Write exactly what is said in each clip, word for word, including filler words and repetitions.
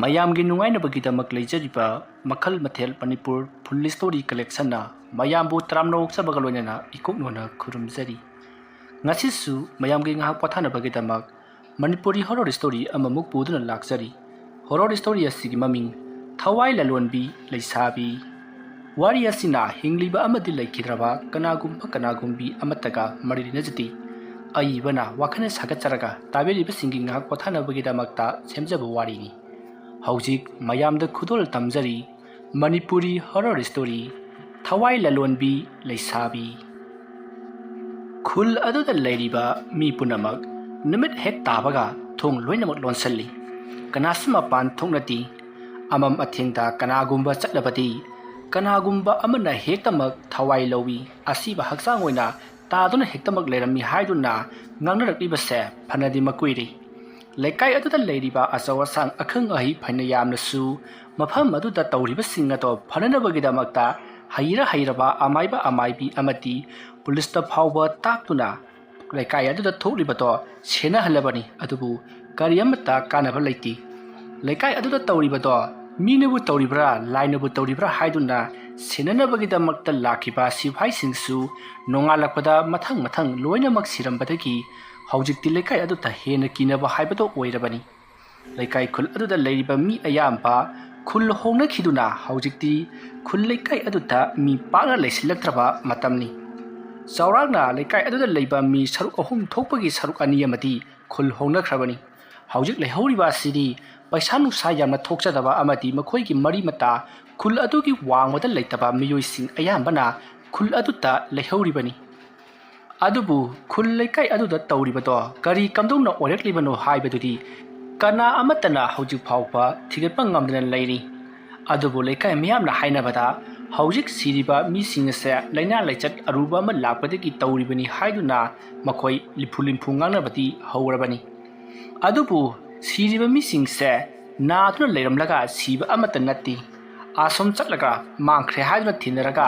ꯃꯌꯥꯝꯒꯤ ꯅꯨꯡꯉꯥꯏꯅꯕꯒꯤꯗꯃꯛ ꯂꯩꯖꯔꯤꯕ ꯃꯈꯜ ꯃꯊꯦꯜ ꯃꯅꯤꯄꯨꯔ ꯐꯨꯜ ꯁ꯭ꯇꯣꯔꯤ ꯀꯂꯦꯛꯁꯟꯅ ꯃꯌꯥꯝꯕꯨ ꯇꯔꯥꯝꯅ ꯑꯣꯛꯆꯕꯒ ꯂꯣꯏꯅꯅ ꯏꯀꯣꯛꯅꯣꯅ ꯈꯨꯔꯨꯝꯖꯔꯤ꯫ ꯉꯁꯤꯁꯨ ꯃꯌꯥꯝꯒꯤ ꯉꯥꯏꯍꯥꯛ ꯄꯣꯊꯥꯅꯕꯒꯤꯗꯃꯛ ꯃꯅꯤꯄꯨꯔꯤ ꯍꯣꯔꯣꯔ ꯁ꯭ꯇꯣꯔꯤ ꯑꯃꯃꯨꯛ ꯄꯨꯗꯨꯅ ꯂꯥꯛꯆꯔꯤ꯫ ꯍꯣꯔꯣꯔ ꯁ꯭ꯇꯣꯔꯤ ꯑꯁꯤꯒꯤ ꯃꯃꯤꯡ ꯊꯋꯥꯏ ꯂꯂꯣꯟꯕꯤ ꯂꯩꯁꯥꯕꯤ꯫ ꯋꯥꯔꯤ ꯑꯁꯤꯅ ꯍꯤꯡꯂꯤꯕ ꯑꯃꯗꯤ ꯂꯩꯈꯤꯗ꯭ꯔꯕ ꯀꯅꯥꯒꯨꯝꯕ ꯀꯅꯥꯒꯨꯝꯕꯤ ꯑꯃꯠꯇꯒ ꯃꯔꯤ ꯂꯩꯅꯖꯗꯦ꯫ ꯑꯏꯕꯅ ꯋꯥꯈꯜꯅ ꯁꯥꯒꯠꯆꯔꯒ ꯇꯥꯕꯤꯔꯤꯕꯁꯤꯡꯒꯤ ꯉꯥꯏꯍꯥꯛ ꯄꯣꯊꯥꯅꯕꯒꯤꯗꯃꯛꯇ ꯁꯦꯝꯖꯕ ꯋꯥꯔꯤꯅꯤ꯫ ꯍꯧꯖꯤꯛ ꯃꯌꯥꯝꯗ ꯈꯨꯗꯣꯜ ꯇꯝꯖꯔꯤ ꯃꯅꯤꯄꯨꯔꯤ ꯍꯣꯔꯣꯔ ꯁ꯭ꯇꯣꯔꯤ ꯊꯋꯥꯏ ꯂꯂꯣꯟꯕꯤ ꯂꯩꯁꯥꯕꯤ꯫ ꯈꯨꯜ ꯑꯗꯨꯗ ꯂꯩꯔꯤꯕ ꯃꯤ ꯄꯨꯝꯅꯃꯛ ꯅꯨꯃꯤꯠ ꯍꯦꯛ ꯇꯥꯕꯒ ꯊꯣꯡ ꯂꯣꯏꯅꯃꯛ ꯂꯣꯟꯁꯤꯜꯂꯤ꯫ ꯀꯅꯥꯁꯨ ꯃꯄꯥꯟ ꯊꯣꯛꯅꯗꯦ꯫ ꯑꯃꯝ ꯑꯊꯦꯡꯗ ꯀꯅꯥꯒꯨꯝꯕ ꯆꯠꯂꯕꯗꯤ ꯀꯅꯥꯒꯨꯝꯕ ꯑꯃꯅ ꯍꯦꯛꯇꯃꯛ ꯊꯋꯥꯏ ꯂꯧꯏ, ꯑꯁꯤꯕ ꯍꯛꯆꯥꯡ ꯑꯣꯏꯅ ꯇꯥꯗꯨꯅ ꯍꯦꯛꯇꯃꯛ ꯂꯩꯔꯝꯃꯤ ꯍꯥꯏꯗꯨꯅ ꯉꯥꯡꯅꯔꯛꯂꯤꯕꯁꯦ ꯐꯅꯗꯤ ꯃꯀꯨꯏꯔꯦ꯫ ꯂꯩꯀꯥꯏ ꯑꯗꯨꯗ ꯂꯩꯔꯤꯕ ꯑꯆꯧ ꯑꯁꯥꯡ, ꯑꯈꯪ ꯑꯍꯩ ꯐꯅ ꯌꯥꯝꯅꯁꯨ ꯃꯐꯝ ꯑꯗꯨꯗ ꯇꯧꯔꯤꯕꯁꯤꯡ ꯑꯗꯣ ꯐꯅꯅꯕꯒꯤꯗꯃꯛꯇ ꯍꯩꯔ ꯍꯩꯔꯕ ꯑꯃꯥꯏꯕ ꯑꯃꯥꯏꯕꯤ ꯑꯃꯗꯤ ꯄꯨꯂꯤꯁꯇ ꯐꯥꯎꯕ ꯇꯥꯛꯇꯨꯅ ꯂꯩꯀꯥꯏ ꯑꯗꯨꯗ ꯊꯣꯛꯂꯤꯕꯗꯣ ꯁꯦꯟꯅꯍꯜꯂꯕꯅꯤ꯫ ꯑꯗꯨꯕꯨ ꯀꯔꯤ ꯑꯃꯠꯇ ꯀꯥꯟꯅꯕ ꯂꯩꯇꯦ꯫ ꯂꯩꯀꯥꯏ ꯑꯗꯨꯗ ꯇꯧꯔꯤꯕꯗꯣ ꯃꯤꯅꯕꯨ ꯇꯧꯔꯤꯕ꯭ꯔꯥ, ꯂꯥꯏꯅꯕꯨ ꯇꯧꯔꯤꯕ꯭ꯔꯥ ꯍꯥꯏꯗꯨꯅ ꯁꯦꯟꯅꯅꯕꯒꯤꯗꯃꯛꯇ ꯂꯥꯛꯈꯤꯕ ꯁꯤꯐꯥꯏꯁꯤꯡꯁꯨ ꯅꯣꯡꯉꯥꯜꯂꯛꯄꯗ ꯃꯊꯪ ꯃꯊꯪ ꯂꯣꯏꯅꯃꯛ ꯁꯤꯔꯝꯕꯗꯒꯤ ꯍꯧꯖꯤꯛꯇꯤ ꯂꯩꯀꯥꯏ ꯑꯗꯨꯗ ꯍꯦꯟꯅ ꯀꯤꯅꯕ ꯍꯥꯏꯕꯗꯣ ꯑꯣꯏꯔꯕꯅꯤ꯫ ꯂꯩꯀꯥꯏ ꯈꯨꯜ ꯑꯗꯨꯗ ꯂꯩꯔꯤꯕ ꯃꯤ ꯑꯌꯥꯝꯕ ꯈꯨꯜ ꯍꯣꯡꯅꯈꯤꯗꯨꯅ ꯍꯧꯖꯤꯛꯇꯤ ꯈꯨꯜ ꯂꯩꯀꯥꯏ ꯑꯗꯨꯗ ꯃꯤ ꯄꯥꯛꯅ ꯂꯩꯁꯤꯜꯂꯛꯇ꯭ꯔꯕ ꯃꯇꯝꯅꯤ꯫ ꯆꯥꯎꯔꯥꯛꯅ ꯂꯩꯀꯥꯏ ꯑꯗꯨꯗ ꯂꯩꯕ ꯃꯤ ꯁꯔꯨꯛ ꯑꯍꯨꯝ ꯊꯣꯛꯄꯒꯤ ꯁꯔꯨꯛ ꯑꯅꯤ ꯑꯃꯗꯤ ꯈꯨꯜ ꯍꯣꯡꯅꯈ꯭ꯔꯕꯅꯤ꯫ ꯍꯧꯖꯤꯛ ꯂꯩꯍꯧꯔꯤꯕ ꯑꯁꯤꯗꯤ ꯄꯩꯁꯥ ꯅꯨꯡꯁꯥ ꯌꯥꯝꯅ ꯊꯣꯛꯆꯗꯕ ꯑꯃꯗꯤ ꯃꯈꯣꯏꯒꯤ ꯃꯔꯤ ꯃꯇꯥ ꯈꯨꯜ ꯑꯗꯨꯒꯤ ꯋꯥꯡꯃꯗ ꯂꯩꯇꯕ ꯃꯤꯑꯣꯏꯁꯤꯡ ꯑꯌꯥꯝꯕꯅ ꯈꯨꯜ ꯑꯗꯨꯗ ꯂꯩꯍꯧꯔꯤꯕꯅꯤ꯫ ꯑꯗꯨꯕꯨ ꯈꯨꯜ ꯂꯩꯀꯥꯏ ꯑꯗꯨꯗ ꯇꯧꯔꯤꯕꯗꯣ ꯀꯔꯤ ꯀꯝꯗꯧꯅ ꯑꯣꯏꯔꯛꯂꯤꯕꯅꯣ ꯍꯥꯏꯕꯗꯨꯗꯤ ꯀꯅꯥ ꯑꯃꯠꯇꯅ ꯍꯧꯖꯤꯛ ꯐꯥꯎꯕ ꯊꯤꯒꯠꯄ ꯉꯝꯗꯅ ꯂꯩꯔꯤ꯫ ꯑꯗꯨꯕꯨ ꯂꯩꯀꯥꯏ ꯃꯤꯌꯥꯝꯅ ꯍꯥꯏꯅꯕꯗ ꯍꯧꯖꯤꯛ ꯁꯤꯔꯤꯕ ꯃꯤꯁꯤꯡ ꯑꯁꯦ ꯂꯥꯏꯅꯥ ꯂꯥꯏꯆꯠ ꯑꯔꯨꯕ ꯑꯃ ꯂꯥꯛꯄꯗꯒꯤ ꯇꯧꯔꯤꯕꯅꯤ ꯍꯥꯏꯗꯨꯅ ꯃꯈꯣꯏ ꯂꯤꯐꯨ ꯂꯤꯐꯨ ꯉꯥꯡꯅꯕꯗꯤ ꯍꯧꯔꯕꯅꯤ꯫ ꯑꯗꯨꯕꯨ ꯁꯤꯔꯤꯕ ꯃꯤꯁꯤꯡꯁꯦ ꯅꯥꯗꯨꯅ ꯂꯩꯔꯝꯂꯒ ꯁꯤꯕ ꯑꯃꯠꯇ ꯅꯠꯇꯦ꯫ ꯑꯁꯣꯝ ꯆꯠꯂꯒ ꯃꯥꯡꯈ꯭ꯔꯦ ꯍꯥꯏꯗꯨꯅ ꯊꯤꯅꯔꯒ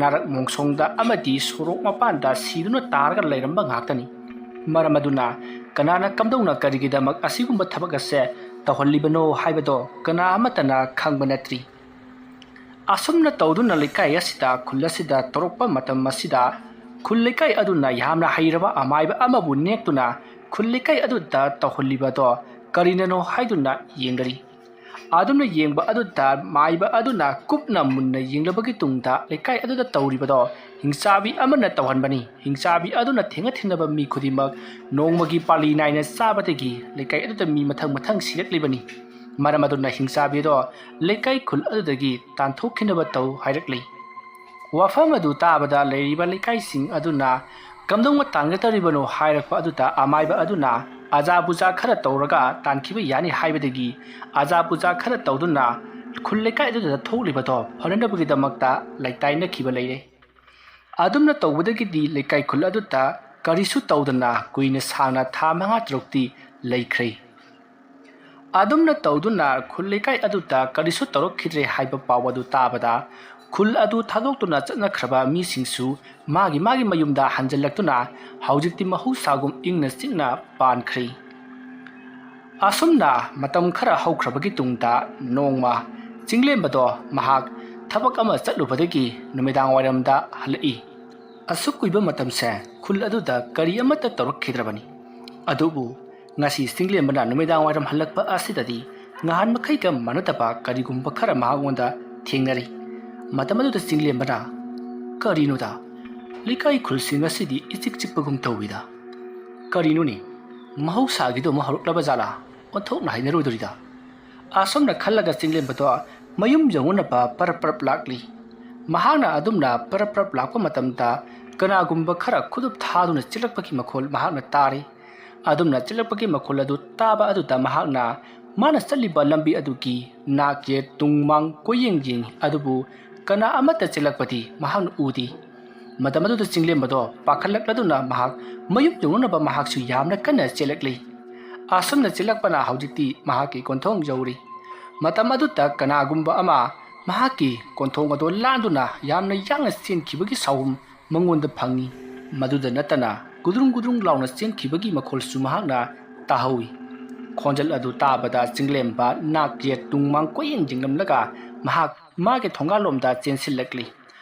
ꯅꯥꯔꯛ ꯃꯣꯡꯁꯣꯡꯗ ꯑꯃꯗꯤ ꯁꯣꯔꯣꯛ ꯃꯄꯥꯟꯗ ꯁꯤꯗꯨꯅ ꯇꯥꯔꯒ ꯂꯩꯔꯝꯕ ꯉꯥꯛꯇꯅꯤ꯫ ꯃꯔꯝ ꯑꯗꯨꯅ ꯀꯅꯥꯅ ꯀꯝꯗꯧꯅ ꯀꯔꯤꯒꯤꯗꯃꯛ ꯑꯁꯤꯒꯨꯝꯕ ꯊꯕꯛ ꯑꯁꯦ ꯇꯧꯍꯜꯂꯤꯕꯅꯣ ꯍꯥꯏꯕꯗꯣ ꯀꯅꯥ ꯑꯃꯠꯇꯅ ꯈꯪꯕ ꯅꯠꯇ꯭ꯔꯤ꯫ ꯑꯁꯨꯝꯅ ꯇꯧꯗꯨꯅ ꯂꯩꯀꯥꯏ ꯑꯁꯤꯗ, ꯈꯨꯜ ꯑꯁꯤꯗ ꯇꯧꯔꯛꯄ ꯃꯇꯝ ꯑꯁꯤꯗ, ꯈꯨꯜ ꯂꯩꯀꯥꯏ ꯑꯗꯨꯅ ꯌꯥꯝꯅ ꯍꯩꯔꯕ ꯑꯃꯥꯏꯕ ꯑꯃꯕꯨ ꯅꯦꯛꯇꯨꯅ ꯈꯨꯜ ꯂꯩꯀꯥꯏ ꯑꯗꯨꯗ ꯇꯧꯍꯜꯂꯤꯕꯗꯣ ꯀꯔꯤꯅꯅꯣ ꯍꯥꯏꯗꯨꯅ ꯌꯦꯡꯅꯔꯤ꯫ ꯑꯗꯨꯝꯅ ꯌꯦꯡꯕ ꯑꯗꯨꯗ ꯃꯥꯏꯕ ꯑꯗꯨꯅ ꯀꯨꯞꯅ ꯃꯨꯟꯅ ꯌꯦꯡꯂꯕꯒꯤ ꯇꯨꯡꯗ ꯂꯩꯀꯥꯏ ꯑꯗꯨꯗ ꯇꯧꯔꯤꯕꯗꯣ ꯍꯤꯡꯆꯥꯕꯤ ꯑꯃꯅ ꯇꯧꯍꯟꯕꯅꯤ꯫ ꯍꯤꯡꯆꯥꯕꯤ ꯑꯗꯨꯅ ꯊꯦꯡꯅ ꯊꯦꯡꯅꯕ ꯃꯤ ꯈꯨꯗꯤꯡꯃꯛ ꯅꯣꯡꯃꯒꯤ ꯄꯥꯂꯤ ꯅꯥꯏꯅ ꯆꯥꯕꯗꯒꯤ ꯂꯩꯀꯥꯏ ꯑꯗꯨꯗ ꯃꯤ ꯃꯊꯪ ꯃꯊꯪ ꯁꯤꯔꯛꯂꯤꯕꯅꯤ꯫ ꯃꯔꯝ ꯑꯗꯨꯅ ꯍꯤꯡꯆꯥꯕꯤꯗꯣ ꯂꯩꯀꯥꯏ ꯈꯨꯜ ꯑꯗꯨꯗꯒꯤ ꯇꯥꯟꯊꯣꯛꯈꯤꯅꯕ ꯇꯧ ꯍꯥꯏꯔꯛꯂꯤ꯫ ꯋꯥꯐꯝ ꯑꯗꯨ ꯇꯥꯕꯗ ꯂꯩꯔꯤꯕ ꯂꯩꯀꯥꯏꯁꯤꯡ ꯑꯗꯨꯅ ꯀꯝꯗꯧꯅ ꯇꯥꯟꯒꯗꯧꯔꯤꯕꯅꯣ ꯍꯥꯏꯔꯛꯄ ꯑꯗꯨꯗ ꯑꯃꯥꯏꯕ ꯑꯗꯨꯅ ꯑꯖꯥ ꯄꯨꯖꯥ ꯈꯔ ꯇꯧꯔꯒ ꯇꯥꯟꯈꯤꯕ ꯌꯥꯅꯤ ꯍꯥꯏꯕꯗꯒꯤ ꯑꯖꯥ ꯄꯨꯖꯥ ꯈꯔ ꯇꯧꯗꯨꯅ ꯈꯨꯜ ꯂꯩꯀꯥꯏ ꯑꯗꯨꯗ ꯊꯣꯛꯂꯤꯕꯗꯣ ꯐꯅꯅꯕꯒꯤꯗꯃꯛꯇ ꯂꯩꯇꯥꯏꯅꯈꯤꯕ ꯂꯩꯔꯦ꯫ ꯑꯗꯨꯝꯅ ꯇꯧꯕꯗꯒꯤꯗꯤ ꯂꯩꯀꯥꯏ ꯈꯨꯜ ꯑꯗꯨꯗ ꯀꯔꯤꯁꯨ ꯇꯧꯗꯅ ꯀꯨꯏꯅ ꯁꯥꯡꯅ ꯊꯥ ꯃꯉꯥ ꯇꯔꯨꯛꯇꯤ ꯂꯩꯈ꯭ꯔꯦ꯫ ꯑꯗꯨꯝꯅ ꯇꯧꯗꯨꯅ ꯈꯨꯜ ꯂꯩꯀꯥꯏ ꯑꯗꯨꯗ ꯀꯔꯤꯁꯨ ꯇꯧꯔꯛꯈꯤꯗ꯭ꯔꯦ ꯍꯥꯏꯕ ꯄꯥꯎ ꯑꯗꯨ ꯇꯥꯕꯗ ꯈꯨꯜ ꯑꯗꯨ ꯊꯥꯗꯣꯛꯇꯨꯅ ꯆꯠꯅꯈ꯭ꯔꯕ ꯃꯤꯁꯤꯡꯁꯨ ꯃꯥꯒꯤ ꯃꯥꯒꯤ ꯃꯌꯨꯝꯗ ꯍꯟꯖꯤꯜꯂꯛꯇꯨꯅ ꯍꯧꯖꯤꯛꯇꯤ ꯃꯍꯧꯁꯥꯒꯨꯝ ꯏꯪꯅ ꯆꯤꯛꯅ ꯄꯥꯟꯈ꯭ꯔꯦ꯫ ꯑꯁꯨꯝꯅ ꯃꯇꯝ ꯈꯔ ꯍꯧꯈ꯭ꯔꯕꯒꯤ ꯇꯨꯡꯗ ꯅꯣꯡꯃ ꯆꯤꯡꯂꯦꯝꯕꯗꯣ ꯃꯍꯥꯛ ꯊꯕꯛ ꯑꯃ ꯆꯠꯂꯨꯕꯗꯒꯤ ꯅꯨꯃꯤꯗꯥꯡ ꯋꯥꯏꯔꯝꯗ ꯍꯜꯂꯛꯏ꯫ ꯑꯁꯨꯛ ꯀꯨꯏꯕ ꯃꯇꯝꯁꯦ ꯈꯨꯜ ꯑꯗꯨꯗ ꯀꯔꯤ ꯑꯃꯠꯇ ꯇꯧꯔꯛꯈꯤꯗ꯭ꯔꯕꯅꯤ꯫ ꯑꯗꯨꯕꯨ ꯉꯁꯤ ꯆꯤꯡꯂꯦꯝꯕꯅ ꯅꯨꯃꯤꯗꯥꯡ ꯋꯥꯏꯔꯝ ꯍꯜꯂꯛꯄ ꯑꯁꯤꯗꯗꯤ ꯉꯍꯥꯟ ꯃꯈꯩꯒ ꯃꯥꯟꯅꯗꯕ ꯀꯔꯤꯒꯨꯝꯕ ꯈꯔ ꯃꯍꯥꯛꯉꯣꯟꯗ ꯊꯦꯡꯅꯔꯤ꯫ ꯃꯇꯝ ꯑꯗꯨꯗ ꯆꯤꯡꯂꯦꯝꯕꯅ, "ꯀꯔꯤꯅꯣꯗ, ꯂꯩꯀꯥꯏ ꯈꯨꯜꯁꯤꯡ ꯑꯁꯤꯗꯤ ꯏꯆꯤꯛ ꯆꯤꯛꯄꯒꯨꯝ ꯇꯧꯏꯗ꯫ ꯀꯔꯤꯅꯣꯅꯦ, ꯃꯍꯧꯁꯥꯒꯤꯗꯨ ꯑꯃꯨꯛ ꯍꯧꯔꯛꯂꯕ ꯖꯥꯠꯂꯥ? ꯑꯣꯟꯊꯣꯛꯅ ꯍꯩꯅꯔꯣꯏꯗꯧꯔꯤꯗ"꯫ ꯑꯁꯨꯝꯅ ꯈꯜꯂꯒ ꯆꯤꯡꯂꯦꯝꯕꯗꯣ ꯃꯌꯨꯝ ꯌꯧꯅꯅꯕ ꯄꯔꯞ ꯄꯔꯞ ꯂꯥꯛꯂꯤ꯫ ꯃꯍꯥꯛꯅ ꯑꯗꯨꯝꯅ ꯄꯔꯞ ꯄꯔꯞ ꯂꯥꯛꯄ ꯃꯇꯝꯗ ꯀꯅꯥꯒꯨꯝꯕ ꯈꯔ ꯈꯨꯗꯨꯞ ꯊꯥꯗꯨꯅ ꯆꯦꯜꯂꯛꯄꯒꯤ ꯃꯈꯣꯜ ꯃꯍꯥꯛꯅ ꯇꯥꯔꯤ꯫ ꯑꯗꯨꯝꯅ ꯆꯦꯜꯂꯛꯄꯒꯤ ꯃꯈꯣꯜ ꯑꯗꯨ ꯇꯥꯕ ꯑꯗꯨꯗ ꯃꯍꯥꯛꯅ ꯃꯥꯅ ꯆꯠꯂꯤꯕ ꯂꯝꯕꯤ ꯑꯗꯨꯒꯤ ꯅꯥꯛ ꯌꯦꯠ ꯇꯨꯡ ꯃꯥꯡ ꯀꯣꯏꯌꯦꯡ ꯌꯦꯡꯉꯤ, ꯑꯗꯨꯕꯨ ꯀꯅꯥ ꯑꯃꯠꯇ ꯆꯦꯜꯂꯛꯄꯗꯤ ꯃꯍꯥꯛꯅ ꯎꯗꯦ꯫ ꯃꯇꯝ ꯑꯗꯨꯗ ꯆꯤꯡꯂꯦꯝꯕꯗꯣ ꯄꯥꯈꯠꯂꯛꯂꯗꯨꯅ ꯃꯍꯥꯛ ꯃꯌꯨꯝ ꯌꯧꯅꯅꯕ ꯃꯍꯥꯛꯁꯨ ꯌꯥꯝꯅ ꯀꯟꯅ ꯆꯦꯜꯂꯛꯂꯤ꯫ ꯑꯁꯨꯝꯅ ꯆꯦꯜꯂꯛꯄꯅ ꯍꯧꯖꯤꯛꯇꯤ ꯃꯍꯥꯛꯀꯤ ꯀꯣꯟꯊꯣꯡ ꯌꯧꯔꯤ꯫ ꯃꯇꯝ ꯑꯗꯨꯗ ꯀꯅꯥꯒꯨꯝꯕ ꯑꯃ ꯃꯍꯥꯛꯀꯤ ꯀꯣꯟꯊꯣꯡ ꯑꯗꯨ ꯂꯥꯟꯗꯨꯅ ꯌꯥꯝꯅ ꯌꯥꯡꯅ ꯆꯦꯟꯈꯤꯕꯒꯤ ꯁꯥꯎꯍꯨꯝ ꯃꯉꯣꯟꯗ ꯐꯪꯏ꯫ ꯃꯗꯨꯗ ꯅꯠꯇꯅ ꯒꯨꯗ꯭ꯔꯨꯡ ꯒꯨꯗ꯭ꯔꯨꯡ ꯂꯥꯎꯅ ꯆꯦꯟꯈꯤꯕꯒꯤ ꯃꯈꯣꯜꯁꯨ ꯃꯍꯥꯛꯅ ꯇꯥꯍꯧꯏ꯫ ꯈꯣꯟꯖꯦꯜ ꯑꯗꯨ ꯇꯥꯕꯗ ꯆꯤꯡꯂꯦꯝꯕ ꯅꯥꯛ ꯌꯦꯠ ꯇꯨꯡ ꯃꯥꯡ ꯀꯣꯏꯌꯦꯡ ꯌꯦꯡꯂꯝꯂꯒ ꯃꯍꯥꯛ ꯃꯥꯒꯤ ꯊꯣꯡꯒꯥꯜꯂꯣꯝꯗ ꯆꯦꯟꯁꯤꯜꯂꯛꯂꯤ꯫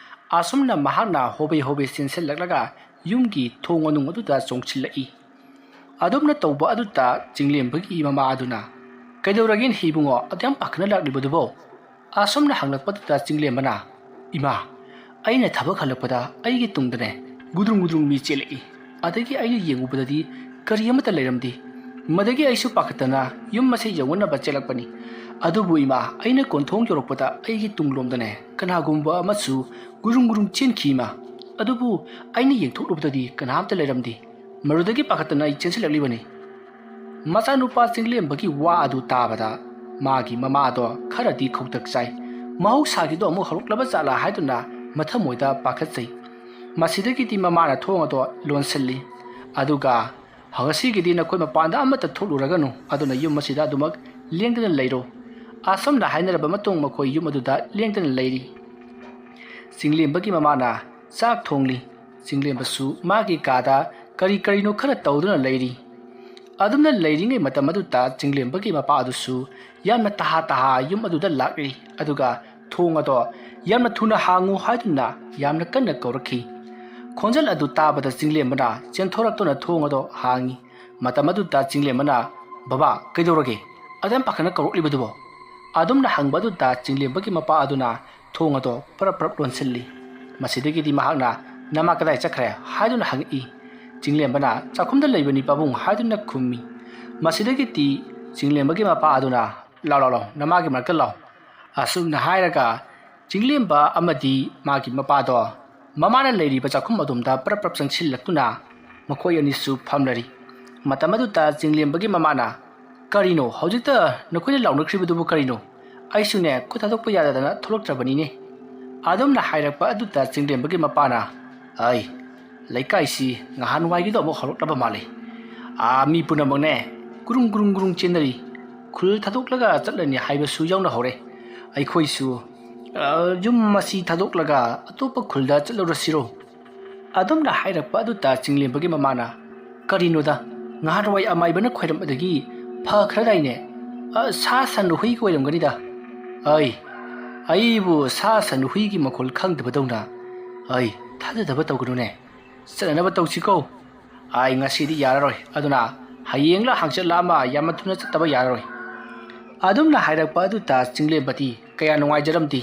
ꯑꯁꯨꯝꯅ ꯃꯍꯥꯛꯅ ꯍꯣꯕꯦ ꯍꯣꯕꯦ ꯆꯦꯟꯁꯤꯜꯂꯛꯂꯒ ꯌꯨꯝꯒꯤ ꯊꯣꯡ ꯃꯅꯨꯡ ꯑꯗꯨꯗ ꯆꯣꯡꯁꯤꯜꯂꯛꯏ꯫ ꯑꯗꯨꯝꯅ ꯇꯧꯕ ꯑꯗꯨꯗ ꯆꯤꯡꯂꯦꯝꯕꯒꯤ ꯃꯃꯥ ꯑꯗꯨꯅ, "ꯀꯩꯗꯧꯔꯒꯦꯅꯦ ꯏꯕꯨꯡꯉꯣ, ꯑꯗꯨꯌꯥꯝ ꯄꯥꯈꯠꯅ ꯂꯥꯛꯂꯤꯕꯗꯨꯕꯣ?" ꯑꯁꯨꯝꯅ ꯍꯪꯂꯛꯄꯗꯨꯗ ꯆꯤꯡꯂꯦꯝꯕꯅ, "ꯏꯃꯥ, ꯑꯩꯅ ꯊꯕꯛ ꯍꯜꯂꯛꯄꯗ ꯑꯩꯒꯤ ꯇꯨꯡꯗꯅꯦ ꯒꯨꯗ꯭ꯔꯨꯡ ꯒꯨꯗ꯭ꯔꯨꯡ ꯃꯤ ꯆꯦꯜꯂꯛꯏ꯫ ꯑꯗꯒꯤ ꯑꯩꯅ ꯌꯦꯡꯉꯨꯕꯗꯗꯤ ꯀꯔꯤ ꯑꯃꯠꯇ ꯂꯩꯔꯝꯗꯦ꯫ ꯃꯗꯒꯤ ꯑꯩꯁꯨ ꯄꯥꯈꯠꯇꯅ ꯌꯨꯝ ꯃꯁꯦ ꯌꯧꯅꯅꯕ ꯆꯦꯜꯂꯛꯄꯅꯤ꯫ ꯑꯗꯨꯕꯨ ꯏꯃꯥ, ꯑꯩꯅ ꯀꯣꯟꯊꯣꯡ ꯌꯧꯔꯛꯄꯗ ꯑꯩꯒꯤ ꯇꯨꯡꯂꯣꯝꯗꯅꯦ ꯀꯅꯥꯒꯨꯝꯕ ꯑꯃꯁꯨ ꯒꯨꯔꯨꯡ ꯒꯨꯔꯨꯡ ꯆꯦꯟꯈꯤ ꯏꯃꯥ꯫ ꯑꯗꯨꯕꯨ ꯑꯩꯅ ꯌꯦꯡꯊꯣꯛꯂꯨꯕꯗꯗꯤ ꯀꯅꯥꯝꯇ ꯂꯩꯔꯝꯗꯦ꯫ ꯃꯗꯨꯗꯒꯤ ꯄꯥꯈꯠꯇꯅ ꯑꯩ ꯆꯦꯟꯁꯤꯜꯂꯛꯂꯤꯕꯅꯤ꯫" ꯃꯆꯥꯅꯨꯄꯥ ꯆꯤꯡꯂꯦꯝꯕꯒꯤ ꯋꯥ ꯑꯗꯨ ꯇꯥꯕꯗ ꯃꯥꯒꯤ ꯃꯃꯥꯗꯣ ꯈꯔꯗꯤ ꯈꯧꯇꯛ ꯆꯥꯏ꯫ ꯃꯍꯧꯁꯥꯒꯤꯗꯣ ꯑꯃꯨꯛ ꯍꯧꯔꯛꯂꯕ ꯖꯥꯠꯂꯥ ꯍꯥꯏꯗꯨꯅ ꯃꯊꯃꯣꯏꯗ ꯄꯥꯈꯠꯆꯩ꯫ ꯃꯁꯤꯗꯒꯤꯗꯤ ꯃꯃꯥꯅ ꯊꯣꯡ ꯑꯗꯣ ꯂꯣꯟꯁꯤꯜꯂꯤ꯫ ꯑꯗꯨꯒ, "ꯉꯁꯤꯒꯤꯗꯤ ꯅꯈꯣꯏ ꯃꯄꯥꯟꯗ ꯑꯃꯠꯇ ꯊꯣꯛꯂꯨꯔꯒꯅꯨ, ꯑꯗꯨꯅ ꯌꯨꯝ ꯑꯁꯤꯗ ꯑꯗꯨꯃꯛ ꯂꯦꯡꯗꯅ ꯂꯩꯔꯣ꯫" ꯑꯁꯨꯝꯅ ꯍꯥꯏꯅꯔꯕ ꯃꯇꯨꯡ ꯃꯈꯣꯏ ꯌꯨꯝ ꯑꯗꯨꯗ ꯂꯦꯡꯗꯅ ꯂꯩꯔꯤ꯫ ꯆꯤꯡꯂꯦꯝꯕꯒꯤ ꯃꯃꯥꯅ ꯆꯥꯛ ꯊꯣꯡꯂꯤ꯫ ꯆꯤꯡꯂꯦꯝꯕꯁꯨ ꯃꯥꯒꯤ ꯀꯥꯗ ꯀꯔꯤ ꯀꯔꯤꯅꯣ ꯈꯔ ꯇꯧꯗꯨꯅ ꯂꯩꯔꯤ꯫ ꯑꯗꯨꯝꯅ ꯂꯩꯔꯤꯉꯩ ꯃꯇꯝ ꯑꯗꯨꯗ ꯆꯤꯡꯂꯦꯝꯕꯒꯤ ꯃꯄꯥ ꯑꯗꯨꯁꯨ ꯌꯥꯝꯅ ꯇꯍꯥ ꯇꯍꯥ ꯌꯨꯝ ꯑꯗꯨꯗ ꯂꯥꯛꯂꯤ꯫ ꯑꯗꯨꯒ ꯊꯣꯡ ꯑꯗꯣ ꯌꯥꯝꯅ ꯊꯨꯅ ꯍꯥꯡꯉꯨ ꯍꯥꯏꯗꯨꯅ ꯌꯥꯝꯅ ꯀꯟꯅ ꯀꯧꯔꯛꯈꯤ꯫ ꯈꯣꯟꯖꯦꯜ ꯑꯗꯨ ꯇꯥꯕꯗ ꯆꯤꯡꯂꯦꯝꯕꯅ ꯆꯦꯟꯊꯣꯔꯛꯇꯨꯅ ꯊꯣꯡ ꯑꯗꯣ ꯍꯥꯡꯉꯤ꯫ ꯃꯇꯝ ꯑꯗꯨꯗ ꯆꯤꯡꯂꯦꯝꯕꯅ, "ꯕꯕꯥ, ꯀꯩꯗꯧꯔꯒꯦ? ꯑꯗꯨꯌꯥꯝ ꯄꯥꯈꯠꯅ ꯀꯧꯔꯛꯂꯤꯕꯗꯨꯕꯣ?" ꯑꯗꯨꯝꯅ ꯍꯪꯕ ꯑꯗꯨꯗ ꯆꯤꯡꯂꯦꯝꯕꯒꯤ ꯃꯄꯥ ꯑꯗꯨꯅ ꯊꯣꯡ ꯑꯗꯣ ꯄ꯭ꯔꯞ ꯄ꯭ꯔꯞ ꯂꯣꯟꯁꯤꯜꯂꯤ꯫ ꯃꯁꯤꯗꯒꯤꯗꯤ ꯃꯍꯥꯛꯅ, "ꯅꯃꯥ ꯀꯗꯥꯏ ꯆꯠꯈ꯭ꯔꯦ?" ꯍꯥꯏꯗꯨꯅ ꯍꯪꯉꯛꯏ꯫ ꯆꯤꯡꯂꯦꯝꯕꯅ, "ꯆꯥꯛꯈꯨꯝꯗ ꯂꯩꯕꯅꯤ ꯄꯥꯕꯨꯡ" ꯍꯥꯏꯗꯨꯅ ꯈꯨꯝꯃꯤ꯫ ꯃꯁꯤꯗꯒꯤꯗꯤ ꯆꯤꯡꯂꯦꯝꯕꯒꯤ ꯃꯄꯥ ꯑꯗꯨꯅ, "ꯂꯥꯎ, ꯂꯥꯎ, ꯂꯥꯎ, ꯅꯃꯥꯒꯤ ꯃꯅꯥꯛꯇ ꯂꯥꯎ꯫" ꯑꯁꯨꯝꯅ ꯍꯥꯏꯔꯒ ꯆꯤꯡꯂꯦꯝꯕ ꯑꯃꯗꯤ ꯃꯥꯒꯤ ꯃꯄꯥꯗꯣ ꯃꯃꯥꯅ ꯂꯩꯔꯤꯕ ꯆꯥꯛꯈꯨꯝ ꯑꯗꯣꯝꯗ ꯄ꯭ꯔꯞ ꯄ꯭ꯔꯞ ꯆꯪꯁꯤꯜꯂꯛꯇꯨꯅ ꯃꯈꯣꯏ ꯑꯅꯤꯁꯨ ꯐꯝꯂꯔꯤ꯫ ꯃꯇꯝ ꯑꯗꯨꯗ ꯆꯤꯡꯂꯦꯝꯕꯒꯤ ꯃꯃꯥꯅ, "ꯀꯔꯤꯅꯣ ꯍꯧꯖꯤꯛꯇ ꯅꯈꯣꯏꯅ ꯂꯥꯎꯅꯈ꯭ꯔꯤꯕꯗꯨꯕꯨ ꯀꯔꯤꯅꯣ? ꯑꯩꯁꯨꯅꯦ ꯈꯨꯠ ꯊꯥꯗꯣꯛꯄ ꯌꯥꯗꯗꯅ ꯊꯣꯛꯂꯛꯇ꯭ꯔꯕꯅꯤꯅꯦ꯫" ꯑꯗꯨꯝꯅ ꯍꯥꯏꯔꯛꯄ ꯑꯗꯨꯗ ꯆꯤꯡꯂꯦꯝꯕꯒꯤ ꯃꯄꯥꯅ, "ꯑꯩ, ꯂꯩꯀꯥꯏꯁꯤ ꯉꯍꯥꯟꯋꯥꯏꯒꯤꯗꯣ ꯑꯃꯨꯛ ꯍꯧꯔꯛꯂꯕ ꯃꯥꯜꯂꯦ꯫ ꯑꯥ, ꯃꯤ ꯄꯨꯝꯅꯃꯛꯅꯦ ꯒꯨꯔꯨꯡ ꯒꯨꯔꯨꯡ ꯒꯨꯔꯨꯡ ꯆꯦꯟꯅꯔꯤ꯫ ꯈꯨꯜ ꯊꯥꯗꯣꯛꯂꯒ ꯆꯠꯂꯅꯤ ꯍꯥꯏꯕꯁꯨ ꯌꯥꯎꯅ ꯍꯧꯔꯦ꯫ ꯑꯩꯈꯣꯏꯁꯨ, ꯑ, ꯌꯨꯝ ꯑꯁꯤ ꯊꯥꯗꯣꯛꯂꯒ ꯑꯇꯣꯞꯄ ꯈꯨꯜꯗ ꯆꯠꯂꯨꯔꯁꯤꯔꯣ?" ꯑꯗꯨꯝꯅ ꯍꯥꯏꯔꯛꯄ ꯑꯗꯨꯗ ꯆꯤꯡꯂꯦꯝꯕꯒꯤ ꯃꯃꯥꯅ, "ꯀꯔꯤꯅꯣꯗ, ꯉꯍꯥꯟꯋꯥꯏ ꯑꯃꯥꯏꯕꯅ ꯈꯣꯏꯔꯝꯕꯗꯒꯤ ꯐꯈ꯭ꯔꯗꯥꯏꯅꯦ? ꯑ, ꯁꯥ ꯁꯟ ꯍꯨꯏꯒ ꯑꯣꯏꯔꯝꯒꯅꯤꯗ꯫ ꯑꯩ, ꯑꯩꯕꯨ ꯁꯥ ꯁꯟ ꯍꯨꯏꯒꯤ ꯃꯈꯣꯜ ꯈꯪꯗꯕꯗꯧꯅ꯫ ꯑꯩ, ꯊꯥꯖꯗꯕ ꯇꯧꯒꯅꯨꯅꯦ꯫ ꯆꯠꯅꯅꯕ ꯇꯧꯁꯤꯀꯣ꯫ ꯑꯩ, ꯉꯁꯤꯗꯤ ꯌꯥꯔꯔꯣꯏ꯫ ꯑꯗꯨꯅ ꯍꯌꯦꯡꯂ ꯍꯪꯆꯤꯠꯂ ꯑꯃ ꯌꯥꯝꯅ ꯊꯨꯅ ꯆꯠꯇꯕ ꯌꯥꯔꯔꯣꯏ꯫ ꯑꯗꯨꯝꯅ ꯍꯥꯏꯔꯛꯄ ꯑꯗꯨꯗ ꯆꯤꯡꯂꯦꯝꯕꯗꯤ ꯀꯌꯥ ꯅꯨꯡꯉꯥꯏꯖꯔꯝꯗꯦ꯫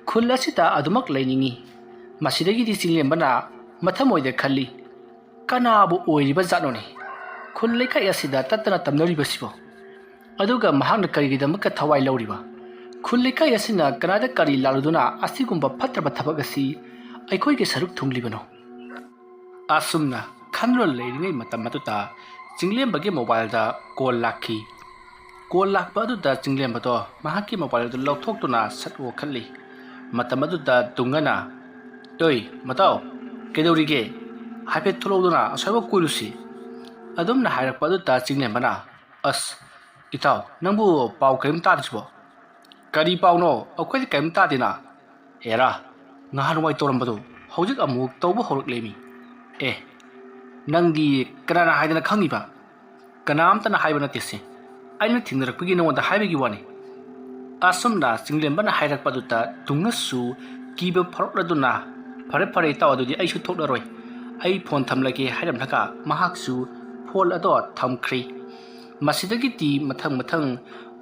ꯈꯨꯜ ꯑꯁꯤꯗ ꯑꯗꯨꯃꯛ ꯂꯩꯅꯤꯡꯏ꯫ ꯃꯁꯤꯗꯒꯤꯗꯤ ꯆꯤꯡꯂꯦꯝꯕꯅ ꯃꯊꯃꯣꯏꯗ ꯈꯜꯂꯤ, "ꯀꯅꯥꯕꯨ ꯑꯣꯏꯔꯤꯕ ꯖꯥꯠꯅꯣꯅꯦ? ꯈꯨꯜ ꯂꯩꯀꯥꯏ ꯑꯁꯤꯗ ꯇꯠꯇꯅ ꯇꯝꯅꯔꯤꯕꯁꯤꯕꯣ? ꯑꯗꯨꯒ ꯃꯍꯥꯛꯅ ꯀꯔꯤꯒꯤꯗꯃꯛꯇ ꯊꯋꯥꯏ ꯂꯧꯔꯤꯕ? ꯈꯨꯜ ꯂꯩꯀꯥꯏ ꯑꯁꯤꯅ ꯀꯅꯥꯗ ꯀꯔꯤ ꯂꯥꯜꯂꯨꯗꯨꯅ ꯑꯁꯤꯒꯨꯝꯕ ꯐꯠꯇ꯭ꯔꯕ ꯊꯕꯛ ꯑꯁꯤ ꯑꯩꯈꯣꯏꯒꯤ ꯁꯔꯨꯛ ꯊꯨꯡꯂꯤꯕꯅꯣ?" ꯑꯁꯨꯝꯅ ꯈꯟꯗꯨꯅ ꯂꯩꯔꯤꯉꯩ ꯃꯇꯝ ꯑꯗꯨꯗ ꯆꯤꯡꯂꯦꯝꯕꯒꯤ ꯃꯣꯕꯥꯏꯜꯗ ꯀꯣꯜ ꯂꯥꯛꯈꯤ꯫ ꯀꯣꯜ ꯂꯥꯛꯄ ꯑꯗꯨꯗ ꯆꯤꯡꯂꯦꯝꯕꯗꯣ ꯃꯍꯥꯛꯀꯤ ꯃꯣꯕꯥꯏꯜ ꯑꯗꯨ ꯂꯧꯊꯣꯛꯇꯨꯅ ꯁꯠ ꯑꯣꯛꯈꯠꯂꯤ꯫ ꯃꯇꯝ ꯑꯗꯨꯗ ꯇꯨꯡꯉꯅ, "ꯑꯣꯏ, ꯃꯇꯥꯎ, ꯀꯩꯗꯧꯔꯤꯒꯦ? ꯍꯥꯏꯐꯦꯠ ꯊꯣꯛꯂꯛꯎꯗꯅ, ꯑꯁ꯭ꯋꯥꯏꯐꯥꯎ ꯀꯣꯏꯔꯨꯁꯤ꯫" ꯑꯗꯨꯝꯅ ꯍꯥꯏꯔꯛꯄ ꯑꯗꯨꯗ ꯆꯤꯡꯂꯦꯝꯕꯅ, "ꯑꯁ, ꯏꯇꯥꯎ, ꯅꯪꯕꯨ ꯄꯥꯎ ꯀꯔꯤꯝ ꯇꯥꯗ꯭ꯔꯤꯁꯤꯕꯣ?" "ꯀꯔꯤ ꯄꯥꯎꯅꯣ? ꯑꯩꯈꯣꯏꯗꯤ ꯀꯔꯤꯝ ꯇꯥꯗꯦꯅ꯫" "ꯑꯦꯔꯥ, ꯅꯍꯥꯟꯋꯥꯏ ꯇꯧꯔꯝꯕꯗꯨ ꯍꯧꯖꯤꯛ ꯑꯃꯨꯛ ꯇꯧꯕ ꯍꯧꯔꯛꯂꯦꯃꯤ꯫ ꯑꯦ, ꯅꯪꯗꯤ ꯀꯅꯥꯅ ꯍꯥꯏꯗꯅ ꯈꯪꯉꯤꯕ?" "ꯀꯅꯥꯝꯇꯅ ꯍꯥꯏꯕ ꯅꯠꯇꯦꯁꯦ, ꯑꯩꯅ ꯊꯦꯡꯅꯔꯛꯄꯒꯤ ꯅꯉꯣꯟꯗ ꯍꯥꯏꯕꯒꯤ ꯋꯥꯅꯤ꯫" ꯑꯁꯨꯝꯅ ꯆꯤꯡꯂꯦꯝꯕꯅ ꯍꯥꯏꯔꯛꯄꯗꯨꯗ ꯇꯨꯡꯅꯁꯨ ꯀꯤꯕ ꯐꯥꯎꯔꯛꯂꯗꯨꯅ, "ꯐꯔꯦ, ꯐꯔꯦ, ꯏꯇꯥꯎ, ꯑꯗꯨꯗꯤ ꯑꯩꯁꯨ ꯊꯣꯛꯂꯔꯣꯏ, ꯑꯩ ꯐꯣꯟ ꯊꯝꯂꯒꯦ" ꯍꯥꯏꯔꯝꯂꯒ ꯃꯍꯥꯛꯁꯨ ꯐꯣꯟ ꯑꯗꯣ ꯊꯝꯈ꯭ꯔꯦ꯫ ꯃꯁꯤꯗꯒꯤꯗꯤ ꯃꯊꯪ ꯃꯊꯪ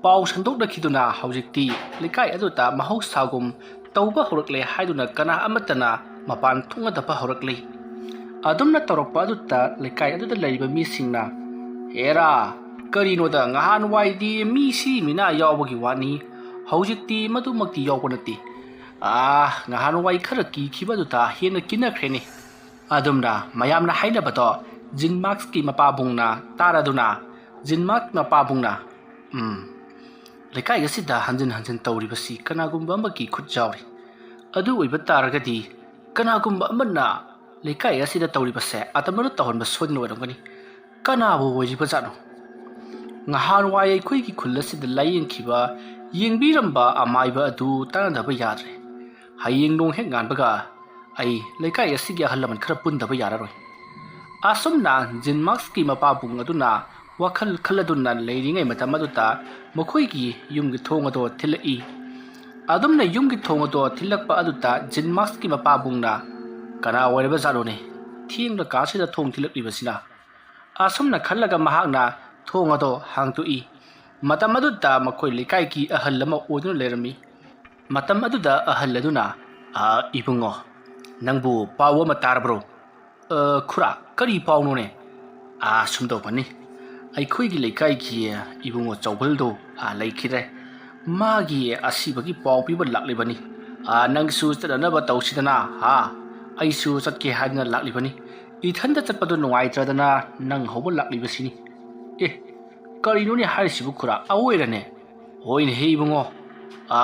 ꯄꯥꯎ ꯁꯟꯗꯣꯛꯅꯈꯤꯗꯨꯅ ꯍꯧꯖꯤꯛꯇꯤ ꯂꯩꯀꯥꯏ ꯑꯗꯨꯗ ꯃꯍꯧꯁꯥꯒꯨꯝ ꯇꯧꯕ ꯍꯧꯔꯛꯂꯦ ꯍꯥꯏꯗꯨꯅ ꯀꯅꯥ ꯑꯃꯠꯇꯅ ꯃꯄꯥꯟ ꯊꯣꯛꯅꯗꯕ ꯍꯧꯔꯛꯂꯦ꯫ ꯑꯗꯨꯝꯅ ꯇꯧꯔꯛꯄ ꯑꯗꯨꯗ ꯂꯩꯀꯥꯏ ꯑꯗꯨꯗ ꯂꯩꯔꯤꯕ ꯃꯤꯁꯤꯡꯅ, "ꯍꯦꯔꯥ, ꯀꯔꯤꯅꯣꯗ, ꯉꯍꯥꯟꯋꯥꯏꯗꯤ ꯃꯤ ꯁꯤ ꯃꯤꯅꯥ ꯌꯥꯎꯕꯒꯤ ꯋꯥꯅꯤ, ꯍꯧꯖꯤꯛꯇꯤ ꯃꯗꯨꯃꯛꯇꯤ ꯌꯥꯎꯕ ꯅꯠꯇꯦ꯫ ꯑꯥ, ꯉꯍꯥꯟꯋꯥꯏ ꯈꯔ ꯀꯤꯈꯤꯕ ꯑꯗꯨꯗ ꯍꯦꯟꯅ ꯀꯤꯅꯈ꯭ꯔꯦꯅꯦ꯫" ꯑꯗꯨꯝꯅ ꯃꯌꯥꯝꯅ ꯍꯥꯏꯅꯕꯗꯣ ꯖꯤꯟ ꯃꯥꯛꯁꯀꯤ ꯃꯄꯥꯕꯨꯡꯅ ꯇꯥꯔꯗꯨꯅ, ꯖꯤꯟ ꯃꯥꯛꯁ ꯃꯄꯥꯕꯨꯡꯅ, "ꯎꯝ, ꯂꯩꯀꯥꯏ ꯑꯁꯤꯗ ꯍꯟꯖꯤꯟ ꯍꯟꯖꯤꯟ ꯇꯧꯔꯤꯕꯁꯤ ꯀꯅꯥꯒꯨꯝꯕ ꯑꯃꯒꯤ ꯈꯨꯠ ꯌꯥꯎꯔꯤ꯫ ꯑꯗꯨ ꯑꯣꯏꯕ ꯇꯥꯔꯒꯗꯤ ꯀꯅꯥꯒꯨꯝꯕ ꯑꯃꯅ ꯂꯩꯀꯥꯏ ꯑꯁꯤꯗ ꯇꯧꯔꯤꯕꯁꯦ ꯑꯇꯃꯅ ꯇꯧꯍꯟꯕ ꯁꯣꯏꯗꯅ ꯑꯣꯏꯔꯝꯒꯅꯤ꯫ ꯀꯅꯥꯕꯨ ꯑꯣꯏꯔꯤꯕꯖꯥꯠꯅꯣ? ꯉꯍꯥꯟꯋꯥꯏ ꯑꯩꯈꯣꯏꯒꯤ ꯈꯨꯜ ꯑꯁꯤꯗ ꯂꯥꯏꯌꯦꯡꯈꯤꯕ, ꯌꯦꯡꯕꯤꯔꯝꯕ ꯑꯃꯥꯏꯕ ꯑꯗꯨ ꯇꯥꯟꯅꯗꯕ ꯌꯥꯗ꯭ꯔꯦ꯫ ꯍꯌꯦꯡ ꯅꯣꯡ ꯍꯦꯛ ꯉꯥꯟꯕꯒ ꯑꯩ ꯂꯩꯀꯥꯏ ꯑꯁꯤꯒꯤ ꯑꯍꯜ ꯂꯃꯟ ꯈꯔ ꯄꯨꯟꯗꯕ ꯌꯥꯔꯔꯣꯏ꯫" ꯑꯁꯨꯝꯅ ꯖꯤꯟ ꯃꯥꯛꯁꯀꯤ ꯃꯄꯥꯕꯨꯡ ꯑꯗꯨꯅ ꯋꯥꯈꯜ ꯈꯜꯂꯗꯨꯅ ꯂꯩꯔꯤꯉꯩ ꯃꯇꯝ ꯑꯗꯨꯗ ꯃꯈꯣꯏꯒꯤ ꯌꯨꯝꯒꯤ ꯊꯣꯡ ꯑꯗꯣ ꯊꯤꯜꯂꯛꯏ꯫ ꯑꯗꯨꯝꯅ ꯌꯨꯝꯒꯤ ꯊꯣꯡ ꯑꯗꯣ ꯊꯤꯜꯂꯛꯄ ꯑꯗꯨꯗ ꯖꯤꯟ ꯃꯥꯛꯁꯀꯤ ꯃꯄꯥꯕꯨꯡꯅ, "ꯀꯅꯥ ꯑꯣꯏꯔꯕ ꯖꯥꯠꯅꯣꯅꯦ? ꯊꯦꯡꯂ ꯀꯥꯟꯁꯤꯗ ꯊꯣꯡ ꯊꯤꯜꯂꯛꯂꯤꯕꯁꯤꯅ?" ꯑꯁꯨꯝꯅ ꯈꯜꯂꯒ ꯃꯍꯥꯛꯅ ꯊꯣꯡ ꯑꯗꯣ ꯍꯥꯡꯗꯣꯛꯏ꯫ ꯃꯇꯝ ꯑꯗꯨꯗ ꯃꯈꯣꯏ ꯂꯩꯀꯥꯏꯒꯤ ꯑꯍꯜ ꯑꯃ ꯑꯣꯏꯗꯨꯅ ꯂꯩꯔꯝꯃꯤ꯫ ꯃꯇꯝ ꯑꯗꯨꯗ ꯑꯍꯜ ꯑꯗꯨꯅ, "ꯑ, ꯏꯕꯨꯡꯉꯣ, ꯅꯪꯕꯨ ꯄꯥꯎ ꯑꯃ ꯇꯥꯔꯕ꯭ꯔꯣ?" "ꯑ, ꯈꯨꯔꯥ, ꯀꯔꯤ ꯄꯥꯎꯅꯣꯅꯦ?" "ꯑ, ꯁꯨꯝ ꯇꯧꯕꯅꯤ, ꯑꯩꯈꯣꯏꯒꯤ ꯂꯩꯀꯥꯏꯒꯤ ꯏꯕꯨꯡꯉꯣ ꯆꯧꯕꯜꯗꯣ, ꯑ, ꯂꯩꯈꯤꯗ꯭ꯔꯦ꯫ ꯃꯥꯒꯤ ꯑꯁꯤꯕꯒꯤ ꯄꯥꯎ ꯄꯤꯕ ꯂꯥꯛꯂꯤꯕꯅꯤ꯫ ꯑ, ꯅꯪꯁꯨ ꯆꯠꯅꯅꯕ ꯇꯧꯁꯤꯗꯅ, ꯍꯥ? ꯑꯩꯁꯨ ꯆꯠꯀꯦ ꯍꯥꯏꯗꯨꯅ ꯂꯥꯛꯂꯤꯕꯅꯤ꯫ ꯏꯊꯟꯗ ꯆꯠꯄꯗꯣ ꯅꯨꯡꯉꯥꯏꯇ꯭ꯔꯗꯅ ꯅꯪ ꯍꯧꯕ ꯂꯥꯛꯂꯤꯕꯁꯤꯅꯤ꯫" "ꯑꯦ, ꯀꯔꯤꯅꯣꯅꯦ ꯍꯥꯏꯔꯤꯁꯤꯕꯨ ꯈꯨꯔꯥ? ꯑꯋꯣꯏꯔꯅꯦ?" "ꯍꯣꯏꯅꯦꯍꯦ ꯏꯕꯨꯡꯉꯣ, ꯑ,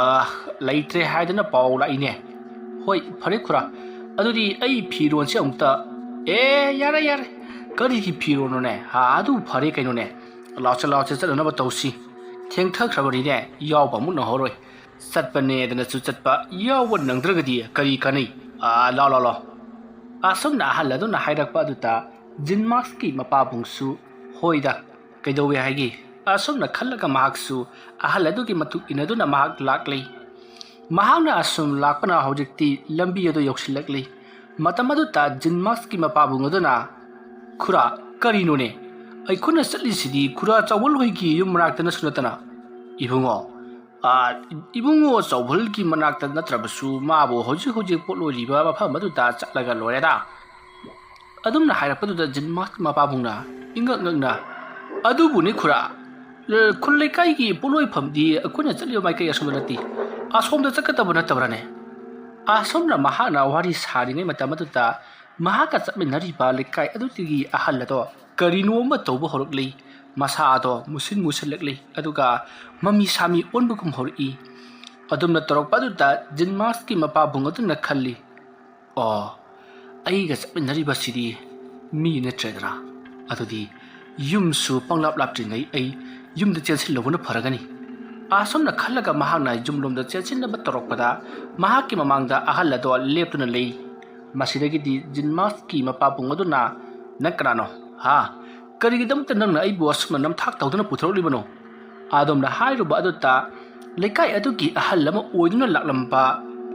ꯂꯩꯇ꯭ꯔꯦ ꯍꯥꯏꯗꯅ ꯄꯥꯎ ꯂꯥꯛꯏꯅꯦ꯫" "ꯍꯣꯏ, ꯐꯔꯦ ꯈꯨꯔꯥ, ꯑꯗꯨꯗꯤ ꯑꯩ ꯐꯤꯔꯣꯟꯁꯦ ꯑꯃꯨꯛꯇ"꯫ "ꯑꯦ, ꯌꯥꯔꯦ, ꯌꯥꯔꯦ, ꯀꯔꯤꯒꯤ ꯐꯤꯔꯣꯟꯅꯣꯅꯦ? ꯍꯥ, ꯑꯗꯨ ꯐꯔꯦ ꯀꯩꯅꯣꯅꯦ꯫ ꯂꯥꯎꯁꯦ, ꯂꯥꯎꯁꯦ, ꯆꯠꯅꯅꯕ ꯇꯧꯁꯤ꯫ ꯊꯦꯡꯊꯈ꯭ꯔꯕꯅꯤꯅꯦ, ꯌꯥꯎꯕ ꯑꯃꯨꯛ ꯅꯪꯍꯧꯔꯣꯏ꯫ ꯆꯠꯄꯅꯦꯗꯅꯁꯨ ꯆꯠꯄ, ꯌꯥꯎꯕ ꯅꯪꯗ꯭ꯔꯒꯗꯤ ꯀꯔꯤ ꯀꯥꯟꯅꯩ? ꯑꯥ, ꯂꯥꯎ, ꯂꯥꯎ, ꯂꯥꯎ꯫" ꯑꯁꯨꯝꯅ ꯑꯍꯜ ꯑꯗꯨꯅ ꯍꯥꯏꯔꯛꯄ ꯑꯗꯨꯗ ꯖꯤꯟ ꯃꯥꯛꯁꯀꯤ ꯃꯄꯥꯕꯨꯡꯁꯨ, "ꯍꯣꯏꯗ, ꯀꯩꯗꯧꯋꯦ ꯍꯥꯏꯒꯦ?" ꯑꯁꯨꯝꯅ ꯈꯜꯂꯒ ꯃꯍꯥꯛꯁꯨ ꯑꯍꯜ ꯑꯗꯨꯒꯤ ꯃꯇꯨꯡ ꯏꯟꯅꯗꯨꯅ ꯃꯍꯥꯛ ꯂꯥꯛꯂꯤ꯫ ꯃꯍꯥꯛꯅ ꯑꯁꯨꯝ ꯂꯥꯛꯄꯅ ꯍꯧꯖꯤꯛꯇꯤ ꯂꯝꯕꯤ ꯑꯗꯨ ꯌꯧꯁꯤꯜꯂꯛꯂꯤ꯫ ꯃꯇꯝ ꯑꯗꯨꯗ ꯖꯤꯟ ꯃꯥꯛꯁꯀꯤ ꯃꯄꯥꯕꯨꯡ ꯑꯗꯨꯅ, "ꯈꯨꯔꯥ, ꯀꯔꯤꯅꯣꯅꯦ? ꯑꯩꯈꯣꯏꯅ ꯆꯠꯂꯤꯁꯤꯗꯤ ꯈꯨꯔꯥ ꯆꯥꯎꯕꯜ ꯍꯣꯏꯒꯤ ꯌꯨꯝ ꯃꯅꯥꯛꯇꯅꯁꯨ ꯅꯠꯇꯅ꯫" "ꯏꯕꯨꯡꯉꯣ, ꯑꯥ, ꯏꯕꯨꯡꯉꯣ ꯆꯥꯎꯕꯜꯒꯤ ꯃꯅꯥꯛꯇ ꯅꯠꯇ꯭ꯔꯕꯁꯨ ꯃꯥꯕꯨ ꯍꯧꯖꯤꯛ ꯍꯧꯖꯤꯛ ꯄꯣꯠ ꯂꯣꯏꯔꯤꯕ ꯃꯐꯝ ꯑꯗꯨꯗ ꯆꯠꯂꯒ ꯂꯣꯏꯔꯦꯗ꯫" ꯑꯗꯨꯝꯅ ꯍꯥꯏꯔꯛꯄꯗꯨꯗ ꯖꯤꯟ ꯃꯥꯛꯁꯀꯤ ꯃꯄꯥꯕꯨꯡꯅ ꯏꯉꯛ ꯉꯛꯅ, "ꯑꯗꯨꯕꯨꯅꯤ ꯈꯨꯔꯥ, ꯈꯨꯜ ꯂꯩꯀꯥꯏꯒꯤ ꯄꯣꯠꯂꯣꯏꯐꯝꯗꯤ ꯑꯩꯈꯣꯏꯅ ꯆꯠꯂꯤꯕ ꯃꯥꯏꯀꯩ ꯑꯁꯣꯝꯗ ꯅꯠꯇꯦ, ꯑꯁꯣꯝꯗ ꯆꯠꯀꯗꯕ ꯅꯠꯇꯕ꯭ꯔꯥꯅꯦ?" ꯑꯁꯨꯝꯅ ꯃꯍꯥꯛꯅ ꯋꯥꯔꯤ ꯁꯥꯔꯤꯉꯩ ꯃꯇꯝ ꯑꯗꯨꯗ ꯃꯍꯥꯛꯀ ꯆꯠꯃꯤꯟꯅꯔꯤꯕ ꯂꯩꯀꯥꯏ ꯑꯗꯨꯗꯒꯤ ꯑꯍꯜ ꯑꯗꯣ ꯀꯔꯤꯅꯣ ꯑꯃ ꯇꯧꯕ ꯍꯧꯔꯛꯂꯤ꯫ ꯃꯁꯥ ꯑꯗꯣ ꯃꯨꯁꯤꯟ ꯃꯨꯁꯤꯜꯂꯛꯂꯤ, ꯑꯗꯨꯒ ꯃꯃꯤ ꯁꯥꯃꯤ ꯑꯣꯟꯕꯒꯨꯝ ꯍꯧꯔꯛꯏ꯫ ꯑꯗꯨꯝꯅ ꯇꯧꯔꯛꯄ ꯑꯗꯨꯗ ꯖꯤꯟ ꯃꯥꯛꯁꯀꯤ ꯃꯄꯥꯕꯨꯡ ꯑꯗꯨꯅ ꯈꯜꯂꯤ, "ꯑꯣ, ꯑꯩꯒ ꯆꯠꯃꯤꯟꯅꯔꯤꯕꯁꯤꯗꯤ ꯃꯤ ꯅꯠꯇ꯭ꯔꯦꯗꯅ꯫ ꯑꯗꯨꯗꯤ ꯌꯨꯝꯁꯨ ꯄꯪꯂꯥꯞ ꯂꯥꯞꯇ꯭ꯔꯤꯉꯩ ꯑꯩ ꯌꯨꯝꯗ ꯆꯦꯟꯁꯤꯜꯂꯨꯕꯅ ꯐꯔꯒꯅꯤ꯫" ꯑꯁꯨꯝꯅ ꯈꯜꯂꯒ ꯃꯍꯥꯛꯅ ꯌꯨꯝꯂꯣꯝꯗ ꯆꯦꯟꯁꯤꯟꯅꯕ ꯇꯧꯔꯛꯄꯗ ꯃꯍꯥꯛꯀꯤ ꯃꯃꯥꯡꯗ ꯑꯍꯜ ꯑꯗꯣ ꯂꯦꯞꯇꯨꯅ ꯂꯩ꯫ ꯃꯁꯤꯗꯒꯤꯗꯤ ꯖꯤꯟ ꯃꯥꯛꯁꯀꯤ ꯃꯄꯥꯕꯨꯡ ꯑꯗꯨꯅ, "ꯅꯪ ꯀꯅꯥꯅꯣ? ꯍꯥ? "ꯀꯔꯤꯒꯤꯗꯃꯛꯇ ꯅꯪꯅ ꯑꯩꯕꯨ ꯑꯁꯨꯝꯅ ꯅꯝꯊꯥꯛ ꯇꯧꯗꯨꯅ ꯄꯨꯊꯣꯔꯛꯂꯤꯕꯅꯣ?" ꯑꯗꯣꯝꯅ ꯍꯥꯏꯔꯨꯕ ꯑꯗꯨꯗ, ꯂꯩꯀꯥꯏ ꯑꯗꯨꯒꯤ ꯑꯍꯜ ꯑꯃ ꯑꯣꯏꯗꯨꯅ ꯂꯥꯛꯂꯝꯕ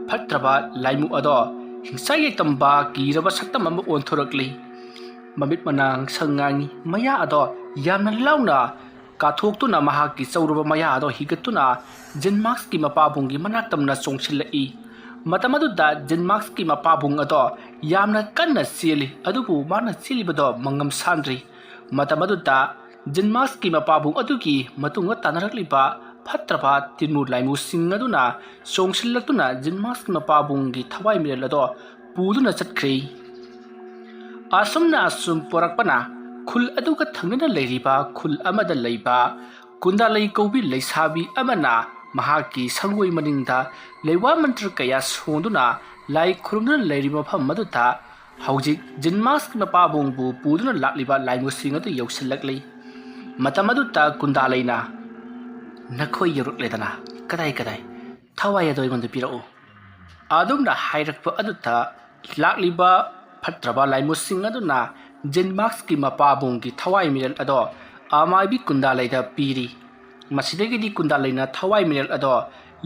ꯐꯠꯇ꯭ꯔꯕ ꯂꯥꯏꯃꯨ ꯑꯗꯣ ꯍꯤꯡꯁꯥ ꯌꯦꯛꯇꯝꯕ ꯀꯤꯔꯕ ꯁꯛꯇꯝ ꯑꯃ ꯑꯣꯟꯊꯣꯔꯛꯂꯤ꯫ ꯃꯃꯤꯠ ꯃꯅꯥ ꯉꯥꯡꯁꯪ ꯉꯥꯡꯏ, ꯃꯌꯥ ꯑꯗꯣ ꯌꯥꯝꯅ ꯂꯥꯎꯅ ꯀꯥꯊꯣꯛꯇꯨꯅ ꯃꯍꯥꯛꯀꯤ ꯆꯧꯔꯕ ꯃꯌꯥ ꯑꯗꯣ ꯍꯤꯒꯠꯇꯨꯅ ꯖꯤꯟꯃꯥꯛꯁꯀꯤ ꯃꯄꯥꯕꯨꯡꯒꯤ ꯃꯅꯥꯛ ꯇꯝꯅ ꯆꯣꯡꯁꯤꯜꯂꯛꯏ꯫ ꯃꯇꯝ ꯑꯗꯨꯗ ꯖꯤꯟꯃꯥꯛꯁꯀꯤ ꯃꯄꯥꯕꯨꯡ ꯑꯗꯣ ꯌꯥꯝꯅ ꯀꯟꯅ ꯆꯦꯜꯂꯤ, ꯑꯗꯨꯕꯨ ꯃꯥꯅ ꯆꯦꯜꯂꯤꯕꯗꯣ ꯃꯉꯝ ꯁꯥꯟꯗ꯭ꯔꯤ꯫ ꯃꯇꯝ ꯑꯗꯨꯗ ꯖꯤꯟꯃꯥꯛꯁꯀꯤ ꯃꯄꯥꯕꯨꯡ ꯑꯗꯨꯒꯤ ꯃꯇꯨꯡꯗ ꯇꯥꯟꯅꯔꯛꯂꯤꯕ ꯐꯠꯇ꯭ꯔꯕ ꯇꯤꯟꯃꯨ ꯂꯥꯏꯃꯨꯁꯤꯡ ꯑꯗꯨꯅ ꯆꯣꯡꯁꯤꯜꯂꯛꯇꯨꯅ ꯖꯤꯟꯃꯥꯛꯁꯀꯤ ꯃꯄꯥꯕꯨꯡꯒꯤ ꯊꯋꯥꯏ ꯃꯤꯔꯦꯜ ꯑꯗꯣ ꯄꯨꯗꯨꯅ ꯆꯠꯈ꯭ꯔꯦ꯫ ꯑꯁꯨꯝꯅ ꯑꯁꯨꯝ ꯄꯣꯔꯛꯄꯅ ꯈꯨꯜ ꯑꯗꯨꯒ ꯊꯪꯅꯅ ꯂꯩꯔꯤꯕ ꯈꯨꯜ ꯑꯃꯗ ꯂꯩꯕ ꯀꯨꯟꯗꯥꯂꯩ ꯀꯧꯕꯤ ꯂꯩꯁꯥꯕꯤ ꯑꯃꯅ ꯃꯍꯥꯛꯀꯤ ꯁꯪꯒꯣꯏ ꯃꯅꯤꯡꯗ ꯂꯩꯋꯥ ꯃꯟꯇ꯭ꯔ ꯀꯌꯥ ꯁꯣꯟꯗꯨꯅ ꯂꯥꯏ ꯈꯨꯔꯨꯝꯗꯨꯅ ꯂꯩꯔꯤꯕ ꯃꯐꯝ ꯑꯗꯨꯗ ꯍꯧꯖꯤꯛ ꯖꯤꯟꯃꯥꯛꯁꯀꯤ ꯃꯄꯥꯕꯨꯡꯕꯨ ꯄꯨꯗꯨꯅ ꯂꯥꯛꯂꯤꯕ ꯂꯥꯏꯃꯨꯁꯤꯡ ꯑꯗꯨ ꯌꯧꯁꯤꯜꯂꯛꯂꯤ꯫ ꯃꯇꯝ ꯑꯗꯨꯗ ꯀꯨꯟꯗꯥꯂꯩꯅ, "ꯅꯈꯣꯏ ꯌꯧꯔꯛꯂꯦꯗꯅ, ꯀꯗꯥꯏ ꯀꯗꯥꯏ? ꯊꯋꯥꯏ ꯑꯗꯣ ꯑꯩꯉꯣꯟꯗ ꯄꯤꯔꯛꯎ"꯫ ꯑꯗꯨꯝꯅ ꯍꯥꯏꯔꯛꯄ ꯑꯗꯨꯗ ꯂꯥꯛꯂꯤꯕ ꯐꯠꯇ꯭ꯔꯕ ꯂꯥꯏꯃꯨꯁꯤꯡ ꯑꯗꯨꯅ ꯖꯤꯟꯃꯥꯛꯁꯀꯤ ꯃꯄꯥꯕꯨꯡꯒꯤ ꯊꯋꯥꯏ ꯃꯤꯔꯦꯜ ꯑꯗꯣ ꯑꯃꯥꯏꯕꯤ ꯀꯨꯟꯗꯥꯂꯩꯗ ꯄꯤꯔꯤ꯫ ꯃꯁꯤꯗꯒꯤꯗꯤ ꯀꯨꯟꯗꯥꯂꯩꯅ ꯊꯋꯥꯏ ꯃꯤꯔꯦꯜ ꯑꯗꯣ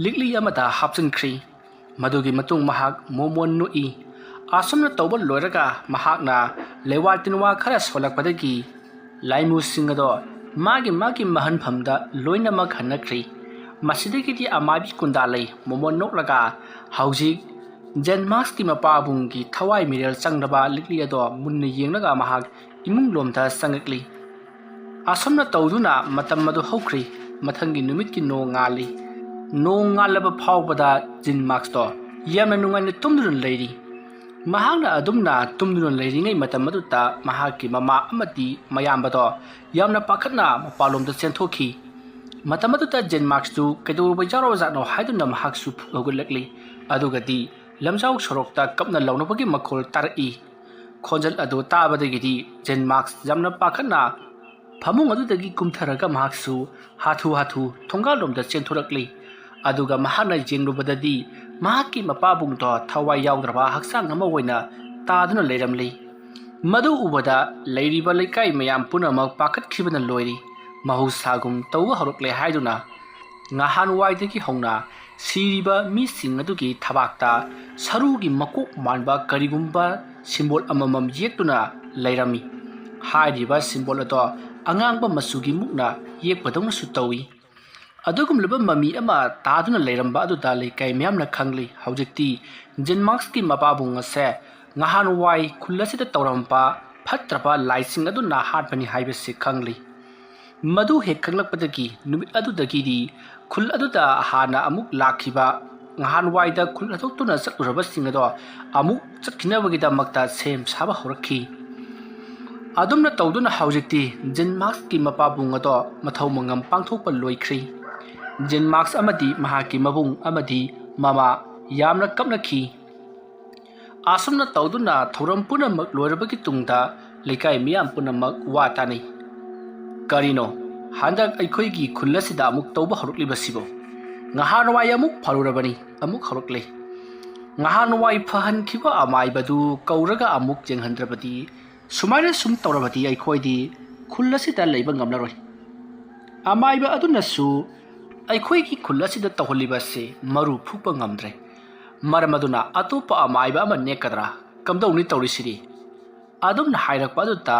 ꯂꯤꯛꯂꯤ ꯑꯃꯗ ꯍꯥꯞꯆꯤꯟꯈ꯭ꯔꯤ꯫ ꯃꯗꯨꯒꯤ ꯃꯇꯨꯡ ꯃꯍꯥꯛ ꯃꯣꯃꯣꯟ ꯅꯣꯛꯏ꯫ ꯑꯁꯨꯝꯅ ꯇꯧꯕ ꯂꯣꯏꯔꯒ ꯃꯍꯥꯛꯅ ꯂꯩꯋꯥ ꯇꯤꯟꯋꯥ ꯈꯔ ꯁꯣꯜꯂꯛꯄꯗꯒꯤ ꯂꯥꯏꯃꯨꯁꯤꯡ ꯑꯗꯣ ꯃꯥꯒꯤ ꯃꯥꯒꯤ ꯃꯍꯟꯐꯝꯗ ꯂꯣꯏꯅꯃꯛ ꯍꯟꯅꯈ꯭ꯔꯤ꯫ ꯃꯁꯤꯗꯒꯤꯗꯤ ꯑꯃꯥꯏꯕꯤ ꯀꯨꯟꯗꯥꯂꯩ ꯃꯣꯃꯣꯟ ꯅꯣꯛꯂꯒ ꯍꯧꯖꯤꯛ ꯖꯦꯟꯃꯥꯛꯁꯀꯤ ꯃꯄꯥꯕꯨꯡꯒꯤ ꯊꯋꯥꯏ ꯃꯤꯔꯦꯜ ꯆꯪꯂꯕ ꯂꯤꯛꯂꯤ ꯑꯗꯣ ꯃꯨꯟꯅ ꯌꯦꯡꯂꯒ ꯃꯍꯥꯛ ꯏꯃꯨꯡ ꯂꯣꯝꯗ ꯆꯪꯉꯛꯂꯤ꯫ ꯑꯁꯨꯝꯅ ꯇꯧꯗꯨꯅ ꯃꯇꯝ ꯑꯗꯨ ꯍꯧꯈ꯭ꯔꯤ꯫ ꯃꯊꯪꯒꯤ ꯅꯨꯃꯤꯠꯀꯤ ꯅꯣꯡ ꯉꯥꯜꯂꯤ꯫ ꯅꯣꯡ ꯉꯥꯜꯂꯕ ꯐꯥꯎꯕꯗ ꯖꯤꯟꯃꯥꯛꯁꯇꯣ ꯌꯥꯝꯅ ꯅꯨꯡꯉꯥꯏꯅ ꯇꯨꯝꯗꯨꯅ ꯂꯩꯔꯤ꯫ ꯃꯍꯥꯛꯅ ꯑꯗꯨꯝꯅ ꯇꯨꯝꯗꯨꯅ ꯂꯩꯔꯤꯉꯩ ꯃꯇꯝ ꯑꯗꯨꯗ ꯃꯍꯥꯛꯀꯤ ꯃꯃꯥ ꯑꯃꯗꯤ ꯃꯌꯥꯝꯕꯗꯣ ꯌꯥꯝꯅ ꯄꯥꯈꯠꯅ ꯃꯄꯥꯟꯂꯣꯝꯗ ꯆꯦꯟꯊꯣꯛꯈꯤ꯫ ꯃꯇꯝ ꯑꯗꯨꯗ ꯖꯦꯟꯃꯥꯛꯁꯇꯨ ꯀꯩꯗꯧꯔꯕ ꯌꯥꯎꯔꯕꯖꯥꯠꯅꯣ ꯍꯥꯏꯗꯨꯅ ꯃꯍꯥꯛꯁꯨ ꯍꯧꯒꯠꯂꯛꯂꯤ꯫ ꯑꯗꯨꯒꯗꯤ ꯂꯝꯖꯥꯎ ꯁꯣꯔꯣꯛꯇ ꯀꯞꯅ ꯂꯥꯎꯅꯕꯒꯤ ꯃꯈꯣꯜ ꯇꯥꯔꯛꯏ꯫ ꯈꯣꯟꯖꯦꯜ ꯑꯗꯨ ꯇꯥꯕꯗꯒꯤꯗꯤ ꯖꯦꯟꯃꯥꯛꯁ ꯌꯥꯝꯅ ꯄꯥꯈꯠꯅ ꯐꯃꯨꯡ ꯑꯗꯨꯗꯒꯤ ꯀꯨꯝꯊꯔꯒ ꯃꯍꯥꯛꯁꯨ ꯍꯥꯊꯨ ꯍꯥꯊꯨ ꯊꯣꯡꯒꯥꯜꯂꯣꯝꯗ ꯆꯦꯟꯊꯣꯔꯛꯂꯤ꯫ ꯑꯗꯨꯒ ꯃꯍꯥꯛꯅ ꯌꯦꯡꯂꯨꯕꯗꯗꯤ ꯃꯍꯥꯛꯀꯤ ꯃꯄꯥꯕꯨꯡꯗꯣ ꯊꯋꯥꯏ ꯌꯥꯎꯗ꯭ꯔꯕ ꯍꯛꯆꯥꯡ ꯑꯃ ꯑꯣꯏꯅ ꯇꯥꯗꯨꯅ ꯂꯩꯔꯝꯂꯤ꯫ ꯃꯗꯨ ꯎꯕꯗ ꯂꯩꯔꯤꯕ ꯂꯩꯀꯥꯏ ꯃꯌꯥꯝ ꯄꯨꯝꯅꯃꯛ ꯄꯥꯈꯠꯈꯤꯕꯅ ꯂꯣꯏꯔꯤ꯫ ꯃꯍꯧꯁꯥꯒꯨꯝ ꯇꯧꯕ ꯍꯧꯔꯛꯂꯦ ꯍꯥꯏꯗꯨꯅ ꯉꯍꯥꯟꯋꯥꯏꯗꯒꯤ ꯍꯧꯅ ꯁꯤꯔꯤꯕ ꯃꯤꯁꯤꯡ ꯑꯗꯨꯒꯤ ꯊꯕꯥꯛꯇ ꯁꯔꯨꯒꯤ ꯃꯀꯣꯛ ꯃꯥꯟꯕ ꯀꯔꯤꯒꯨꯝꯕ ꯁꯤꯝꯕꯣꯜ ꯑꯃꯃꯝ ꯌꯦꯛꯇꯨꯅ ꯂꯩꯔꯝꯃꯤ꯫ ꯍꯥꯏꯔꯤꯕ ꯁꯤꯝꯕꯣꯜ ꯑꯗꯣ ꯑꯉꯥꯡꯕ ꯃꯆꯨꯒꯤ ꯃꯨꯛꯅ ꯌꯦꯛꯄꯗꯧꯅꯁꯨ ꯇꯧꯏ꯫ ꯑꯗꯨꯒꯨꯝꯂꯕ ꯃꯃꯤ ꯑꯃ ꯇꯥꯗꯨꯅ ꯂꯩꯔꯝꯕ ꯑꯗꯨꯗ ꯂꯩꯀꯥꯏ ꯃꯌꯥꯝꯅ ꯈꯪꯂꯤ꯫ ꯍꯧꯖꯤꯛꯇꯤ ꯖꯤꯟ ꯃꯥꯛꯁꯀꯤ ꯃꯄꯥꯕꯨꯡ ꯑꯁꯦ ꯉꯍꯥꯟꯋꯥꯏ ꯈꯨꯜ ꯑꯁꯤꯗ ꯇꯧꯔꯝꯕ ꯐꯠꯇ꯭ꯔꯕ ꯂꯥꯏꯁꯤꯡ ꯑꯗꯨꯅ ꯍꯥꯠꯄꯅꯤ ꯍꯥꯏꯕꯁꯤ ꯈꯪꯂꯤ꯫ ꯃꯗꯨ ꯍꯦꯛ ꯈꯪꯂꯛꯄꯗꯒꯤ ꯅꯨꯃꯤꯠ ꯑꯗꯨꯗꯒꯤꯗꯤ ꯈꯨꯜ ꯑꯗꯨꯗ ꯍꯥꯟꯅ ꯑꯃꯨꯛ ꯂꯥꯛꯈꯤꯕ, ꯉꯍꯥꯟꯋꯥꯏꯗ ꯈꯨꯜ ꯍꯥꯠꯇꯣꯛꯇꯨꯅ ꯆꯠꯂꯨꯔꯕꯁꯤꯡ ꯑꯗꯣ ꯑꯃꯨꯛ ꯆꯠꯈꯤꯅꯕꯒꯤꯗꯃꯛꯇ ꯁꯦꯝ ꯁꯥꯕ ꯍꯧꯔꯛꯈꯤ꯫ ꯑꯗꯨꯝꯅ ꯇꯧꯗꯨꯅ ꯍꯧꯖꯤꯛꯇꯤ ꯖꯤꯟ ꯃꯥꯛꯁꯀꯤ ꯃꯄꯥꯕꯨꯡ ꯑꯗꯣ ꯃꯊꯧ ꯃꯉꯝ ꯄꯥꯡꯊꯣꯛꯄ ꯂꯣꯏꯈ꯭ꯔꯦ꯫ ꯖꯤꯟ ꯃꯥꯛꯁ ꯑꯃꯗꯤ ꯃꯍꯥꯛꯀꯤ ꯃꯕꯨꯡ ꯑꯃꯗꯤ ꯃꯃꯥ ꯌꯥꯝꯅ ꯀꯞꯅꯈꯤ꯫ ꯑꯁꯨꯝꯅ ꯇꯧꯗꯨꯅ ꯊꯧꯔꯝ ꯄꯨꯝꯅꯃꯛ ꯂꯣꯏꯔꯕꯒꯤ ꯇꯨꯡꯗ ꯂꯩꯀꯥꯏ ꯃꯤꯌꯥꯝ ꯄꯨꯝꯅꯃꯛ ꯋꯥ ꯇꯥꯅꯩ꯫ "ꯀꯔꯤꯅꯣ ꯍꯟꯗꯛ ꯑꯩꯈꯣꯏꯒꯤ ꯈꯨꯜ ꯑꯁꯤꯗ ꯑꯃꯨꯛ ꯇꯧꯕ ꯍꯧꯔꯛꯂꯤꯕꯁꯤꯕꯣ? ꯉꯍꯥꯟꯋꯥꯏ ꯑꯃꯨꯛ ꯐꯔꯨꯔꯕꯅꯤ, ꯑꯃꯨꯛ ꯍꯧꯔꯛꯂꯦ꯫ ꯉꯍꯥꯟꯋꯥꯏ ꯐꯍꯟꯈꯤꯕ ꯑꯃꯥꯏꯕꯗꯨ ꯀꯧꯔꯒ ꯑꯃꯨꯛ ꯌꯦꯡꯍꯟꯗ꯭ꯔꯕꯗꯤ, ꯁꯨꯃꯥꯏꯅ ꯁꯨꯝ ꯇꯧꯔꯕꯗꯤ ꯑꯩꯈꯣꯏꯗꯤ ꯈꯨꯜ ꯑꯁꯤꯗ ꯂꯩꯕ ꯉꯝꯂꯔꯣꯏ꯫ ꯑꯃꯥꯏꯕ ꯑꯗꯨꯅꯁꯨ ꯑꯩꯈꯣꯏꯒꯤ ꯈꯨꯜ ꯑꯁꯤꯗ ꯇꯧꯍꯜꯂꯤꯕ ꯑꯁꯤ ꯃꯔꯨ ꯐꯨꯛꯄ ꯉꯝꯗ꯭ꯔꯦ꯫ ꯃꯔꯝ ꯑꯗꯨꯅ ꯑꯇꯣꯞꯄ ꯑꯃꯥꯏꯕ ꯑꯃ ꯅꯦꯛꯀꯗ꯭ꯔꯥ? ꯀꯝꯗꯧꯅꯤ ꯇꯧꯔꯤꯁꯤꯗꯤ?" ꯑꯗꯨꯝꯅ ꯍꯥꯏꯔꯛꯄ ꯑꯗꯨꯗ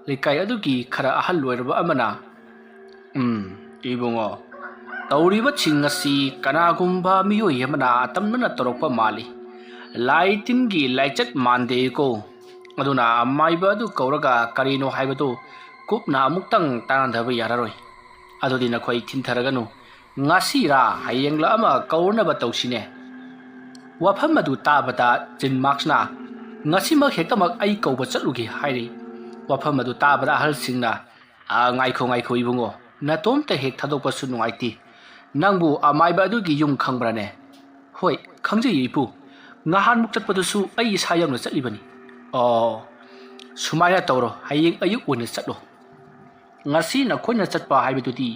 ꯂꯩꯀꯥꯏ ꯑꯗꯨꯒꯤ ꯈꯔ ꯑꯍꯜ ꯑꯣꯏꯔꯕ ꯑꯃꯅ, "ꯎꯝ, ꯏꯕꯨꯡꯉꯣ, ꯇꯧꯔꯤꯕꯁꯤꯡ ꯑꯁꯤ ꯀꯅꯥꯒꯨꯝꯕ ꯃꯤꯑꯣꯏ ꯑꯃꯅ ꯑꯇꯝꯅꯅ ꯇꯧꯔꯛꯄ ꯃꯥꯜꯂꯤ꯫ ꯂꯥꯏ ꯇꯤꯟꯒꯤ ꯂꯥꯏꯆꯠ ꯃꯥꯟꯗꯦꯀꯣ꯫ ꯑꯗꯨꯅ ꯑꯃꯥꯏꯕ ꯑꯗꯨ ꯀꯧꯔꯒ ꯀꯔꯤꯅꯣ ꯍꯥꯏꯕꯗꯨ ꯀꯨꯞꯅ ꯑꯃꯨꯛꯇꯪ ꯇꯥꯟꯅꯗꯕ ꯌꯥꯔꯔꯣꯏ꯫ ꯑꯗꯨꯗꯤ ꯅꯈꯣꯏ ꯊꯤꯟꯊꯔꯒꯅꯨ꯫ ꯉꯁꯤꯔꯥ ꯍꯌꯦꯡꯂ ꯑꯃ ꯀꯧꯔꯅꯕ ꯇꯧꯁꯤꯅꯦ꯫" ꯋꯥꯐꯝ ꯑꯗꯨ ꯇꯥꯕꯗ ꯖꯤꯟ ꯃꯥꯛꯁꯅ, "ꯉꯁꯤꯃꯛ ꯍꯦꯛꯇꯃꯛ ꯑꯩ ꯀꯧꯕ ꯆꯠꯂꯨꯒꯦ" ꯍꯥꯏꯔꯤ꯫ ꯋꯥꯐꯝ ꯑꯗꯨ ꯇꯥꯕꯗ ꯑꯍꯜꯁꯤꯡꯅ, "ꯑ, ꯉꯥꯏꯈꯣ, ꯉꯥꯏꯈꯣ ꯏꯕꯨꯡꯉꯣ, ꯅꯇꯣꯝꯇ ꯍꯦꯛ ꯊꯥꯗꯣꯛꯄꯁꯨ ꯅꯨꯡꯉꯥꯏꯇꯦ꯫ ꯅꯪꯕꯨ ꯑꯃꯥꯏꯕ ꯑꯗꯨꯒꯤ ꯌꯨꯝ ꯈꯪꯕ꯭ꯔꯥꯅꯦ?" "ꯍꯣꯏ, ꯈꯪꯖꯩꯌꯦ ꯏꯄꯨ꯫ ꯉꯍꯥꯟꯃꯨꯛ ꯆꯠꯄꯗꯨꯁꯨ ꯑꯩ ꯏꯁꯥ ꯌꯥꯎꯅ ꯆꯠꯂꯤꯕꯅꯤ꯫" "ꯑꯣ, ꯁꯨꯃꯥꯏꯅ ꯇꯧꯔꯣ, ꯍꯌꯦꯡ ꯑꯌꯨꯛ ꯑꯣꯏꯅ ꯆꯠꯂꯣ꯫ ꯉꯁꯤ ꯅꯈꯣꯏꯅ ꯆꯠꯄ ꯍꯥꯏꯕꯗꯨꯗꯤ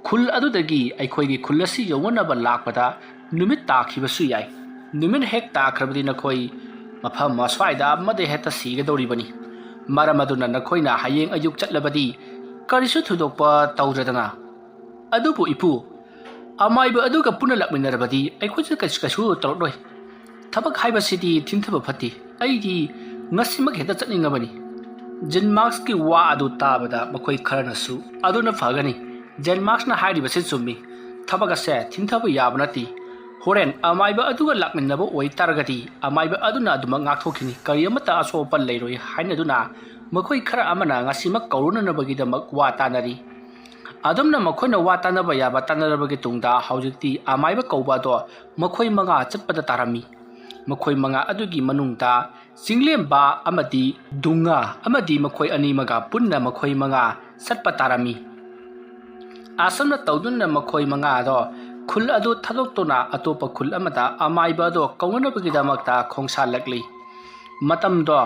ꯈꯨꯜ ꯑꯗꯨꯗꯒꯤ ꯑꯩꯈꯣꯏꯒꯤ ꯈꯨꯜ ꯑꯁꯤ ꯌꯧꯅꯅꯕ ꯂꯥꯛꯄꯗ ꯅꯨꯃꯤꯠ ꯇꯥꯈꯤꯕꯁꯨ ꯌꯥꯏ꯫ ꯅꯨꯃꯤꯠ ꯍꯦꯛ ꯇꯥꯈ꯭ꯔꯕꯗꯤ ꯅꯈꯣꯏ ꯃꯐꯝ ꯑꯁ꯭ꯋꯥꯏꯗ ꯑꯃꯗ ꯍꯦꯛꯇ ꯁꯤꯒꯗꯧꯔꯤꯕꯅꯤ꯫ ꯃꯔꯝ ꯑꯗꯨꯅ ꯅꯈꯣꯏꯅ ꯍꯌꯦꯡ ꯑꯌꯨꯛ ꯆꯠꯂꯕꯗꯤ ꯀꯔꯤꯁꯨ ꯊꯣꯏꯗꯣꯛꯄ ꯇꯧꯗ꯭ꯔꯗꯅ꯫ ꯑꯗꯨꯕꯨ ꯏꯄꯨ, ꯑꯃꯥꯏꯕ ꯑꯗꯨꯒ ꯄꯨꯟꯅ ꯂꯥꯛꯃꯤꯟꯅꯔꯕꯗꯤ ꯑꯩꯈꯣꯏꯁꯨ ꯀꯩꯁꯨ ꯀꯩꯁꯨ ꯇꯧꯔꯛꯂꯣꯏ꯫ ꯊꯕꯛ ꯍꯥꯏꯕꯁꯤꯗꯤ ꯊꯤꯡꯊꯕ ꯐꯠꯇꯦ꯫ ꯑꯩꯗꯤ ꯉꯁꯤꯃꯛ ꯍꯦꯛꯇ ꯆꯠꯅꯤꯡꯉꯕꯅꯤ꯫ ꯖꯦꯟꯃꯥꯛꯁꯀꯤ ꯋꯥ ꯑꯗꯨ ꯇꯥꯕꯗ ꯃꯈꯣꯏ ꯈꯔꯅꯁꯨ ꯑꯗꯨꯅ ꯐꯒꯅꯤ, ꯖꯦꯟꯃꯥꯛꯁꯅ ꯍꯥꯏꯔꯤꯕꯁꯤ ꯆꯨꯝꯃꯤ, ꯊꯕꯛ ꯑꯁꯦ ꯊꯤꯡꯊꯕ ꯌꯥꯕ ꯅꯠꯇꯦ꯫ ꯍꯣꯔꯦꯟ ꯑꯃꯥꯏꯕ ꯑꯗꯨꯒ ꯂꯥꯛꯃꯤꯟꯅꯕ ꯑꯣꯏꯇꯥꯔꯒꯗꯤ ꯑꯃꯥꯏꯕ ꯑꯗꯨꯅ ꯑꯗꯨꯃꯛ ꯉꯥꯛꯊꯣꯛꯈꯤꯅꯤ, ꯀꯔꯤ ꯑꯃꯠꯇ ꯑꯁꯣꯛ ꯑꯄꯟ ꯂꯩꯔꯣꯏ ꯍꯥꯏꯅꯗꯨꯅ ꯃꯈꯣꯏ ꯈꯔ ꯑꯃꯅ ꯉꯁꯤꯃꯛ ꯀꯧꯔꯨꯅꯅꯕꯒꯤꯗꯃꯛ ꯋꯥ ꯇꯥꯅꯔꯤ꯫ ꯑꯗꯨꯝꯅ ꯃꯈꯣꯏꯅ ꯋꯥ ꯇꯥꯅꯕ ꯌꯥꯕ ꯇꯥꯅꯔꯕꯒꯤ ꯇꯨꯡꯗ ꯍꯧꯖꯤꯛꯇꯤ ꯑꯃꯥꯏꯕ ꯀꯧꯕ ꯑꯗꯣ ꯃꯈꯣꯏ ꯃꯉꯥ ꯆꯠꯄꯗ ꯇꯥꯔꯝꯃꯤ꯫ ꯃꯈꯣꯏ ꯃꯉꯥ ꯑꯗꯨꯒꯤ ꯃꯅꯨꯡꯗ ꯆꯤꯡꯂꯦꯝꯕ ꯑꯃꯗꯤ ꯗꯨꯡꯉꯥ ꯑꯃꯗꯤ ꯃꯈꯣꯏ ꯑꯅꯤꯃꯒ ꯄꯨꯟꯅ ꯃꯈꯣꯏ ꯃꯉꯥ ꯆꯠꯄ ꯇꯥꯔꯝꯃꯤ꯫ ꯑꯁꯨꯝꯅ ꯇꯧꯗꯨꯅ ꯃꯈꯣꯏ ꯃꯉꯥꯗꯣ ꯈꯨꯜ ꯑꯗꯨ ꯊꯥꯗꯣꯛꯇꯨꯅ ꯑꯇꯣꯞꯄ ꯈꯨꯜ ꯑꯃꯗ ꯑꯃꯥꯏꯕ ꯑꯗꯣ ꯀꯧꯅꯅꯕꯒꯤꯗꯃꯛꯇ ꯈꯣꯡꯁꯥꯜꯂꯛꯂꯤ꯫ ꯃꯇꯝꯗꯣ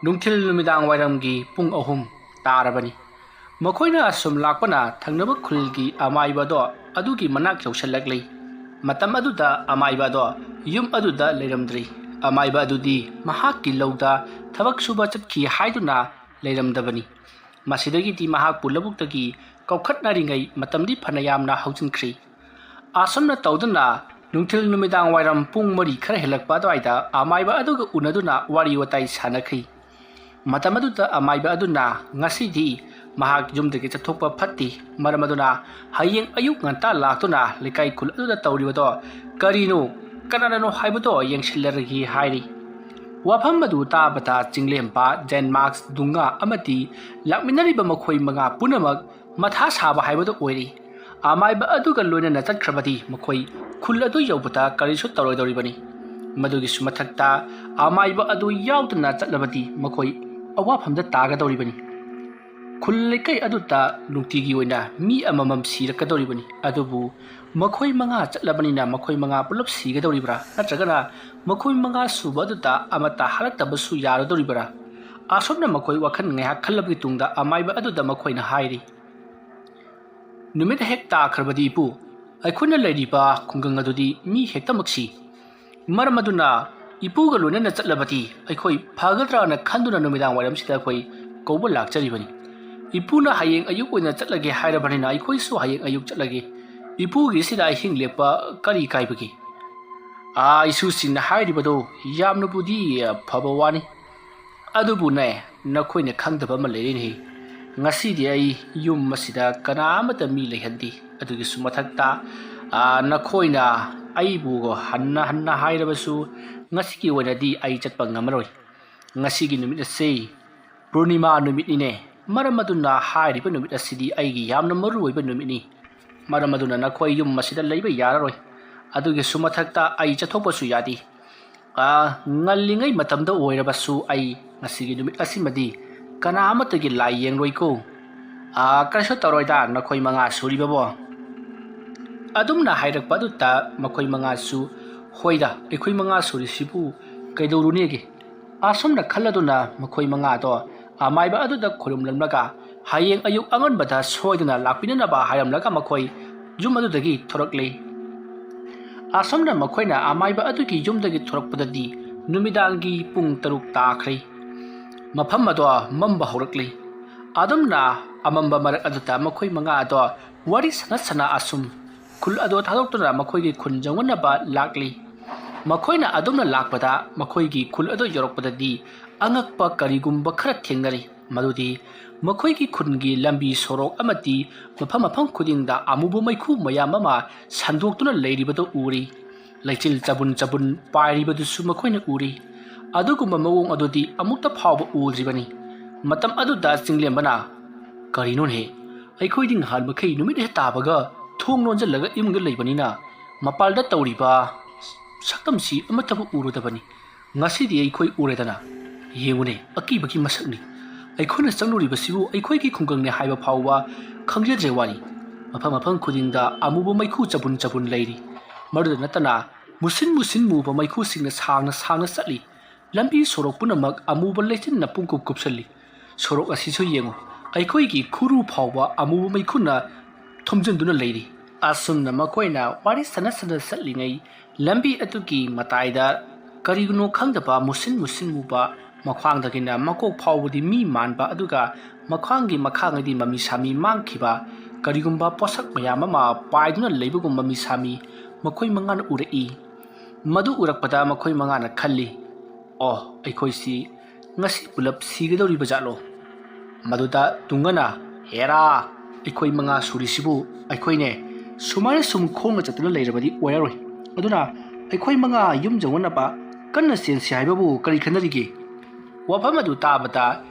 ꯅꯨꯡꯊꯤꯜ ꯅꯨꯃꯤꯗꯥꯡ ꯋꯥꯏꯔꯝꯒꯤ ꯄꯨꯡ ꯑꯍꯨꯝ ꯇꯥꯔꯕꯅꯤ꯫ ꯃꯈꯣꯏꯅ ꯑꯁꯨꯝ ꯂꯥꯛꯄꯅ ꯊꯪꯅꯕ ꯈꯨꯜꯒꯤ ꯑꯃꯥꯏꯕ ꯑꯗꯣ ꯑꯗꯨꯒꯤ ꯃꯅꯥꯛ ꯌꯧꯁꯤꯜꯂꯛꯂꯤ꯫ ꯃꯇꯝ ꯑꯗꯨꯗ ꯑꯃꯥꯏꯕ ꯑꯗꯣ ꯌꯨꯝ ꯑꯗꯨꯗ ꯂꯩꯔꯝꯗ꯭ꯔꯤ꯫ ꯑꯃꯥꯏꯕ ꯑꯗꯨꯗꯤ ꯃꯍꯥꯛꯀꯤ ꯂꯧꯗ ꯊꯕꯛ ꯁꯨꯕ ꯆꯠꯈꯤ ꯍꯥꯏꯗꯨꯅ ꯂꯩꯔꯝꯗꯕꯅꯤ꯫ ꯃꯁꯤꯗꯒꯤꯗꯤ ꯃꯍꯥꯛꯄꯨ ꯂꯧꯕꯨꯛꯇꯒꯤ ꯀꯧꯈꯠꯅꯔꯤꯉꯩ ꯃꯇꯝꯗꯤ ꯐꯅ ꯌꯥꯝꯅ ꯍꯧꯖꯤꯟꯈ꯭ꯔꯤ꯫ ꯑꯁꯨꯝꯅ ꯇꯧꯗꯨꯅ ꯅꯨꯡꯊꯤꯜ ꯅꯨꯃꯤꯗꯥꯡ ꯋꯥꯏꯔꯝ ꯄꯨꯡ ꯃꯔꯤ ꯈꯔ ꯍꯦꯜꯂꯛꯄ ꯑꯗꯨꯋꯥꯏꯗ ꯑꯃꯥꯏꯕ ꯑꯗꯨꯒ ꯎꯅꯗꯨꯅ ꯋꯥꯔꯤ ꯋꯥꯇꯥꯏ ꯁꯥꯟꯅꯈꯤ꯫ ꯃꯇꯝ ꯑꯗꯨꯗ ꯑꯃꯥꯏꯕ ꯑꯗꯨꯅ ꯉꯁꯤꯗꯤ ꯃꯍꯥꯛ ꯌꯨꯝꯗꯒꯤ ꯆꯠꯊꯣꯛꯄ ꯐꯠꯇꯦ, ꯃꯔꯝ ꯑꯗꯨꯅ ꯍꯌꯦꯡ ꯑꯌꯨꯛ ꯉꯟꯇꯥ ꯂꯥꯛꯇꯨꯅ ꯂꯩꯀꯥꯏ ꯈꯨꯜ ꯑꯗꯨꯗ ꯇꯧꯔꯤꯕꯗꯣ ꯀꯔꯤꯅꯣ, ꯀꯅꯥꯅꯅꯣ ꯍꯥꯏꯕꯗꯣ ꯌꯦꯡꯁꯤꯜꯂꯔꯒꯦ ꯍꯥꯏꯔꯤ꯫ ꯋꯥꯐꯝ ꯑꯗꯨ ꯇꯥꯕꯗ ꯆꯤꯡꯂꯦꯝꯕ, ꯖꯦꯟꯃꯥꯛꯁ, ꯗꯨꯡꯉꯥ ꯑꯃꯗꯤ ꯂꯥꯛꯃꯤꯟꯅꯔꯤꯕ ꯃꯈꯣꯏ ꯃꯉꯥ ꯄꯨꯝꯅꯃꯛ ꯃꯊꯥ ꯁꯥꯕ ꯍꯥꯏꯕꯗꯨ ꯑꯣꯏꯔꯤ꯫ ꯑꯃꯥꯏꯕ ꯑꯗꯨꯒ ꯂꯣꯏꯅꯅ ꯆꯠꯈ꯭ꯔꯕꯗꯤ ꯃꯈꯣꯏ ꯈꯨꯜ ꯑꯗꯨ ꯌꯧꯕꯗ ꯀꯔꯤꯁꯨ ꯇꯧꯔꯣꯏꯗꯧꯔꯤꯕꯅꯤ꯫ ꯃꯗꯨꯒꯤꯁꯨ ꯃꯊꯛꯇ ꯑꯃꯥꯏꯕ ꯑꯗꯨ ꯌꯥꯎꯗꯅ ꯆꯠꯂꯕꯗꯤ ꯃꯈꯣꯏ ꯑꯋꯥꯐꯝꯗ ꯇꯥꯒꯗꯧꯔꯤꯕꯅꯤ꯫ ꯈꯨꯜ ꯂꯩꯀꯥꯏ ꯑꯗꯨꯗ ꯅꯨꯡꯇꯤꯒꯤ ꯑꯣꯏꯅ ꯃꯤ ꯑꯃꯃꯝ ꯁꯤꯔꯛꯀꯗꯧꯔꯤꯕꯅꯤ꯫ ꯑꯗꯨꯕꯨ ꯃꯈꯣꯏ ꯃꯉꯥ ꯆꯠꯂꯕꯅꯤꯅ ꯃꯈꯣꯏ ꯃꯉꯥ ꯄꯨꯂꯞ ꯁꯤꯒꯗꯧꯔꯤꯕ꯭ꯔꯥ, ꯅꯠꯇ꯭ꯔꯒꯅ ꯃꯈꯣꯏ ꯃꯉꯥ ꯁꯨꯕ ꯑꯗꯨꯗ ꯑꯃꯠꯇ ꯍꯜꯂꯛꯇꯕꯁꯨ ꯌꯥꯔꯗꯧꯔꯤꯕ꯭ꯔꯥ? ꯑꯁꯨꯝꯅ ꯃꯈꯣꯏ ꯋꯥꯈꯜ ꯉꯥꯏꯍꯥꯛ ꯈꯜꯂꯕꯒꯤ ꯇꯨꯡꯗ ꯑꯃꯥꯏꯕ ꯑꯗꯨꯗ ꯃꯈꯣꯏꯅ ꯍꯥꯏꯔꯤ, ꯅꯨꯃꯤꯠ ꯍꯦꯛ ꯇꯥꯈ꯭ꯔꯕꯗꯤ ꯏꯄꯨ, ꯑꯩꯈꯣꯏꯅ ꯂꯩꯔꯤꯕ ꯈꯨꯡꯒꯪ ꯑꯗꯨꯗꯤ ꯃꯤ ꯍꯦꯛꯇꯃꯛ ꯁꯤ꯫ ꯃꯔꯝ ꯑꯗꯨꯅ ꯏꯄꯨꯒ ꯂꯣꯏꯅꯅ ꯆꯠꯂꯕꯗꯤ ꯑꯩꯈꯣꯏ ꯐꯒꯗ꯭ꯔꯥꯅ ꯈꯟꯗꯨꯅ ꯅꯨꯃꯤꯗꯥꯡ ꯋꯥꯏꯔꯝꯁꯤꯗ ꯑꯩꯈꯣꯏ ꯀꯧꯕ ꯂꯥꯛꯆꯔꯤꯕꯅꯤ꯫ ꯏꯄꯨꯅ ꯍꯌꯦꯡ ꯑꯌꯨꯛ ꯑꯣꯏꯅ ꯆꯠꯂꯒꯦ ꯍꯥꯏꯔꯕꯅꯤꯅ ꯑꯩꯈꯣꯏꯁꯨ ꯍꯌꯦꯡ ꯑꯌꯨꯛ ꯆꯠꯂꯒꯦ꯫ ꯏꯄꯨꯒꯤꯁꯤꯗ ꯑꯍꯤꯡ ꯂꯦꯞꯄ ꯀꯔꯤ ꯀꯥꯏꯕꯒꯦ? ꯑꯥ, ꯏꯁꯨꯁꯤꯡꯅ ꯍꯥꯏꯔꯤꯕꯗꯣ ꯌꯥꯝꯅꯕꯨꯗꯤ ꯐꯕ ꯋꯥꯅꯤ꯫ ꯑꯗꯨꯕꯨꯅꯦ, ꯅꯈꯣꯏꯅ ꯈꯪꯗꯕ ꯑꯃ ꯂꯩꯔꯦꯅꯦꯍꯦ꯫ ꯉꯁꯤꯗꯤ ꯑꯩ ꯌꯨꯝ ꯑꯁꯤꯗ ꯀꯅꯥ ꯑꯃꯠꯇ ꯃꯤ ꯂꯩꯍꯟꯗꯦ꯫ ꯑꯗꯨꯒꯤꯁꯨ ꯃꯊꯛꯇ, ꯑꯥ, ꯅꯈꯣꯏꯅ ꯑꯩꯕꯨ ꯍꯟꯅ ꯍꯟꯅ ꯍꯥꯏꯔꯕꯁꯨ ꯉꯁꯤꯒꯤ ꯑꯣꯏꯅꯗꯤ ꯑꯩ ꯆꯠꯄ ꯉꯝꯃꯔꯣꯏ꯫ ꯉꯁꯤꯒꯤ ꯅꯨꯃꯤꯠ ꯑꯁꯤ ꯄꯨꯔꯅꯤꯃꯥ ꯅꯨꯃꯤꯠꯅꯤꯅꯦ꯫ ꯃꯔꯝ ꯑꯗꯨꯅ ꯍꯥꯏꯔꯤꯕ ꯅꯨꯃꯤꯠ ꯑꯁꯤꯗꯤ ꯑꯩꯒꯤ ꯌꯥꯝꯅ ꯃꯔꯨ ꯑꯣꯏꯕ ꯅꯨꯃꯤꯠꯅꯤ꯫ ꯃꯔꯝ ꯑꯗꯨꯅ ꯅꯈꯣꯏ ꯌꯨꯝ ꯑꯁꯤꯗ ꯂꯩꯕ ꯌꯥꯔꯔꯣꯏ꯫ ꯑꯗꯨꯒꯤꯁꯨ ꯃꯊꯛꯇ ꯑꯩ ꯆꯠꯊꯣꯛꯄꯁꯨ ꯌꯥꯗꯦ꯫ ꯑꯥ, ꯉꯜꯂꯤꯉꯩ ꯃꯇꯝꯗ ꯑꯣꯏꯔꯕꯁꯨ ꯑꯩ ꯉꯁꯤꯒꯤ ꯅꯨꯃꯤꯠ ꯑꯁꯤꯃꯗꯤ ꯀꯅꯥ ꯑꯃꯠꯇꯒꯤ ꯂꯥꯏ ꯌꯦꯡꯂꯣꯏꯀꯣ꯫ ꯑꯥ, ꯀꯔꯤꯁꯨ ꯇꯧꯔꯣꯏꯗ, ꯅꯈꯣꯏ ꯃꯉꯥ ꯁꯨꯔꯤꯕꯕꯣ꯫ ꯑꯗꯨꯝꯅ ꯍꯥꯏꯔꯛꯄ ꯑꯗꯨꯗ ꯃꯈꯣꯏ ꯃꯉꯥꯁꯨ, "ꯍꯣꯏꯗ, ꯑꯩꯈꯣꯏ ꯃꯉꯥ ꯁꯨꯔꯤꯁꯤꯕꯨ ꯀꯩꯗꯧꯔꯨꯅꯦꯒꯦ?" ꯑꯁꯨꯝꯅ ꯈꯜꯂꯗꯨꯅ ꯃꯈꯣꯏ ꯃꯉꯥꯗꯣ ꯑꯃꯥꯏꯕ ꯑꯗꯨꯗ ꯈꯨꯔꯨꯝꯂꯝꯂꯒ ꯍꯌꯦꯡ ꯑꯌꯨꯛ ꯑꯉꯟꯕꯗ ꯁꯣꯏꯗꯅ ꯂꯥꯛꯄꯤꯅꯅꯕ ꯍꯥꯏꯔꯝꯂꯒ ꯃꯈꯣꯏ ꯌꯨꯝ ꯑꯗꯨꯗꯒꯤ ꯊꯣꯔꯛꯂꯤ꯫ ꯑꯁꯨꯝꯅ ꯃꯈꯣꯏꯅ ꯑꯃꯥꯏꯕ ꯑꯗꯨꯒꯤ ꯌꯨꯝꯗꯒꯤ ꯊꯣꯔꯛꯄꯗꯗꯤ ꯅꯨꯃꯤꯗꯥꯡꯒꯤ ꯄꯨꯡ ꯇꯔꯨꯛ ꯇꯥꯈ꯭ꯔꯦ꯫ ꯃꯐꯝ ꯑꯗꯣ ꯃꯝꯕ ꯍꯧꯔꯛꯂꯤ꯫ ꯑꯗꯨꯝꯅ ꯑꯃꯝꯕ ꯃꯔꯛ ꯑꯗꯨꯗ ꯃꯈꯣꯏ ꯃꯉꯥ ꯑꯗꯣ ꯋꯥꯔꯤ ꯁꯥꯟꯅ ꯁꯥꯟꯅ ꯑꯁꯨꯝ ꯈꯨꯜ ꯑꯗꯣ ꯊꯥꯗꯣꯛꯇꯨꯅ ꯃꯈꯣꯏꯒꯤ ꯈꯨꯟ ꯌꯧꯅꯅꯕ ꯂꯥꯛꯂꯤ꯫ ꯃꯈꯣꯏꯅ ꯑꯗꯨꯝꯅ ꯂꯥꯛꯄꯗ ꯃꯈꯣꯏꯒꯤ ꯈꯨꯜ ꯑꯗꯨ ꯌꯧꯔꯛꯄꯗꯗꯤ ꯑꯉꯛꯄ ꯀꯔꯤꯒꯨꯝꯕ ꯈꯔ ꯊꯦꯡꯅꯔꯤ꯫ ꯃꯗꯨꯗꯤ ꯃꯈꯣꯏꯒꯤ ꯈꯨꯟꯒꯤ ꯂꯝꯕꯤ ꯁꯣꯔꯣꯛ ꯑꯃꯗꯤ ꯃꯐꯝ ꯃꯐꯝ ꯈꯨꯗꯤꯡꯗ ꯑꯃꯨꯕ ꯃꯩꯈꯨ ꯃꯌꯥꯝ ꯑꯃ ꯁꯟꯗꯣꯛꯇꯨꯅ ꯂꯩꯔꯤꯕꯗꯨ ꯎꯔꯤ꯫ ꯂꯩꯆꯤꯜ ꯆꯕꯨꯟ ꯆꯕꯨꯟ ꯄꯥꯏꯔꯤꯕꯗꯨꯁꯨ ꯃꯈꯣꯏꯅ ꯎꯔꯤ꯫ ꯑꯗꯨꯒꯨꯝꯕ ꯃꯑꯣꯡ ꯑꯗꯨꯗꯤ ꯑꯃꯨꯛꯇ ꯐꯥꯎꯕ ꯎꯗ꯭ꯔꯤꯕꯅꯤ꯫ ꯃꯇꯝ ꯑꯗꯨꯗ ꯆꯤꯡꯂꯦꯝꯕꯅ, "ꯀꯔꯤꯅꯣꯅꯦ? ꯑꯩꯈꯣꯏꯗꯤ ꯅꯍꯥꯟ ꯃꯈꯩ ꯅꯨꯃꯤꯠ ꯍꯦꯛ ꯇꯥꯕꯒ ꯊꯣꯡ ꯂꯣꯟꯁꯤꯜꯂꯒ ꯏꯃꯨꯡꯗ ꯂꯩꯕꯅꯤꯅ ꯃꯄꯥꯜꯗ ꯇꯧꯔꯤꯕ ꯁꯛꯇꯝꯁꯤ ꯑꯃꯠꯇꯕꯨ ꯎꯔꯨꯗꯕꯅꯤ꯫ ꯉꯁꯤꯗꯤ ꯑꯩꯈꯣꯏ ꯎꯔꯦꯗꯅ꯫ ꯌꯦꯡꯉꯨꯅꯦ, ꯑꯀꯤꯕꯒꯤ ꯃꯁꯛꯅꯤ꯫ ꯑꯩꯈꯣꯏꯅ ꯆꯪꯂꯨꯔꯤꯕꯁꯤꯕꯨ ꯑꯩꯈꯣꯏꯒꯤ ꯈꯨꯡꯒꯪꯅꯤ ꯍꯥꯏꯕ ꯐꯥꯎꯕ ꯈꯪꯖꯗ꯭ꯔꯦ ꯋꯥꯅꯤ꯫ ꯃꯐꯝ ꯃꯐꯝ ꯈꯨꯗꯤꯡꯗ ꯑꯃꯨꯕ ꯃꯩꯈꯨ ꯆꯕꯨꯟ ꯆꯕꯨꯟ ꯂꯩꯔꯤ꯫ ꯃꯗꯨꯗ ꯅꯠꯇꯅ ꯃꯨꯁꯤꯟ ꯃꯨꯁꯤꯟ ꯃꯨꯕ ꯃꯩꯈꯨꯁꯤꯡꯅ ꯁꯥꯡꯅ ꯁꯥꯡꯅ ꯆꯠꯂꯤ꯫ ꯂꯝꯕꯤ ꯁꯣꯔꯣꯛ ꯄꯨꯝꯅꯃꯛ ꯑꯃꯨꯕ ꯂꯩꯆꯤꯟꯅ ꯄꯨꯡꯀꯨꯞ ꯀꯨꯞꯁꯜꯂꯤ꯫ ꯁꯣꯔꯣꯛ ꯑꯁꯤꯁꯨ ꯌꯦꯡꯉꯨ, ꯑꯩꯈꯣꯏꯒꯤ ꯈꯨꯔꯨ ꯐꯥꯎꯕ ꯑꯃꯨꯕ ꯃꯩꯈꯨꯅ ꯊꯨꯝꯖꯤꯟꯗꯨꯅ ꯂꯩꯔꯤ꯫" ꯑꯁꯨꯝꯅ ꯃꯈꯣꯏꯅ ꯋꯥꯔꯤ ꯁꯥꯟꯅ ꯁꯥꯟꯅ ꯆꯠꯂꯤꯉꯩ ꯂꯝꯕꯤ ꯑꯗꯨꯒꯤ ꯃꯇꯥꯏꯗ ꯀꯔꯤꯒꯤꯅꯣ ꯈꯪꯗꯕ ꯃꯨꯁꯤꯟ ꯃꯨꯁꯤꯟ ꯃꯨꯕ, ꯃꯈ꯭ꯋꯥꯡꯗꯒꯤꯅ ꯃꯀꯣꯛ ꯐꯥꯎꯕꯗꯤ ꯃꯤ ꯃꯥꯟꯕ, ꯑꯗꯨꯒ ꯃꯈ꯭ꯋꯥꯡꯒꯤ ꯃꯈꯥꯉꯩꯗꯤ ꯃꯃꯤ ꯁꯥꯃꯤ ꯃꯥꯡꯈꯤꯕ ꯀꯔꯤꯒꯨꯝꯕ ꯄꯣꯠꯁꯛ ꯃꯌꯥꯝ ꯑꯃ ꯄꯥꯏꯗꯨꯅ ꯂꯩꯕꯒꯨꯝ ꯃꯃꯤ ꯁꯥꯃꯤ ꯃꯈꯣꯏ ꯃꯉꯥꯅ ꯎꯔꯛꯏ꯫ ꯃꯗꯨ ꯎꯔꯛꯄꯗ ꯃꯈꯣꯏ ꯃꯉꯥꯅ ꯈꯜꯂꯤ, "ꯑꯣ, ꯑꯩꯈꯣꯏꯁꯤ ꯉꯁꯤ ꯄꯨꯂꯞ ꯁꯤꯒꯗꯧꯔꯤꯕ ꯖꯥꯠꯂꯣ?" ꯃꯗꯨꯗ ꯇꯨꯡꯒꯅ, "ꯍꯦꯔꯥ, ꯑꯩꯈꯣꯏ ꯃꯉꯥ ꯁꯨꯔꯤꯁꯤꯕꯨ ꯑꯩꯈꯣꯏꯅꯦ꯫ ꯁꯨꯃꯥꯏꯅ ꯁꯨꯝ ꯈꯣꯡꯅ ꯆꯠꯇꯨꯅ ꯂꯩꯔꯕꯗꯤ ꯑꯣꯏꯔꯔꯣꯏ꯫ ꯑꯗꯨꯅ ꯑꯩꯈꯣꯏ ꯃꯉꯥ ꯌꯨꯝ ꯌꯧꯅꯅꯕ ꯀꯟꯅ ꯆꯦꯟꯁꯤ ꯍꯥꯏꯕꯕꯨ ꯀꯔꯤ ꯈꯟꯅꯔꯤꯒꯦ?" ꯋꯥꯐꯝ ꯑꯗꯨ ꯇꯥꯕꯗ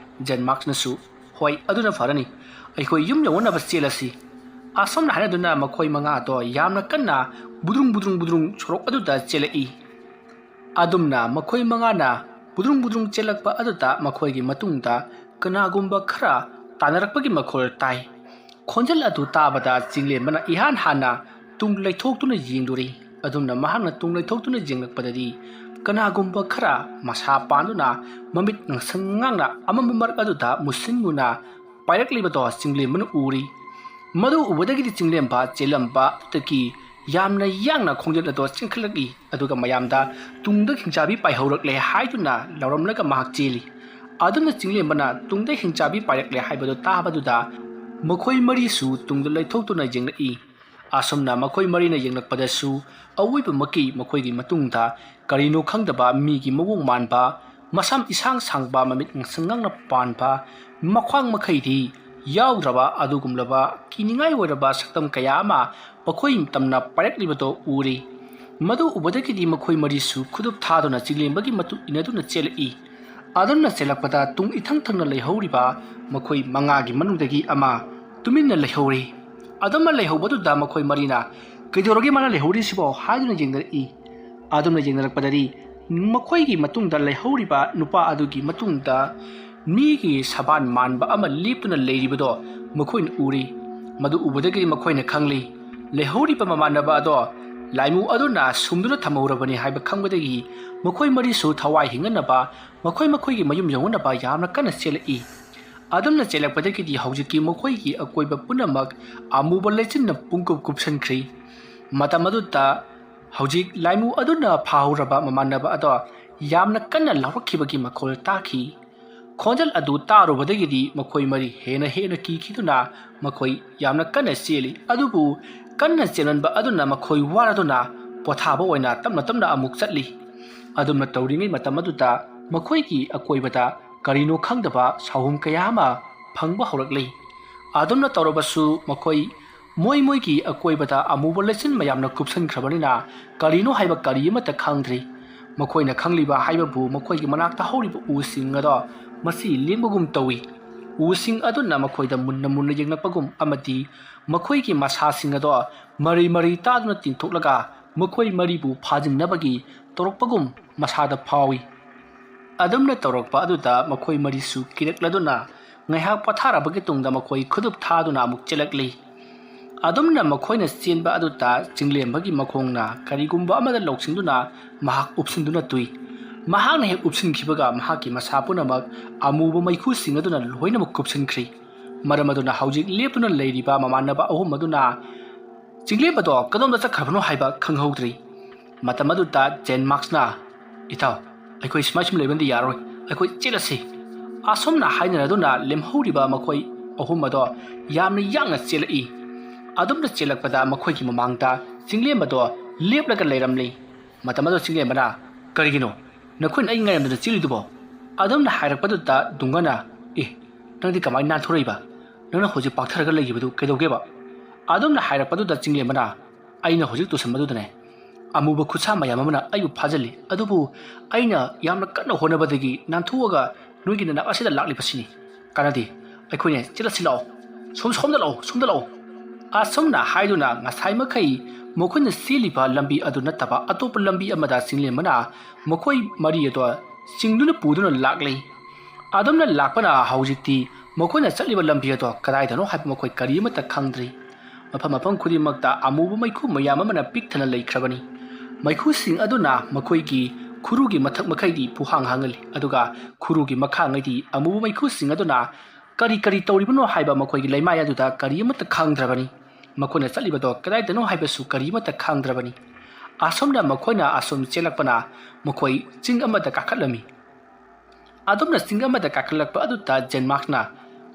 ꯖꯦꯟ ꯃꯥꯔꯛꯁꯅꯁꯨ, "ꯍꯣꯏ, ꯑꯗꯨꯅ ꯐꯔꯅꯤ꯫ ꯑꯩꯈꯣꯏ ꯌꯨꯝ ꯌꯧꯅꯅꯕ ꯆꯦꯜꯂꯁꯤ꯫" ꯑꯁꯨꯝꯅ ꯍꯥꯏꯅꯗꯨꯅ ꯃꯈꯣꯏ ꯃꯉꯥꯗꯣ ꯌꯥꯝꯅ ꯀꯟꯅ ꯕꯨꯗ꯭ꯔꯨꯡ ꯕꯨꯗ꯭ꯔꯨꯡ ꯕꯨꯗ꯭ꯔꯨꯡ ꯁꯣꯔꯣꯛ ꯑꯗꯨꯗ ꯆꯦꯜꯂꯛꯏ꯫ ꯑꯗꯨꯝꯅ ꯃꯈꯣꯏ ꯃꯉꯥꯅ ꯕꯨꯗ꯭ꯔꯨꯡ ꯕꯨꯗ꯭ꯔꯨꯡ ꯆꯦꯜꯂꯛꯄ ꯑꯗꯨꯗ ꯃꯈꯣꯏꯒꯤ ꯃꯇꯨꯡꯗ ꯀꯅꯥꯒꯨꯝꯕ ꯈꯔ ꯇꯥꯟꯅꯔꯛꯄꯒꯤ ꯃꯈꯣꯜ ꯇꯥꯏ꯫ ꯈꯣꯟꯖꯦꯜ ꯑꯗꯨ ꯇꯥꯕꯗ ꯆꯤꯡꯂꯦꯝꯕꯅ ꯏꯍꯥꯟ ꯍꯥꯟꯅ ꯇꯨꯡ ꯂꯩꯊꯣꯛꯇꯨꯅ ꯌꯦꯡꯂꯨꯔꯦ꯫ ꯑꯗꯨꯝꯅ ꯃꯍꯥꯛꯅ ꯇꯨꯡ ꯂꯩꯊꯣꯛꯇꯨꯅ ꯌꯦꯡꯂꯛꯄꯗꯗꯤ ꯀꯅꯥꯒꯨꯝꯕ ꯈꯔ ꯃꯁꯥ ꯄꯥꯟꯗꯨꯅ ꯃꯃꯤꯠ ꯉꯥꯡꯁꯪ ꯉꯥꯡꯅ ꯑꯃꯝꯕ ꯃꯔꯛ ꯑꯗꯨꯗ ꯃꯨꯁꯤꯟ ꯃꯨꯅ ꯄꯥꯏꯔꯛꯂꯤꯕꯗꯣ ꯆꯤꯡꯂꯦꯝꯕꯅ ꯎꯔꯤ꯫ ꯃꯗꯨ ꯎꯕꯗꯒꯤꯗꯤ ꯆꯤꯡꯂꯦꯝꯕ ꯆꯦꯜꯂꯝꯕ ꯑꯗꯨꯗꯒꯤ ꯌꯥꯝꯅ ꯌꯥꯡꯅ ꯈꯣꯡꯖꯦꯜ ꯑꯗꯣ ꯆꯦꯟꯈꯠꯂꯛꯏ, ꯑꯗꯨꯒ ꯃꯌꯥꯝꯗ "ꯇꯨꯡꯗ ꯍꯤꯡꯆꯥꯕꯤ ꯄꯥꯏꯍꯧꯔꯛꯂꯦ" ꯍꯥꯏꯗꯨꯅ ꯂꯥꯎꯔꯝꯂꯒ ꯃꯍꯥꯛ ꯆꯦꯜꯂꯤ꯫ ꯑꯗꯨꯝꯅ ꯆꯤꯡꯂꯦꯝꯕꯅ "ꯇꯨꯡꯗ ꯍꯤꯡꯆꯥꯕꯤ ꯄꯥꯏꯔꯛꯂꯦ" ꯍꯥꯏꯕꯗꯨ ꯇꯥꯕꯗꯨꯗ ꯃꯈꯣꯏ ꯃꯔꯤꯁꯨ ꯇꯨꯡꯗ ꯂꯩꯊꯣꯛꯇꯨꯅ ꯌꯦꯡꯂꯛꯏ꯫ ꯑꯁꯨꯝꯅ ꯃꯈꯣꯏ ꯃꯔꯤꯅ ꯌꯦꯡꯂꯛꯄꯗꯁꯨ ꯑꯋꯣꯏꯕꯃꯛꯀꯤ ꯃꯈꯣꯏꯒꯤ ꯃꯇꯨꯡꯗ ꯀꯔꯤꯅꯣ ꯈꯪꯗꯕ ꯃꯤꯒꯤ ꯃꯑꯣꯡ ꯃꯥꯟꯕ, ꯃꯁꯝ ꯏꯁꯥꯡ ꯁꯥꯡꯕ, ꯃꯃꯤꯠ ꯉꯥꯡꯁꯪ ꯉꯥꯡꯅ ꯄꯥꯟꯕ, ꯃꯈ꯭ꯋꯥꯡ ꯃꯈꯩꯗꯤ ꯌꯥꯎꯗ꯭ꯔꯕ ꯑꯗꯨꯒꯨꯝꯂꯕ ꯀꯤꯅꯤꯡꯉꯥꯏ ꯑꯣꯏꯔꯕ ꯁꯛꯇꯝ ꯀꯌꯥ ꯑꯃ ꯃꯈꯣꯏ ꯇꯝꯅ ꯄꯥꯏꯔꯛꯂꯤꯕꯗꯣ ꯎꯔꯤ꯫ ꯃꯗꯨ ꯎꯕꯗꯒꯤꯗꯤ ꯃꯈꯣꯏ ꯃꯔꯤꯁꯨ ꯈꯨꯗꯨꯞ ꯊꯥꯗꯨꯅ ꯆꯤꯡꯂꯦꯝꯕꯒꯤ ꯃꯇꯨꯡ ꯏꯟꯅꯗꯨꯅ ꯆꯦꯜꯂꯛꯏ꯫ ꯑꯗꯨꯝꯅ ꯆꯦꯜꯂꯛꯄꯗ ꯇꯨꯡ ꯏꯊꯪ ꯊꯪꯅ ꯂꯩꯍꯧꯔꯤꯕ ꯃꯈꯣꯏ ꯃꯉꯥꯒꯤ ꯃꯅꯨꯡꯗꯒꯤ ꯑꯃ ꯇꯨꯃꯤꯟꯅ ꯂꯩꯍꯧꯔꯤ꯫ ꯑꯗꯨꯝꯅ ꯂꯩꯍꯧꯕꯗꯨꯗ ꯃꯈꯣꯏ ꯃꯔꯤꯅ "ꯀꯩꯗꯧꯔꯒꯦ ꯃꯥꯅ ꯂꯩꯍꯧꯔꯤꯁꯤꯕꯣ?" ꯍꯥꯏꯗꯨꯅ ꯌꯦꯡꯅꯔꯛꯏ꯫ ꯑꯗꯨꯝꯅ ꯌꯦꯡꯅꯔꯛꯄꯗꯗꯤ ꯃꯈꯣꯏꯒꯤ ꯃꯇꯨꯡꯗ ꯂꯩꯍꯧꯔꯤꯕ ꯅꯨꯄꯥ ꯑꯗꯨꯒꯤ ꯃꯇꯨꯡꯗ ꯃꯤꯒꯤ ꯁꯕꯥꯟ ꯃꯥꯟꯕ ꯑꯃ ꯂꯦꯞꯇꯨꯅ ꯂꯩꯔꯤꯕꯗꯣ ꯃꯈꯣꯏꯅ ꯎꯔꯤ꯫ ꯃꯗꯨ ꯎꯕꯗꯒꯤꯗꯤ ꯃꯈꯣꯏꯅ ꯈꯪꯂꯤ, ꯂꯩꯍꯧꯔꯤꯕ ꯃꯃꯥꯟꯅꯕ ꯑꯗꯣ ꯂꯥꯏꯃꯨ ꯑꯗꯨꯅ ꯁꯨꯝꯗꯨꯅ ꯊꯝꯍꯧꯔꯕꯅꯤ ꯍꯥꯏꯕ ꯈꯪꯕꯗꯒꯤ ꯃꯈꯣꯏ ꯃꯔꯤꯁꯨ ꯊꯋꯥꯏ ꯍꯤꯡꯅꯅꯕ ꯃꯈꯣꯏ ꯃꯈꯣꯏꯒꯤ ꯃꯌꯨꯝ ꯌꯧꯅꯅꯕ ꯌꯥꯝꯅ ꯀꯟꯅ ꯆꯦꯜꯂꯛꯏ꯫ ꯑꯗꯨꯝꯅ ꯆꯦꯜꯂꯛꯄꯗꯒꯤꯗꯤ ꯍꯧꯖꯤꯛꯀꯤ ꯃꯈꯣꯏꯒꯤ ꯑꯀꯣꯏꯕ ꯄꯨꯝꯅꯃꯛ ꯑꯃꯨꯕ ꯂꯩꯆꯤꯟꯅ ꯄꯨꯡꯀꯨꯞ ꯀꯨꯞꯁꯟꯈ꯭ꯔꯤ꯫ ꯃꯇꯝ ꯑꯗꯨꯗ ꯍꯧꯖꯤꯛ ꯂꯥꯏꯃꯨ ꯑꯗꯨꯅ ꯐꯥꯍꯧꯔꯕ ꯃꯃꯥꯟꯅꯕ ꯑꯗꯣ ꯌꯥꯝꯅ ꯀꯟꯅ ꯂꯥꯎꯔꯛꯈꯤꯕꯒꯤ ꯃꯈꯣꯜ ꯇꯥꯈꯤ꯫ ꯈꯣꯟꯖꯦꯜ ꯑꯗꯨ ꯇꯥꯔꯨꯕꯗꯒꯤꯗꯤ ꯃꯈꯣꯏ ꯃꯔꯤ ꯍꯦꯟꯅ ꯍꯦꯟꯅ ꯀꯤꯈꯤꯗꯨꯅ ꯃꯈꯣꯏ ꯌꯥꯝꯅ ꯀꯟꯅ ꯆꯦꯜꯂꯤ꯫ ꯑꯗꯨꯕꯨ ꯀꯟꯅ ꯆꯦꯟꯃꯟꯕ ꯑꯗꯨꯅ ꯃꯈꯣꯏ ꯋꯥꯔꯗꯨꯅ ꯄꯣꯊꯥꯕ ꯑꯣꯏꯅ ꯇꯞꯅ ꯇꯞꯅ ꯑꯃꯨꯛ ꯆꯠꯂꯤ꯫ ꯑꯗꯨꯝꯅ ꯇꯧꯔꯤꯉꯩ ꯃꯇꯝ ꯑꯗꯨꯗ ꯃꯈꯣꯏꯒꯤ ꯑꯀꯣꯏꯕꯗ ꯀꯔꯤꯅꯣ ꯈꯪꯗꯕ ꯁꯥꯍꯨꯝ ꯀꯌꯥ ꯑꯃ ꯐꯪꯕ ꯍꯧꯔꯛꯂꯤ꯫ ꯑꯗꯨꯝꯅ ꯇꯧꯔꯕꯁꯨ ꯃꯈꯣꯏ ꯃꯣꯏ ꯃꯣꯏꯒꯤ ꯑꯀꯣꯏꯕꯗ ꯑꯃꯨꯕ ꯂꯩꯆꯤꯟ ꯃꯌꯥꯝꯅ ꯀꯨꯞꯁꯟꯈ꯭ꯔꯕꯅꯤꯅ ꯀꯔꯤꯅꯣ ꯍꯥꯏꯕ ꯀꯔꯤ ꯑꯃꯠꯇ ꯈꯪꯗ꯭ꯔꯤ꯫ ꯃꯈꯣꯏꯅ ꯈꯪꯂꯤꯕ ꯍꯥꯏꯕꯕꯨ ꯃꯈꯣꯏꯒꯤ ꯃꯅꯥꯛꯇ ꯍꯧꯔꯤꯕ ꯎꯁꯤꯡ ꯑꯗꯣ ꯃꯁꯤ ꯂꯦꯡꯕꯒꯨꯝ ꯇꯧꯏ꯫ ꯎꯁꯤꯡ ꯑꯗꯨꯅ ꯃꯈꯣꯏꯗ ꯃꯨꯟꯅ ꯃꯨꯟꯅ ꯌꯦꯡꯂꯛꯄꯒꯨꯝ ꯑꯃꯗꯤ ꯃꯈꯣꯏꯒꯤ ꯃꯁꯥꯁꯤꯡ ꯑꯗꯣ ꯃꯔꯩ ꯃꯔꯩ ꯇꯥꯗꯨꯅ ꯇꯤꯡꯊꯣꯛꯂꯒ ꯃꯈꯣꯏ ꯃꯔꯤꯕꯨ ꯐꯥꯖꯤꯟꯅꯕꯒꯤ ꯇꯧꯔꯛꯄꯒꯨꯝ ꯃꯁꯥꯗ ꯐꯥꯎꯏ꯫ ꯑꯗꯨꯝꯅ ꯇꯧꯔꯛꯄ ꯑꯗꯨꯗ ꯃꯈꯣꯏ ꯃꯔꯤꯁꯨ ꯀꯤꯔꯛꯂꯗꯨꯅ ꯉꯥꯏꯍꯥꯛ ꯄꯣꯊꯥꯔꯕꯒꯤ ꯇꯨꯡꯗ ꯃꯈꯣꯏ ꯈꯨꯗꯨꯞ ꯊꯥꯗꯨꯅ ꯑꯃꯨꯛ ꯆꯦꯜꯂꯛꯂꯤ꯫ ꯑꯗꯨꯝꯅ ꯃꯈꯣꯏꯅ ꯆꯦꯟꯕ ꯑꯗꯨꯗ ꯆꯤꯡꯂꯦꯝꯕꯒꯤ ꯃꯈꯣꯡꯅ ꯀꯔꯤꯒꯨꯝꯕ ꯑꯃꯗ ꯂꯧꯁꯤꯟꯗꯨꯅ ꯃꯍꯥꯛ ꯎꯞꯁꯤꯟꯗꯨꯅ ꯇꯨꯏ꯫ ꯃꯍꯥꯛꯅ ꯍꯦꯛ ꯎꯞꯁꯤꯟꯈꯤꯕꯒ ꯃꯍꯥꯛꯀꯤ ꯃꯁꯥ ꯄꯨꯝꯅꯃꯛ ꯑꯃꯨꯕ ꯃꯩꯈꯨꯁꯤꯡ ꯑꯗꯨꯅ ꯂꯣꯏꯅꯃꯛ ꯀꯨꯞꯁꯤꯟꯈ꯭ꯔꯤ꯫ ꯃꯔꯝ ꯑꯗꯨꯅ ꯍꯧꯖꯤꯛ ꯂꯦꯞꯇꯨꯅ ꯂꯩꯔꯤꯕ ꯃꯃꯥꯟꯅꯕ ꯑꯍꯨꯝ ꯑꯗꯨꯅ ꯆꯤꯡꯂꯦꯝꯕꯗꯣ ꯀꯗꯣꯝꯗ ꯆꯠꯈ꯭ꯔꯕꯅꯣ ꯍꯥꯏꯕ ꯈꯪꯍꯧꯗ꯭ꯔꯤ꯫ ꯃꯇꯝ ꯑꯗꯨꯗ ꯖꯦꯟ ꯃꯥꯔꯛꯁꯅ, "ꯏꯇꯥꯎ, ꯑꯩꯈꯣꯏ ꯁꯨꯃꯥꯏ ꯁꯨꯝ ꯂꯩꯕꯅꯗꯤ ꯌꯥꯔꯔꯣꯏ, ꯑꯩꯈꯣꯏ ꯆꯦꯜꯂꯁꯤ꯫" ꯑꯁꯨꯝꯅ ꯍꯥꯏꯅꯔꯗꯨꯅ ꯂꯦꯝꯍꯧꯔꯤꯕ ꯃꯈꯣꯏ ꯑꯍꯨꯝ ꯑꯗꯣ ꯌꯥꯝꯅ ꯌꯥꯡꯅ ꯆꯦꯜꯂꯛꯏ꯫ ꯑꯗꯨꯝꯅ ꯆꯦꯜꯂꯛꯄꯗ ꯃꯈꯣꯏꯒꯤ ꯃꯃꯥꯡꯗ ꯆꯤꯡꯂꯦꯝꯕꯗꯣ ꯂꯦꯞꯂꯒ ꯂꯩꯔꯝꯂꯤ꯫ ꯃꯇꯝ ꯑꯗꯨꯗ ꯆꯤꯡꯂꯦꯝꯕꯅ, "ꯀꯔꯤꯒꯤꯅꯣ ꯅꯈꯣꯏꯅ ꯑꯩ ꯉꯥꯏꯔꯝꯗꯅ ꯆꯦꯜꯂꯤꯗꯨꯕꯣ?" ꯑꯗꯨꯝꯅ ꯍꯥꯏꯔꯛꯄꯗꯨꯗ ꯗꯨꯡꯒꯅ, "ꯑꯦ, ꯅꯪꯗꯤ ꯀꯃꯥꯏꯅ ꯅꯥꯟꯊꯣꯔꯛꯏꯕ? ꯅꯪꯅ ꯍꯧꯖꯤꯛ ꯄꯥꯛꯊꯔꯒ ꯂꯩꯈꯤꯕꯗꯨ ꯀꯩꯗꯧꯒꯦꯕ?" ꯑꯗꯨꯝꯅ ꯍꯥꯏꯔꯛꯄꯗꯨꯗ ꯆꯤꯡꯂꯦꯝꯕꯅ, "ꯑꯩꯅ ꯍꯧꯖꯤꯛ ꯇꯨꯁꯟꯕꯗꯨꯗꯅꯦ, ꯑꯃꯨꯕ ꯈꯨꯠꯁꯥ ꯃꯌꯥꯝ ꯑꯃꯅ ꯑꯩꯕꯨ ꯐꯥꯖꯤꯜꯂꯤ, ꯑꯗꯨꯕꯨ ꯑꯩꯅ ꯌꯥꯝꯅ ꯀꯟꯅ ꯍꯣꯠꯅꯕꯗꯒꯤ ꯅꯥꯟꯊꯣꯛꯑꯒ ꯅꯣꯏꯒꯤ ꯅꯅꯥꯛ ꯑꯁꯤꯗ ꯂꯥꯛꯂꯤꯕꯁꯤꯅꯤ꯫ ꯀꯥꯟꯅꯗꯦ, ꯑꯩꯈꯣꯏꯅ ꯆꯠꯂꯁꯤ ꯂꯥꯛꯑꯣ, ꯁꯣꯝ-, ꯁꯣꯝꯗ ꯂꯥꯛꯑꯣ, ꯁꯣꯝꯗ ꯂꯥꯛꯑꯣ꯫" ꯑꯁꯨꯝꯅ ꯍꯥꯏꯗꯨꯅ ꯉꯁꯥꯏ ꯃꯈꯩ ꯃꯈꯣꯏꯅ ꯆꯦꯜꯂꯤꯕ ꯂꯝꯕꯤ ꯑꯗꯨ ꯅꯠꯇꯕ ꯑꯇꯣꯞꯄ ꯂꯝꯕꯤ ꯑꯃꯗ ꯆꯤꯡꯂꯦꯝꯕꯅ ꯃꯈꯣꯏ ꯃꯔꯤ ꯑꯗꯣ ꯆꯤꯡꯗꯨꯅ ꯄꯨꯗꯨꯅ ꯂꯥꯛꯂꯤ꯫ ꯑꯗꯨꯝꯅ ꯂꯥꯛꯄꯅ ꯍꯧꯖꯤꯛꯇꯤ ꯃꯈꯣꯏꯅ ꯆꯠꯂꯤꯕ ꯂꯝꯕꯤ ꯑꯗꯣ ꯀꯗꯥꯏꯗꯅꯣ ꯍꯥꯏꯕ ꯃꯈꯣꯏ ꯀꯔꯤ ꯑꯃꯠꯇ ꯈꯪꯗ꯭ꯔꯤ꯫ ꯃꯐꯝ ꯃꯐꯝ ꯈꯨꯗꯤꯡꯃꯛꯇ ꯑꯃꯨꯕ ꯃꯩꯈꯨ ꯃꯌꯥꯝ ꯑꯃꯅ ꯄꯤꯛ ꯊꯟꯅ ꯂꯩꯈ꯭ꯔꯕꯅꯤ꯫ ꯃꯩꯈꯨꯁꯤꯡ ꯑꯗꯨꯅ ꯃꯈꯣꯏꯒꯤ ꯈꯨꯔꯨꯒꯤ ꯃꯊꯛ ꯃꯈꯩꯗꯤ ꯄꯨꯍꯥꯡ ꯍꯥꯡꯍꯜꯂꯤ, ꯑꯗꯨꯒ ꯈꯨꯔꯨꯒꯤ ꯃꯈꯥꯉꯩꯗꯤ ꯑꯃꯨꯕ ꯃꯩꯈꯨꯁꯤꯡ ꯑꯗꯨꯅ ꯀꯔꯤ ꯀꯔꯤ ꯇꯧꯔꯤꯕꯅꯣ ꯍꯥꯏꯕ ꯃꯈꯣꯏꯒꯤ ꯂꯩꯃꯥꯏ ꯑꯗꯨꯗ ꯀꯔꯤ ꯑꯃꯠꯇ ꯈꯪꯗ꯭ꯔꯕꯅꯤ꯫ ꯃꯈꯣꯏꯅ ꯆꯠꯂꯤꯕꯗꯣ ꯀꯗꯥꯏꯗꯅꯣ ꯍꯥꯏꯕꯁꯨ ꯀꯔꯤ ꯑꯃꯠꯇ ꯈꯪꯗ꯭ꯔꯕꯅꯤ꯫ ꯑꯁꯨꯝꯅ ꯃꯈꯣꯏꯅ ꯑꯁꯨꯝ ꯆꯦꯜꯂꯛꯄꯅ ꯃꯈꯣꯏ ꯆꯤꯡ ꯑꯃꯗ ꯀꯥꯈꯠꯂꯝꯃꯤ꯫ ꯑꯗꯨꯝꯅ ꯆꯤꯡ ꯑꯃꯗ ꯀꯥꯈꯠꯂꯛꯄ ꯑꯗꯨꯗ ꯖꯦꯟꯃꯥꯔꯛꯅ,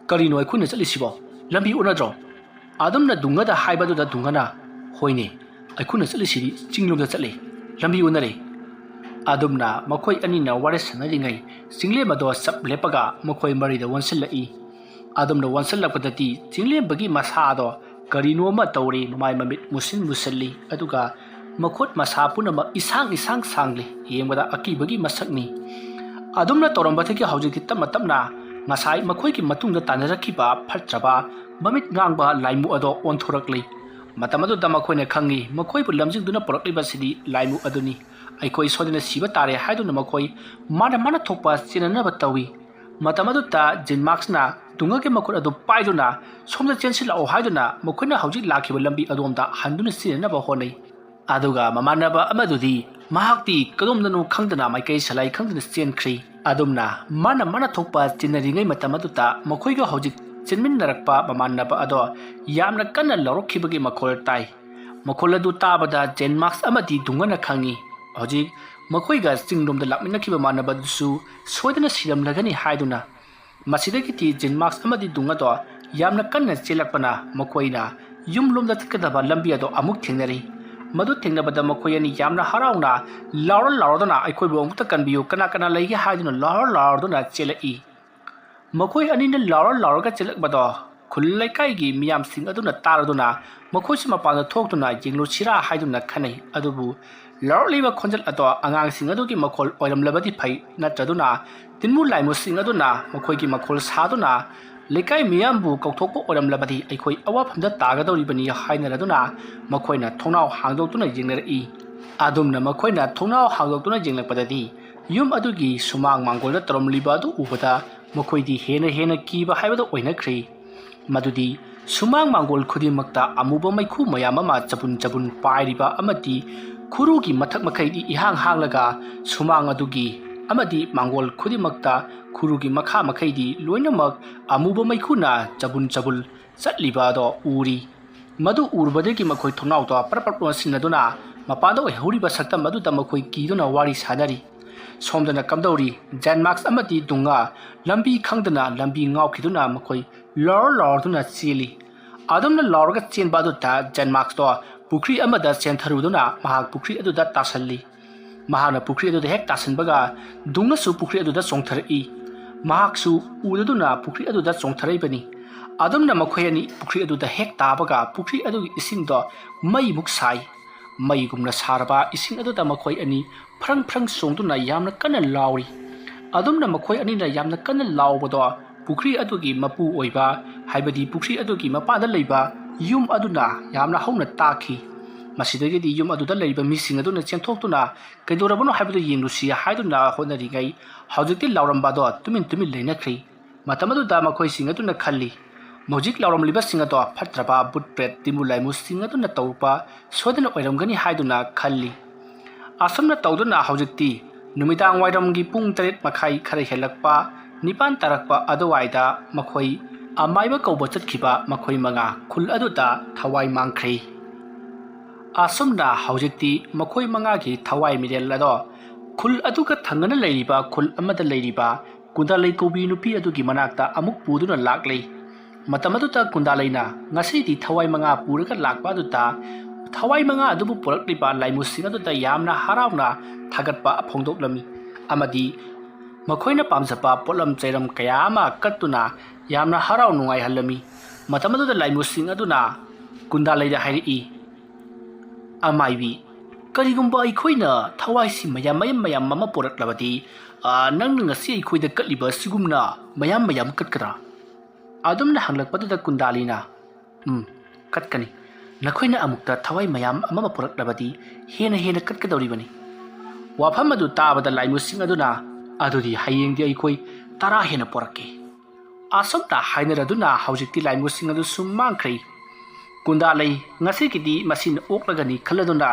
"ꯀꯔꯤꯅꯣ ꯑꯩꯈꯣꯏꯅ ꯆꯠꯂꯤꯁꯤꯕꯣ? ꯂꯝꯕꯤ ꯑꯣꯟꯅꯗ꯭ꯔꯣ?" ꯑꯗꯨꯝꯅ ꯗꯨꯡꯉꯗ ꯍꯥꯏꯕꯗꯨꯗ ꯗꯨꯡꯉꯅ, "ꯍꯣꯏꯅꯦ, ꯑꯩꯈꯣꯏꯅ ꯆꯠꯂꯤꯁꯤꯗꯤ ꯆꯤꯡꯂꯣꯝꯗ ꯆꯠꯂꯤ, ꯂꯝꯕꯤ ꯑꯣꯟꯅꯔꯦ꯫" ꯑꯗꯨꯝꯅ ꯃꯈꯣꯏ ꯑꯅꯤꯅ ꯋꯥꯔꯤ ꯁꯥꯟꯅꯔꯤꯉꯩ ꯆꯤꯡꯂꯦꯝ ꯑꯗꯣ ꯆꯞ ꯂꯦꯞꯄꯒ ꯃꯈꯣꯏ ꯃꯔꯤꯗ ꯑꯣꯟꯁꯤꯜꯂꯛꯏ꯫ ꯑꯗꯨꯝꯅ ꯑꯣꯟꯁꯤꯜꯂꯛꯄꯗꯗꯤ ꯆꯤꯡꯂꯦꯝꯕꯒꯤ ꯃꯁꯥ ꯑꯗꯣ ꯀꯔꯤꯅꯣ ꯑꯃ ꯇꯧꯔꯤ, ꯃꯃꯥꯏ ꯃꯃꯤꯠ ꯃꯨꯁꯤꯟ ꯃꯨꯁꯤꯜꯂꯤ, ꯑꯗꯨꯒ ꯃꯈꯨꯠ ꯃꯁꯥ ꯄꯨꯝꯅꯃꯛ ꯏꯁꯥꯡ ꯏꯁꯥꯡ ꯁꯥꯡꯂꯤ, ꯌꯦꯡꯕꯗ ꯑꯀꯤꯕꯒꯤ ꯃꯁꯛꯅꯤ꯫ ꯑꯗꯨꯝꯅ ꯇꯧꯔꯝꯕꯗꯒꯤ ꯍꯧꯖꯤꯛꯇꯤ ꯇꯞꯅ ꯇꯞꯅ ꯉꯁꯥꯏ ꯃꯈꯣꯏꯒꯤ ꯃꯇꯨꯡꯗ ꯇꯥꯟꯅꯔꯛꯈꯤꯕ ꯐꯠꯇ꯭ꯔꯕ ꯃꯃꯤꯠ ꯉꯥꯡꯕ ꯂꯥꯏꯃꯨ ꯑꯗꯣ ꯑꯣꯟꯊꯣꯔꯛꯂꯤ꯫ ꯃꯇꯝ ꯑꯗꯨꯗ ꯃꯈꯣꯏꯅ ꯈꯪꯏ, ꯃꯈꯣꯏꯕꯨ ꯂꯝꯖꯤꯡꯗꯨꯅ ꯄꯨꯔꯛꯂꯤꯕꯁꯤꯗꯤ ꯂꯥꯏꯃꯨ ꯑꯗꯨꯅꯤ꯫ ꯑꯩꯈꯣꯏ ꯁꯣꯏꯗꯅ ꯁꯤꯕ ꯇꯥꯔꯦ ꯍꯥꯏꯗꯨꯅ ꯃꯈꯣꯏ ꯃꯥꯅ ꯃꯥꯅ ꯊꯣꯛꯄ ꯆꯦꯟꯅꯅꯕ ꯇꯧꯏ꯫ ꯃꯇꯝ ꯑꯗꯨꯗ ꯖꯤꯟꯃꯥꯛꯁꯅ ꯗꯨꯡꯉꯒꯤ ꯃꯈꯨꯠ ꯑꯗꯨ ꯄꯥꯏꯗꯨꯅ ꯁꯣꯝꯗ ꯆꯦꯟꯁꯤꯜꯂꯛꯑꯣ ꯍꯥꯏꯗꯨꯅ ꯃꯈꯣꯏꯅ ꯍꯧꯖꯤꯛ ꯂꯥꯛꯈꯤꯕ ꯂꯝꯕꯤ ꯑꯗꯣꯝꯗ ꯍꯟꯗꯨꯅ ꯆꯦꯟꯅꯅꯕ ꯍꯣꯠꯅꯩ꯫ ꯑꯗꯨꯒ ꯃꯃꯥꯟꯅꯕ ꯑꯃꯗꯨꯗꯤ ꯃꯍꯥꯛꯇꯤ ꯀꯗꯣꯝꯗꯅꯣ ꯈꯪꯗꯅ ꯃꯥꯏꯀꯩ ꯁꯂꯥꯏ ꯈꯪꯗꯅ ꯆꯦꯟꯈ꯭ꯔꯤ꯫ ꯑꯗꯨꯝꯅ ꯃꯥꯅ ꯃꯥꯅ ꯊꯣꯛꯄ ꯆꯦꯟꯅꯔꯤꯉꯩ ꯃꯇꯝ ꯑꯗꯨꯗ ꯃꯈꯣꯏꯒ ꯍꯧꯖꯤꯛ ꯆꯦꯟꯃꯤꯟꯅꯔꯛꯄ ꯃꯃꯥꯟꯅꯕ ꯑꯗꯣ ꯌꯥꯝꯅ ꯀꯟꯅ ꯂꯥꯎꯔꯛꯈꯤꯕꯒꯤ ꯃꯈꯣꯜ ꯇꯥꯏ꯫ ꯃꯈꯣꯜ ꯑꯗꯨ ꯇꯥꯕꯗ ꯖꯦꯟꯃꯥꯛꯁ ꯑꯃꯗꯤ ꯗꯨꯡꯉꯅ ꯈꯪꯏ, ꯍꯧꯖꯤꯛ ꯃꯈꯣꯏꯒ ꯆꯤꯡꯂꯣꯝꯗ ꯂꯥꯛꯃꯤꯟꯅꯈꯤꯕ ꯃꯃꯥꯟꯅꯕ ꯑꯗꯨꯁꯨ ꯁꯣꯏꯗꯅ ꯁꯤꯔꯝꯂꯒꯅꯤ ꯍꯥꯏꯗꯨꯅ꯫ ꯃꯁꯤꯗꯒꯤꯗꯤ ꯖꯤꯟꯃꯥꯛꯁ ꯑꯃꯗꯤ ꯗꯨꯡꯉꯗꯣ ꯌꯥꯝꯅ ꯀꯟꯅ ꯆꯦꯜꯂꯛꯄꯅ ꯃꯈꯣꯏꯅ ꯌꯨꯝꯂꯣꯝꯗ ꯆꯠꯀꯗꯕ ꯂꯝꯕꯤ ꯑꯗꯣ ꯑꯃꯨꯛ ꯊꯦꯡꯅꯔꯤ꯫ ꯃꯗꯨ ꯊꯦꯡꯅꯕꯗ ꯃꯈꯣꯏ ꯑꯅꯤ ꯌꯥꯝꯅ ꯍꯔꯥꯎꯅ ꯂꯥꯎꯔ ꯂꯥꯎꯔꯗꯨꯅ, "ꯑꯩꯈꯣꯏꯕꯨ ꯑꯃꯨꯛꯇ ꯀꯟꯕꯤꯌꯨ, ꯀꯅꯥ ꯀꯅꯥ ꯂꯩꯒꯦ?" ꯍꯥꯏꯗꯨꯅ ꯂꯥꯎꯔ ꯂꯥꯎꯔꯗꯨꯅ ꯆꯦꯜꯂꯛꯏ꯫ ꯃꯈꯣꯏ ꯑꯅꯤꯅ ꯂꯥꯎꯔ ꯂꯥꯎꯔꯒ ꯆꯦꯜꯂꯛꯄꯗꯣ ꯈꯨꯜ ꯂꯩꯀꯥꯏꯒꯤ ꯃꯤꯌꯥꯝꯁꯤꯡ ꯑꯗꯨꯅ ꯇꯥꯔꯗꯨꯅ ꯃꯈꯣꯏꯁꯨ ꯃꯄꯥꯟꯗ ꯊꯣꯛꯇꯨꯅ ꯌꯦꯡꯂꯨꯁꯤꯔꯥ ꯍꯥꯏꯗꯨꯅ ꯈꯟꯅꯩ꯫ ꯑꯗꯨꯕꯨ ꯂꯥꯎꯔꯛꯂꯤꯕ ꯈꯣꯟꯖꯦꯜ ꯑꯗꯣ ꯑꯉꯥꯡꯁꯤꯡ ꯑꯗꯨꯒꯤ ꯃꯈꯣꯜ ꯑꯣꯏꯔꯝꯂꯕꯗꯤ ꯐꯩ, ꯅꯠꯇ꯭ꯔꯗꯨꯅ ꯇꯤꯟꯃꯨ ꯂꯥꯏꯃꯨꯁꯤꯡ ꯑꯗꯨꯅ ꯃꯈꯣꯏꯒꯤ ꯃꯈꯣꯜ ꯁꯥꯗꯨꯅ ꯂꯩꯀꯥꯏ ꯃꯤꯌꯥꯝꯕꯨ ꯀꯧꯊꯣꯛꯄ ꯑꯣꯏꯔꯝꯂꯕꯗꯤ ꯑꯩꯈꯣꯏ ꯑꯋꯥꯐꯝꯗ ꯇꯥꯒꯗꯧꯔꯤꯕꯅꯤ ꯍꯥꯏꯅꯔꯗꯨꯅ ꯃꯈꯣꯏꯅ ꯊꯣꯡꯅꯥꯎ ꯍꯥꯡꯗꯣꯛꯇꯨꯅ ꯌꯦꯡꯅꯔꯛꯏ꯫ ꯑꯗꯨꯝꯅ ꯃꯈꯣꯏꯅ ꯊꯣꯡꯅꯥꯎ ꯍꯥꯡꯗꯣꯛꯇꯨꯅ ꯌꯦꯡꯂꯛꯄꯗꯗꯤ ꯌꯨꯝ ꯑꯗꯨꯒꯤ ꯁꯨꯃꯥꯡ ꯃꯥꯡꯒꯣꯜꯗ ꯇꯧꯔꯝꯂꯤꯕ ꯑꯗꯨ ꯎꯕꯗ ꯃꯈꯣꯏꯗꯤ ꯍꯦꯟꯅ ꯍꯦꯟꯅ ꯀꯤꯕ ꯍꯥꯏꯕꯗꯨ ꯑꯣꯏꯅꯈ꯭ꯔꯦ꯫ ꯃꯗꯨꯗꯤ ꯁꯨꯃꯥꯡ ꯃꯥꯡꯒꯣꯜ ꯈꯨꯗꯤꯡꯃꯛꯇ ꯑꯃꯨꯕ ꯃꯩꯈꯨ ꯃꯌꯥꯝ ꯑꯃ ꯆꯕꯨꯟ ꯆꯕꯨꯟ ꯄꯥꯏꯔꯤꯕ ꯑꯃꯗꯤ ꯈꯨꯔꯨꯒꯤ ꯃꯊꯛ ꯃꯈꯩꯗꯤ ꯏꯍꯥꯡ ꯍꯥꯡꯂꯒ ꯁꯨꯃꯥꯡ ꯑꯗꯨꯒꯤ ꯑꯃꯗꯤ ꯃꯥꯡꯒꯣꯜ ꯈꯨꯗꯤꯡꯃꯛꯇ ꯈꯨꯔꯨꯒꯤ ꯃꯈꯥ ꯃꯈꯩꯗꯤ ꯂꯣꯏꯅꯃꯛ ꯑꯃꯨꯕ ꯃꯩꯈꯨꯅ ꯆꯕꯨꯟ ꯆꯕꯨꯟ ꯆꯠꯂꯤꯕ ꯑꯗꯣ ꯎꯔꯤ꯫ ꯃꯗꯨ ꯎꯔꯨꯕꯗꯒꯤ ꯃꯈꯣꯏ ꯊꯣꯡꯅꯥꯎꯗꯣ ꯄꯔꯞ ꯄꯔꯞ ꯂꯣꯟꯁꯤꯟꯅꯗꯨꯅ ꯃꯄꯥꯟꯗ ꯑꯣꯏꯍꯧꯔꯤꯕ ꯁꯛꯇꯝ ꯑꯗꯨꯗ ꯃꯈꯣꯏ ꯀꯤꯗꯨꯅ ꯋꯥꯔꯤ ꯁꯥꯅꯔꯤ꯫ ꯁꯣꯝꯗꯅ ꯀꯝꯗꯧꯔꯤ, ꯖꯦꯟꯃꯥꯛꯁ ꯑꯃꯗꯤ ꯗꯨꯡꯉꯥ ꯂꯝꯕꯤ ꯈꯪꯗꯅ ꯂꯝꯕꯤ ꯉꯥꯎꯈꯤꯗꯨꯅ ꯃꯈꯣꯏ ꯂꯥꯎꯔ ꯂꯥꯎꯔꯗꯨꯅ ꯆꯦꯜꯂꯤ꯫ ꯑꯗꯨꯝꯅ ꯂꯥꯎꯔꯒ ꯆꯦꯟꯕ ꯑꯗꯨꯗ ꯖꯦꯟꯃꯥꯛꯁꯇꯣ ꯄꯨꯈ꯭ꯔꯤ ꯑꯃꯗ ꯆꯦꯟꯊꯔꯨꯗꯨꯅ ꯃꯍꯥꯛ ꯄꯨꯈ꯭ꯔꯤ ꯑꯗꯨꯗ ꯇꯥꯁꯜꯂꯤ꯫ ꯃꯍꯥꯛꯅ ꯄꯨꯈ꯭ꯔꯤ ꯑꯗꯨꯗ ꯍꯦꯛ ꯇꯥꯁꯟꯕꯒ ꯗꯨꯡꯉꯁꯨ ꯄꯨꯈ꯭ꯔꯤ ꯑꯗꯨꯗ ꯆꯣꯡꯊꯔꯛꯏ꯫ ꯃꯍꯥꯛꯁꯨ ꯎꯗꯗꯨꯅ ꯄꯨꯈ꯭ꯔꯤ ꯑꯗꯨꯗ ꯆꯣꯡꯊꯔꯛꯏꯕꯅꯤ꯫ ꯑꯗꯨꯝꯅ ꯃꯈꯣꯏ ꯑꯅꯤ ꯄꯨꯈ꯭ꯔꯤ ꯑꯗꯨꯗ ꯍꯦꯛ ꯇꯥꯕꯒ ꯄꯨꯈ꯭ꯔꯤ ꯑꯗꯨꯒꯤ ꯏꯁꯤꯡꯗꯣ ꯃꯩꯃꯨꯛ ꯁꯥꯏ꯫ ꯃꯩꯒꯨꯝꯅ ꯁꯥꯔꯕ ꯏꯁꯤꯡ ꯑꯗꯨꯗ ꯃꯈꯣꯏ ꯑꯅꯤ ꯐ꯭ꯔꯪ ꯐ꯭ꯔꯪ ꯆꯣꯡꯗꯨꯅ ꯌꯥꯝꯅ ꯀꯟꯅ ꯂꯥꯎꯔꯤ꯫ ꯑꯗꯨꯝꯅ ꯃꯈꯣꯏ ꯑꯅꯤꯅ ꯌꯥꯝꯅ ꯀꯟꯅ ꯂꯥꯎꯕꯗꯣ ꯄꯨꯈ꯭ꯔꯤ ꯑꯗꯨꯒꯤ ꯃꯄꯨ ꯑꯣꯏꯕ, ꯍꯥꯏꯕꯗꯤ ꯄꯨꯈ꯭ꯔꯤ ꯑꯗꯨꯒꯤ ꯃꯄꯥꯟꯗ ꯂꯩꯕ ꯌꯨꯝ ꯑꯗꯨꯅ ꯌꯥꯝꯅ ꯍꯧꯅ ꯇꯥꯈꯤ꯫ ꯃꯁꯤꯗꯒꯤꯗꯤ ꯌꯨꯝ ꯑꯗꯨꯗ ꯂꯩꯔꯤꯕ ꯃꯤꯁꯤꯡ ꯑꯗꯨꯅ ꯆꯦꯟꯊꯣꯛꯇꯨꯅ ꯀꯩꯗꯧꯔꯕꯅꯣ ꯍꯥꯏꯕꯗꯨ ꯌꯦꯡꯂꯨꯁꯤ ꯍꯥꯏꯗꯨꯅ ꯍꯣꯠꯅꯔꯤꯉꯩ, ꯍꯧꯖꯤꯛꯇꯤ ꯂꯥꯎꯔꯝꯕ ꯑꯗꯣ ꯇꯨꯃꯤꯟ ꯇꯨꯃꯤꯟ ꯂꯩꯅꯈ꯭ꯔꯦ꯫ ꯃꯇꯝ ꯑꯗꯨꯗ ꯃꯈꯣꯏꯁꯤꯡ ꯑꯗꯨꯅ ꯈꯜꯂꯤ, ꯍꯧꯖꯤꯛ ꯂꯥꯎꯔꯝꯂꯤꯕꯁꯤꯡ ꯑꯗꯣ ꯐꯠꯇ꯭ꯔꯕ ꯕꯨꯠ ꯄ꯭ꯔꯦꯠ ꯇꯤꯝꯕꯨ ꯂꯥꯏꯃꯨꯁꯤꯡ ꯑꯗꯨꯅ ꯇꯧꯔꯨꯕ ꯁꯣꯏꯗꯅ ꯑꯣꯏꯔꯝꯒꯅꯤ ꯍꯥꯏꯗꯨꯅ ꯈꯜꯂꯤ꯫ ꯑꯁꯨꯝꯅ ꯇꯧꯗꯨꯅ ꯍꯧꯖꯤꯛꯇꯤ ꯅꯨꯃꯤꯗꯥꯡ ꯋꯥꯏꯔꯝꯒꯤ ꯄꯨꯡ ꯇꯔꯦꯠ ꯃꯈꯥꯏ ꯈꯔ ꯍꯦꯜꯂꯛꯄ, ꯅꯤꯄꯥꯟ ꯇꯥꯔꯛꯄ ꯑꯗꯨꯋꯥꯏꯗ ꯃꯈꯣꯏ ꯑꯃꯥꯏꯕ ꯀꯧꯕ ꯆꯠꯈꯤꯕ ꯃꯈꯣꯏ ꯃꯉꯥ ꯈꯨꯜ ꯑꯗꯨꯗ ꯊꯋꯥꯏ ꯃꯥꯡꯈ꯭ꯔꯦ꯫ ꯑꯁꯨꯝꯅ ꯍꯧꯖꯤꯛꯇꯤ ꯃꯈꯣꯏ ꯃꯉꯥꯒꯤ ꯊꯋꯥꯏ ꯃꯤꯔꯦꯜ ꯑꯗꯣ ꯈꯨꯜ ꯑꯗꯨꯒ ꯊꯪꯅꯅ ꯂꯩꯔꯤꯕ ꯈꯨꯜ ꯑꯃꯗ ꯂꯩꯔꯤꯕ ꯀꯨꯟꯗꯥꯂꯩ ꯀꯧꯕꯤ ꯅꯨꯄꯤ ꯑꯗꯨꯒꯤ ꯃꯅꯥꯛꯇ ꯑꯃꯨꯛ ꯄꯨꯗꯨꯅ ꯂꯥꯛꯂꯦ꯫ ꯃꯇꯝ ꯑꯗꯨꯗ ꯀꯨꯟꯗꯥꯂꯩꯅ ꯉꯁꯤꯗꯤ ꯊꯋꯥꯏ ꯃꯉꯥ ꯄꯨꯔꯒ ꯂꯥꯛꯄ ꯑꯗꯨꯗ ꯊꯋꯥꯏ ꯃꯉꯥ ꯑꯗꯨꯕꯨ ꯄꯨꯔꯛꯂꯤꯕ ꯂꯥꯏꯃꯨꯁꯤꯡ ꯑꯗꯨꯗ ꯌꯥꯝꯅ ꯍꯔꯥꯎꯅ ꯊꯥꯒꯠꯄ ꯐꯣꯡꯗꯣꯛꯂꯝꯃꯤ ꯑꯃꯗꯤ ꯃꯈꯣꯏꯅ ꯄꯥꯝꯖꯕ ꯄꯣꯠꯂꯝ ꯆꯩꯔꯝ ꯀꯌꯥ ꯑꯃ ꯀꯠꯇꯨꯅ ꯌꯥꯝꯅ ꯍꯔꯥꯎ ꯅꯨꯡꯉꯥꯏꯍꯜꯂꯝꯃꯤ꯫ ꯃꯇꯝ ꯑꯗꯨꯗ ꯂꯥꯏꯃꯨꯁꯤꯡ ꯑꯗꯨꯅ ꯀꯨꯟꯗꯥꯂꯩꯗ ꯍꯥꯏꯔꯛꯏ, "ꯑꯃꯥꯏꯕꯤ, ꯀꯔꯤꯒꯨꯝꯕ ꯑꯩꯈꯣꯏꯅ ꯊꯋꯥꯏꯁꯤ ꯃꯌꯥꯝ ꯃꯌꯥꯝ ꯃꯌꯥꯝ ꯑꯃ ꯄꯨꯔꯛꯂꯕꯗꯤ, ꯑ, ꯅꯪꯅ ꯉꯁꯤ ꯑꯩꯈꯣꯏꯗ ꯀꯠꯂꯤꯕ ꯑꯁꯤꯒꯨꯝꯅ ꯃꯌꯥꯝ ꯃꯌꯥꯝ ꯀꯠꯀꯗ꯭ꯔꯥ?" ꯑꯗꯨꯝꯅ ꯍꯪꯂꯛꯄꯗꯨꯗ ꯀꯨꯟꯗꯥꯂꯤꯅ, "ꯎꯝ, ꯀꯠꯀꯅꯤ꯫ ꯅꯈꯣꯏꯅ ꯑꯃꯨꯛꯇ ꯊꯋꯥꯏ ꯃꯌꯥꯝ ꯑꯃ ꯄꯨꯔꯛꯂꯕꯗꯤ ꯍꯦꯟꯅ ꯍꯦꯟꯅ ꯀꯠꯀꯗꯧꯔꯤꯕꯅꯤ꯫" ꯋꯥꯐꯝ ꯑꯗꯨ ꯇꯥꯕꯗ ꯂꯥꯏꯃꯨꯁꯤꯡ ꯑꯗꯨꯅ, "ꯑꯗꯨꯗꯤ ꯍꯌꯦꯡꯗꯤ ꯑꯩꯈꯣꯏ ꯇꯔꯥ ꯍꯦꯟꯅ ꯄꯨꯔꯛꯀꯦ꯫" ꯑꯁꯨꯝꯅ ꯍꯥꯏꯅꯔꯗꯨꯅ ꯍꯧꯖꯤꯛꯇꯤ ꯂꯥꯏꯃꯨꯁꯤꯡ ꯑꯗꯨꯁꯨ ꯃꯥꯡꯈ꯭ꯔꯦ꯫ ꯀꯨꯟꯗꯥꯂꯩ ꯉꯁꯤꯒꯤꯗꯤ ꯃꯁꯤꯅ ꯑꯣꯛꯂꯒꯅꯤ ꯈꯜꯂꯗꯨꯅ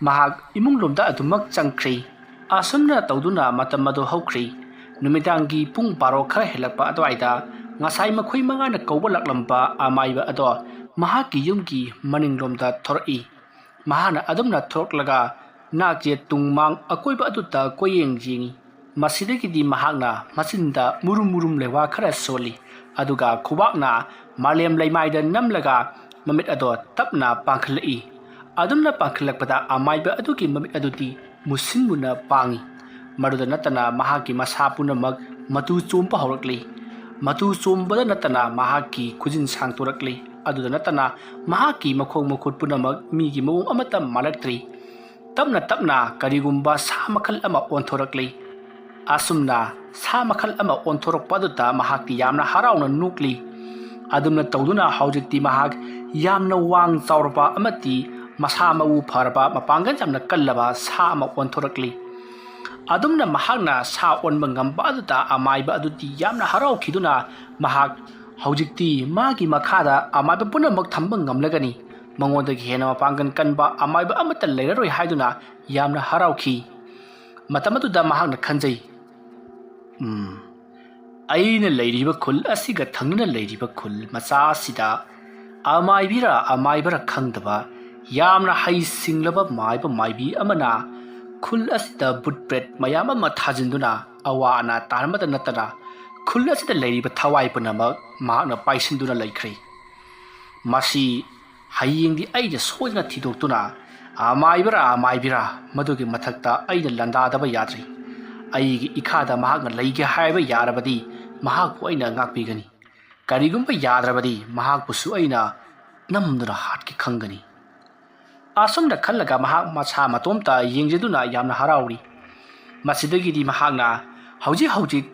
ꯃꯍꯥꯛ ꯏꯃꯨꯡ ꯂꯣꯝꯗ ꯑꯗꯨꯃꯛ ꯆꯪꯈ꯭ꯔꯦ꯫ ꯑꯁꯨꯝꯅ ꯇꯧꯗꯨꯅ ꯃꯇꯝ ꯑꯗꯨ ꯍꯧꯈ꯭ꯔꯦ꯫ ꯅꯨꯃꯤꯗꯥꯡꯒꯤ ꯄꯨꯡ ꯕꯥꯔꯣ ꯈꯔ ꯍꯦꯜꯂꯛꯄ ꯑꯗꯨꯋꯥꯏꯗ ꯉꯁꯥꯏ ꯃꯈꯣꯏ ꯃꯉꯥꯅ ꯀꯧꯕ ꯂꯥꯛꯂꯝꯕ ꯑꯃꯥꯏꯕ ꯑꯗꯣ ꯃꯍꯥꯛꯀꯤ ꯌꯨꯝꯒꯤ ꯃꯅꯤꯡꯂꯣꯝꯗ ꯊꯣꯔꯛꯏ꯫ ꯃꯍꯥꯛꯅ ꯑꯗꯨꯝꯅ ꯊꯣꯔꯛꯂꯒ ꯅꯥꯛ ꯌꯦꯠ ꯇꯨꯡ ꯃꯥꯡ ꯑꯀꯣꯏꯕ ꯑꯗꯨꯗ ꯀꯣꯏꯌꯦꯡ ꯌꯦꯡꯏ꯫ ꯃꯁꯤꯗꯒꯤꯗꯤ ꯃꯍꯥꯛꯅ ꯃꯆꯤꯟꯗ ꯃꯨꯔꯨꯝ ꯃꯨꯔꯨꯝ ꯂꯩꯋꯥ ꯈꯔ ꯁꯣꯜꯂꯤ, ꯑꯗꯨꯒ ꯈꯨꯕꯥꯛꯅ ꯃꯥꯂꯦꯝ ꯂꯩꯃꯥꯏꯗ ꯅꯝꯂꯒ ꯃꯃꯤꯠ ꯑꯗꯣ ꯇꯞꯅ ꯄꯥꯡꯈꯠꯂꯛꯏ꯫ ꯑꯗꯨꯝꯅ ꯄꯥꯡꯈꯠꯂꯛꯄꯗ ꯑꯃꯥꯏꯕ ꯑꯗꯨꯒꯤ ꯃꯃꯤꯠ ꯑꯗꯨꯗꯤ ꯃꯨꯁꯤꯟ ꯃꯨꯅ ꯄꯥꯡꯏ꯫ ꯃꯗꯨꯗ ꯅꯠꯇꯅ ꯃꯍꯥꯛꯀꯤ ꯃꯁꯥ ꯄꯨꯝꯅꯃꯛ ꯃꯇꯨ ꯆꯣꯝꯕ ꯍꯧꯔꯛꯂꯤ꯫ ꯃꯇꯨ ꯆꯣꯝꯕꯗ ꯅꯠꯇꯅ ꯃꯍꯥꯛꯀꯤ ꯈꯨꯖꯤꯟ ꯁꯥꯡꯇꯣꯔꯛꯂꯤ꯫ ꯑꯗꯨꯗ ꯅꯠꯇꯅ ꯃꯍꯥꯛꯀꯤ ꯃꯈꯣꯡ ꯃꯈꯨꯠ ꯄꯨꯝꯅꯃꯛ ꯃꯤꯒꯤ ꯃꯑꯣꯡ ꯑꯃꯠꯇ ꯃꯥꯜꯂꯛꯇ꯭ꯔꯤ꯫ ꯇꯞꯅ ꯇꯞꯅ ꯀꯔꯤꯒꯨꯝꯕ ꯁꯥ ꯃꯈꯜ ꯑꯃ ꯑꯣꯟꯊꯣꯔꯛꯂꯤ꯫ ꯑꯁꯨꯝꯅ ꯁꯥ ꯃꯈꯜ ꯑꯃ ꯑꯣꯟꯊꯣꯔꯛꯄ ꯑꯗꯨꯗ ꯃꯍꯥꯛꯇꯤ ꯌꯥꯝꯅ ꯍꯔꯥꯎꯅ ꯅꯣꯛꯂꯤ꯫ ꯑꯗꯨꯝꯅ ꯇꯧꯗꯨꯅ ꯍꯧꯖꯤꯛꯇꯤ ꯃꯍꯥꯛ ꯌꯥꯝꯅ ꯋꯥꯡ ꯆꯥꯎꯔꯕ ꯑꯃꯗꯤ ꯃꯁꯥ ꯃꯎ ꯐꯔꯕ, ꯃꯄꯥꯡꯒꯜ ꯌꯥꯝꯅ ꯀꯜꯂꯕ ꯁꯥ ꯑꯃ ꯑꯣꯟꯊꯣꯔꯛꯂꯤ꯫ ꯑꯗꯨꯝꯅ ꯃꯍꯥꯛꯅ ꯁꯥ ꯑꯣꯟꯕ ꯉꯝꯕ ꯑꯗꯨꯗ ꯑꯃꯥꯏꯕ ꯑꯗꯨꯗꯤ ꯌꯥꯝꯅ ꯍꯔꯥꯎꯈꯤꯗꯨꯅ ꯃꯍꯥꯛ ꯍꯧꯖꯤꯛꯇꯤ ꯃꯥꯒꯤ ꯃꯈꯥꯗ ꯑꯃꯥꯏꯕ ꯄꯨꯝꯅꯃꯛ ꯊꯝꯕ ꯉꯝꯂꯒꯅꯤ, ꯃꯉꯣꯟꯗꯒꯤ ꯍꯦꯟꯅ ꯃꯄꯥꯡꯒꯜ ꯀꯟꯕ ꯑꯃꯥꯏꯕ ꯑꯃꯠꯇ ꯂꯩꯔꯔꯣꯏ ꯍꯥꯏꯗꯨꯅ ꯌꯥꯝꯅ ꯍꯔꯥꯎꯈꯤ꯫ ꯃꯇꯝ ꯑꯗꯨꯗ ꯃꯍꯥꯛꯅ ꯈꯟꯖꯩ, "ꯎꯝ, ꯑꯩꯅ ꯂꯩꯔꯤꯕ ꯈꯨꯜ ꯑꯁꯤꯒ ꯊꯪꯅꯅ ꯂꯩꯔꯤꯕ ꯈꯨꯜ ꯃꯆꯥ ꯑꯁꯤꯗ ꯑꯃꯥꯏꯕꯤꯔ ꯑꯃꯥꯏꯕꯔ ꯈꯪꯗꯕ ꯌꯥꯝꯅ ꯍꯩꯁꯤꯡꯂꯕ ꯃꯥꯏꯕ ꯃꯥꯏꯕꯤ ꯑꯃꯅ ꯈꯨꯜ ꯑꯁꯤꯗ ꯕꯨꯠ ꯄ꯭ꯔꯦꯠ ꯃꯌꯥꯝ ꯑꯃ ꯊꯥꯖꯤꯟꯗꯨꯅ ꯑꯋꯥ ꯑꯅꯥ ꯇꯥꯔꯝꯕꯗ ꯅꯠꯇꯅ ꯈꯨꯜ ꯑꯁꯤꯗ ꯂꯩꯔꯤꯕ ꯊꯋꯥꯏ ꯄꯨꯝꯅꯃꯛ ꯃꯍꯥꯛꯅ ꯄꯥꯏꯁꯤꯟꯗꯨꯅ ꯂꯩꯈ꯭ꯔꯦ꯫ ꯃꯁꯤ ꯍꯌꯦꯡꯗꯤ ꯑꯩꯅ ꯁꯣꯏꯗꯅ ꯊꯤꯗꯣꯛꯇꯨꯅ ꯑꯃꯥꯏꯕꯔꯥ ꯑꯃꯥꯏꯕꯤꯔꯥ ꯃꯗꯨꯒꯤ ꯃꯊꯛꯇ ꯑꯩꯅ ꯂꯥꯟꯗꯥꯗꯕ ꯌꯥꯗ꯭ꯔꯤ꯫ ꯑꯩꯒꯤ ꯏꯈꯥꯗ ꯃꯍꯥꯛꯅ ꯂꯩꯒꯦ ꯍꯥꯏꯕ ꯌꯥꯔꯕꯗꯤ ꯃꯍꯥꯛꯄꯨ ꯑꯩꯅ ꯉꯥꯛꯄꯤꯒꯅꯤ꯫ ꯀꯔꯤꯒꯨꯝꯕ ꯌꯥꯗ꯭ꯔꯕꯗꯤ ꯃꯍꯥꯛꯄꯨꯁꯨ ꯑꯩꯅ ꯅꯝꯗꯨꯅ ꯍꯥꯠꯀꯦ ꯈꯪꯒꯅꯤ"꯫ ꯑꯁꯨꯝꯅ ꯈꯜꯂꯒ ꯃꯍꯥꯛ ꯃꯁꯥ ꯃꯇꯣꯝꯇ ꯌꯦꯡꯖꯗꯨꯅ ꯌꯥꯝꯅ ꯍꯔꯥꯎꯔꯤ꯫ ꯃꯁꯤꯗꯒꯤꯗꯤ ꯃꯍꯥꯛꯅ ꯍꯧꯖꯤꯛ ꯍꯧꯖꯤꯛ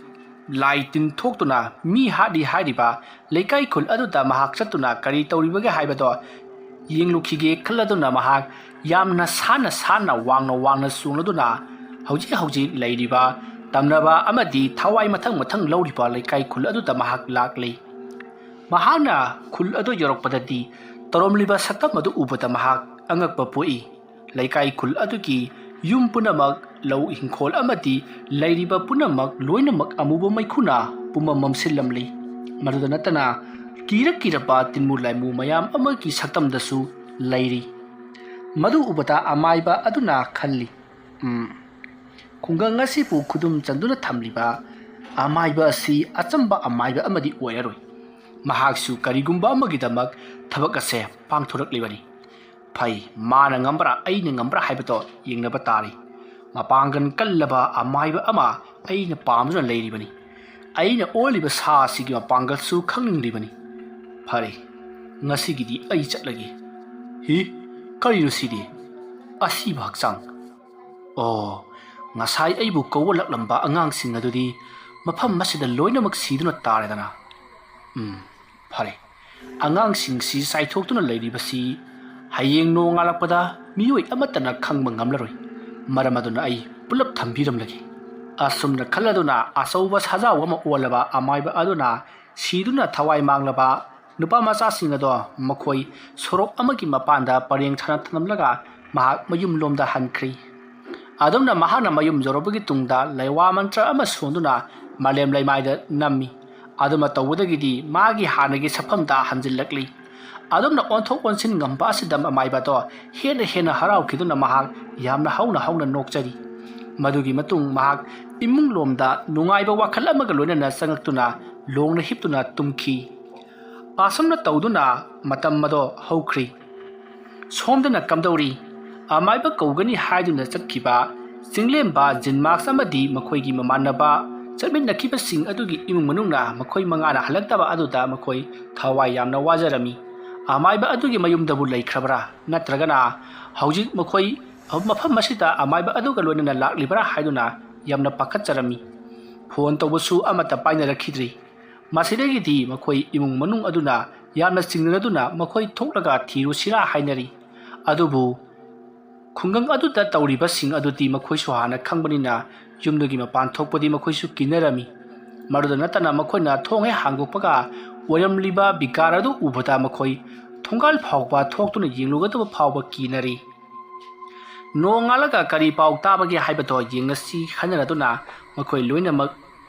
ꯂꯥꯏ ꯇꯤꯟ ꯊꯣꯛꯇꯨꯅ ꯃꯤ ꯍꯥꯠꯂꯤ ꯍꯥꯏꯔꯤꯕ ꯂꯩꯀꯥꯏ ꯈꯨꯜ ꯑꯗꯨꯗ ꯃꯍꯥꯛ ꯆꯠꯇꯨꯅ ꯀꯔꯤ ꯇꯧꯔꯤꯕꯒꯦ ꯍꯥꯏꯕꯗꯣ ꯌꯦꯡꯂꯨꯈꯤꯒꯦ ꯈꯜꯂꯗꯨꯅ ꯃꯍꯥꯛ ꯌꯥꯝꯅ ꯁꯥꯟꯅ ꯁꯥꯟꯅ, ꯋꯥꯡꯅ ꯋꯥꯡꯅ ꯆꯣꯡꯂꯗꯨꯅ ꯍꯧꯖꯤꯛ ꯍꯧꯖꯤꯛ ꯂꯩꯔꯤꯕ, ꯇꯝꯅꯕ ꯑꯃꯗꯤ ꯊꯋꯥꯏ ꯃꯊꯪ ꯃꯊꯪ ꯂꯧꯔꯤꯕ ꯂꯩꯀꯥꯏ ꯈꯨꯜ ꯑꯗꯨꯗ ꯃꯍꯥꯛ ꯂꯥꯛꯂꯤ꯫ ꯃꯍꯥꯛꯅ ꯈꯨꯜ ꯑꯗꯨ ꯌꯧꯔꯛꯄꯗꯗꯤ ꯇꯧꯔꯝꯂꯤꯕ ꯁꯛꯇꯝ ꯑꯗꯨ ꯎꯕꯗ ꯃꯍꯥꯛ ꯑꯉꯛꯄ ꯄꯣꯛꯏ꯫ ꯂꯩꯀꯥꯏ ꯈꯨꯜ ꯑꯗꯨꯒꯤ ꯌꯨꯝ ꯄꯨꯝꯅꯃꯛ, ꯂꯧ ꯏꯪꯈꯣꯜ ꯑꯃꯗꯤ ꯂꯩꯔꯤꯕ ꯄꯨꯝꯅꯃꯛ ꯂꯣꯏꯅꯃꯛ ꯑꯃꯨꯕ ꯃꯩꯈꯨꯅ ꯄꯨꯝꯃꯝ ꯃꯝꯁꯤꯜꯂꯝꯂꯤ꯫ ꯃꯗꯨꯗ ꯅꯠꯇꯅ ꯀꯤꯔ ꯀꯤꯔꯕ ꯇꯤꯟꯃꯨ ꯂꯥꯏꯃꯨ ꯃꯌꯥꯝ ꯑꯃꯒꯤ ꯁꯛꯇꯝꯗꯁꯨ ꯂꯩꯔꯤ꯫ ꯃꯗꯨ ꯎꯕꯗ ꯑꯃꯥꯏꯕ ꯑꯗꯨꯅ ꯈꯜꯂꯤ, "ꯎꯝ, ꯈꯨꯡꯒꯪ ꯑꯁꯤꯕꯨ ꯈꯨꯗꯨꯝ ꯆꯟꯗꯨꯅ ꯊꯝꯂꯤꯕ ꯑꯃꯥꯏꯕ ꯑꯁꯤ ꯑꯆꯝꯕ ꯑꯃꯥꯏꯕ ꯑꯃꯗꯤ ꯑꯣꯏꯔꯔꯣꯏ꯫ ꯃꯍꯥꯛꯁꯨ ꯀꯔꯤꯒꯨꯝꯕ ꯑꯃꯒꯤꯗꯃꯛ ꯊꯕꯛ ꯑꯁꯦ ꯄꯥꯡꯊꯣꯔꯛꯂꯤꯕꯅꯤ꯫ ꯐꯩ, ꯃꯥꯅ ꯉꯝꯕ꯭ꯔꯥ ꯑꯩꯅ ꯉꯝꯕ꯭ꯔꯥ ꯍꯥꯏꯕꯗꯣ ꯌꯦꯡꯅꯕ ꯇꯥꯔꯤ꯫ ꯃꯄꯥꯡꯒꯜ ꯀꯜꯂꯕ ꯑꯃꯥꯏꯕ ꯑꯃ ꯑꯩꯅ ꯄꯥꯝꯗꯨꯅ ꯂꯩꯔꯤꯕꯅꯤ꯫ ꯑꯩꯅ ꯑꯣꯜꯂꯤꯕ ꯁꯥ ꯑꯁꯤꯒꯤ ꯃꯄꯥꯡꯒꯜꯁꯨ ꯈꯪꯅꯤꯡꯂꯤꯕꯅꯤ꯫ ꯐꯔꯦ, ꯉꯁꯤꯒꯤꯗꯤ ꯑꯩ ꯆꯠꯂꯒꯦ꯫ ꯍꯤ, ꯀꯔꯤꯅꯣ ꯁꯤꯗꯤ? ꯑꯁꯤꯕ ꯍꯛꯆꯥꯡ꯫ ꯑꯣ, ꯉꯁꯥꯏ ꯑꯩꯕꯨ ꯀꯧꯕ ꯂꯥꯛꯂꯝꯕ ꯑꯉꯥꯡꯁꯤꯡ ꯑꯗꯨꯗꯤ ꯃꯐꯝ ꯑꯁꯤꯗ ꯂꯣꯏꯅꯃꯛ ꯁꯤꯗꯨꯅ ꯇꯥꯔꯦꯗꯅ꯫ ꯎꯝ, ꯐꯔꯦ꯫ ꯑꯉꯥꯡꯁꯤꯡꯁꯤ ꯆꯥꯏꯊꯣꯛꯇꯨꯅ ꯂꯩꯔꯤꯕꯁꯤ ꯍꯌꯦꯡ ꯅꯣꯡꯉꯥꯜꯂꯛꯄꯗ ꯃꯤꯑꯣꯏ ꯑꯃꯠꯇꯅ ꯈꯪꯕ ꯉꯝꯂꯔꯣꯏ꯫ ꯃꯔꯝ ꯑꯗꯨꯅ ꯑꯩ ꯄꯨꯂꯞ ꯊꯝꯕꯤꯔꯝꯂꯒꯦ꯫" ꯑꯁꯨꯝꯅ ꯈꯜꯂꯗꯨꯅ ꯑꯆꯧꯕ ꯁꯥꯖꯥꯎ ꯑꯃ ꯑꯣꯜꯂꯕ ꯑꯃꯥꯏꯕ ꯑꯗꯨꯅ ꯁꯤꯗꯨꯅ ꯊꯋꯥꯏ ꯃꯥꯡꯂꯕ ꯅꯨꯄꯥ ꯃꯆꯥꯁꯤꯡ ꯑꯗꯣ ꯃꯈꯣꯏ ꯁꯣꯔꯣꯛ ꯑꯃꯒꯤ ꯃꯄꯥꯟꯗ ꯄꯔꯦꯡ ꯁꯥꯅ ꯊꯝꯂꯝꯂꯒ ꯃꯍꯥꯛ ꯃꯌꯨꯝꯂꯣꯝꯗ ꯍꯟꯈ꯭ꯔꯤ꯫ ꯑꯗꯨꯝꯅ ꯃꯍꯥꯛꯅ ꯃꯌꯨꯝ ꯌꯧꯔꯛꯄꯒꯤ ꯇꯨꯡꯗ ꯂꯩꯋꯥ ꯃꯟꯇ꯭ꯔ ꯑꯃ ꯁꯣꯟꯗꯨꯅ ꯃꯥꯂꯦꯝ ꯂꯩꯃꯥꯏꯗ ꯅꯝꯃꯤ꯫ ꯑꯗꯨꯝꯅ ꯇꯧꯕꯗꯒꯤꯗꯤ ꯃꯥꯒꯤ ꯍꯥꯟꯅꯒꯤ ꯁꯛꯐꯝꯗ ꯍꯟꯖꯤꯜꯂꯛꯂꯤ꯫ ꯑꯗꯨꯝꯅ ꯑꯣꯟꯊꯣꯛ ꯑꯣꯟꯁꯤꯟ ꯉꯝꯕ ꯑꯁꯤꯗ ꯑꯃꯥꯏꯕ ꯑꯗꯣ ꯍꯦꯟꯅ ꯍꯦꯟꯅ ꯍꯔꯥꯎꯈꯤꯗꯨꯅ ꯃꯍꯥꯛ ꯌꯥꯝꯅ ꯍꯧꯅ ꯍꯧꯅ ꯅꯣꯛꯆꯔꯤ꯫ ꯃꯗꯨꯒꯤ ꯃꯇꯨꯡ ꯃꯍꯥꯛ ꯏꯃꯨꯡꯂꯣꯝꯗ ꯅꯨꯡꯉꯥꯏꯕ ꯋꯥꯈꯜ ꯑꯃꯒ ꯂꯣꯏꯅꯅ ꯆꯪꯉꯛꯇꯨꯅ ꯂꯣꯡꯅ ꯍꯤꯞꯇꯨꯅ ꯇꯨꯝꯈꯤ꯫ ꯑꯁꯨꯝꯅ ꯇꯧꯗꯨꯅ ꯃꯇꯝ ꯑꯗꯣ ꯍꯧꯈ꯭ꯔꯤ꯫ ꯁꯣꯝꯗꯅ ꯀꯝꯗꯧꯔꯤ? ꯑꯃꯥꯏꯕ ꯀꯧꯒꯅꯤ ꯍꯥꯏꯗꯨꯅ ꯆꯠꯈꯤꯕ ꯆꯤꯡꯂꯦꯝꯕ ꯖꯤꯟ ꯃꯥꯛꯁ ꯑꯃꯗꯤ ꯃꯈꯣꯏꯒꯤ ꯃꯃꯥꯟꯅꯕ ꯆꯠꯃꯤꯟꯅꯈꯤꯕꯁꯤꯡ ꯑꯗꯨꯒꯤ ꯏꯃꯨꯡ ꯃꯅꯨꯡꯅ ꯃꯈꯣꯏ ꯃꯉꯥꯅ ꯍꯜꯂꯛꯇꯕ ꯑꯗꯨꯗ ꯃꯈꯣꯏ ꯊꯋꯥꯏ ꯌꯥꯝꯅ ꯋꯥꯖꯔꯝꯃꯤ꯫ ꯑꯃꯥꯏꯕ ꯑꯗꯨꯒꯤ ꯃꯌꯨꯝꯗꯕꯨ ꯂꯩꯈ꯭ꯔꯕ꯭ꯔꯥ? ꯅꯠꯇ꯭ꯔꯒꯅ ꯍꯧꯖꯤꯛ ꯃꯈꯣꯏ ꯃꯐꯝ ꯑꯁꯤꯗ ꯑꯃꯥꯏꯕ ꯑꯗꯨꯒ ꯂꯣꯏꯅꯅ ꯂꯥꯛꯂꯤꯕ꯭ꯔꯥ ꯍꯥꯏꯗꯨꯅ ꯌꯥꯝꯅ ꯄꯥꯈꯠꯆꯔꯝꯃꯤ꯫ ꯐꯣꯟ ꯇꯧꯕꯁꯨ ꯑꯃꯠꯇ ꯄꯥꯏꯅꯔꯛꯈꯤꯗ꯭ꯔꯤ꯫ ꯃꯁꯤꯗꯒꯤꯗꯤ ꯃꯈꯣꯏ ꯏꯃꯨꯡ ꯃꯅꯨꯡ ꯑꯗꯨꯅ ꯌꯥꯝꯅ ꯆꯤꯡꯅꯗꯨꯅ ꯃꯈꯣꯏ ꯊꯣꯛꯂꯒ ꯊꯤꯔꯨꯁꯤꯔꯥ ꯍꯥꯏꯅꯔꯤ꯫ ꯑꯗꯨꯕꯨ ꯈꯨꯡꯒꯪ ꯑꯗꯨꯗ ꯇꯧꯔꯤꯕꯁꯤꯡ ꯑꯗꯨꯗꯤ ꯃꯈꯣꯏꯁꯨ ꯍꯥꯟꯅ ꯈꯪꯕꯅꯤꯅ ꯌꯨꯝꯗꯒꯤ ꯃꯄꯥꯟ ꯊꯣꯛꯄꯗꯤ ꯃꯈꯣꯏꯁꯨ ꯀꯤꯅꯔꯝꯃꯤ꯫ ꯃꯗꯨꯗ ꯅꯠꯇꯅ ꯃꯈꯣꯏꯅ ꯊꯣꯡ ꯍꯦꯛ ꯍꯥꯡꯗꯣꯛꯄꯒ ꯑꯣꯏꯔꯝꯂꯤꯕ ꯕꯤꯀꯥꯔ ꯑꯗꯨ ꯎꯕꯗ ꯃꯈꯣꯏ ꯊꯣꯡꯒꯥꯜ ꯐꯥꯎꯕ ꯊꯣꯛꯇꯨꯅ ꯌꯦꯡꯂꯨꯒꯗꯕ ꯐꯥꯎꯕ ꯀꯤꯅꯔꯤ꯫ ꯅꯣꯡꯉꯥꯜꯂꯒ ꯀꯔꯤ ꯄꯥꯎ ꯇꯥꯕꯒꯦ ꯍꯥꯏꯕꯗꯣ ꯌꯦꯡꯉꯁꯤ ꯈꯟꯅꯔꯗꯨꯅ ꯃꯈꯣꯏ ꯂꯣꯏꯅꯃꯛ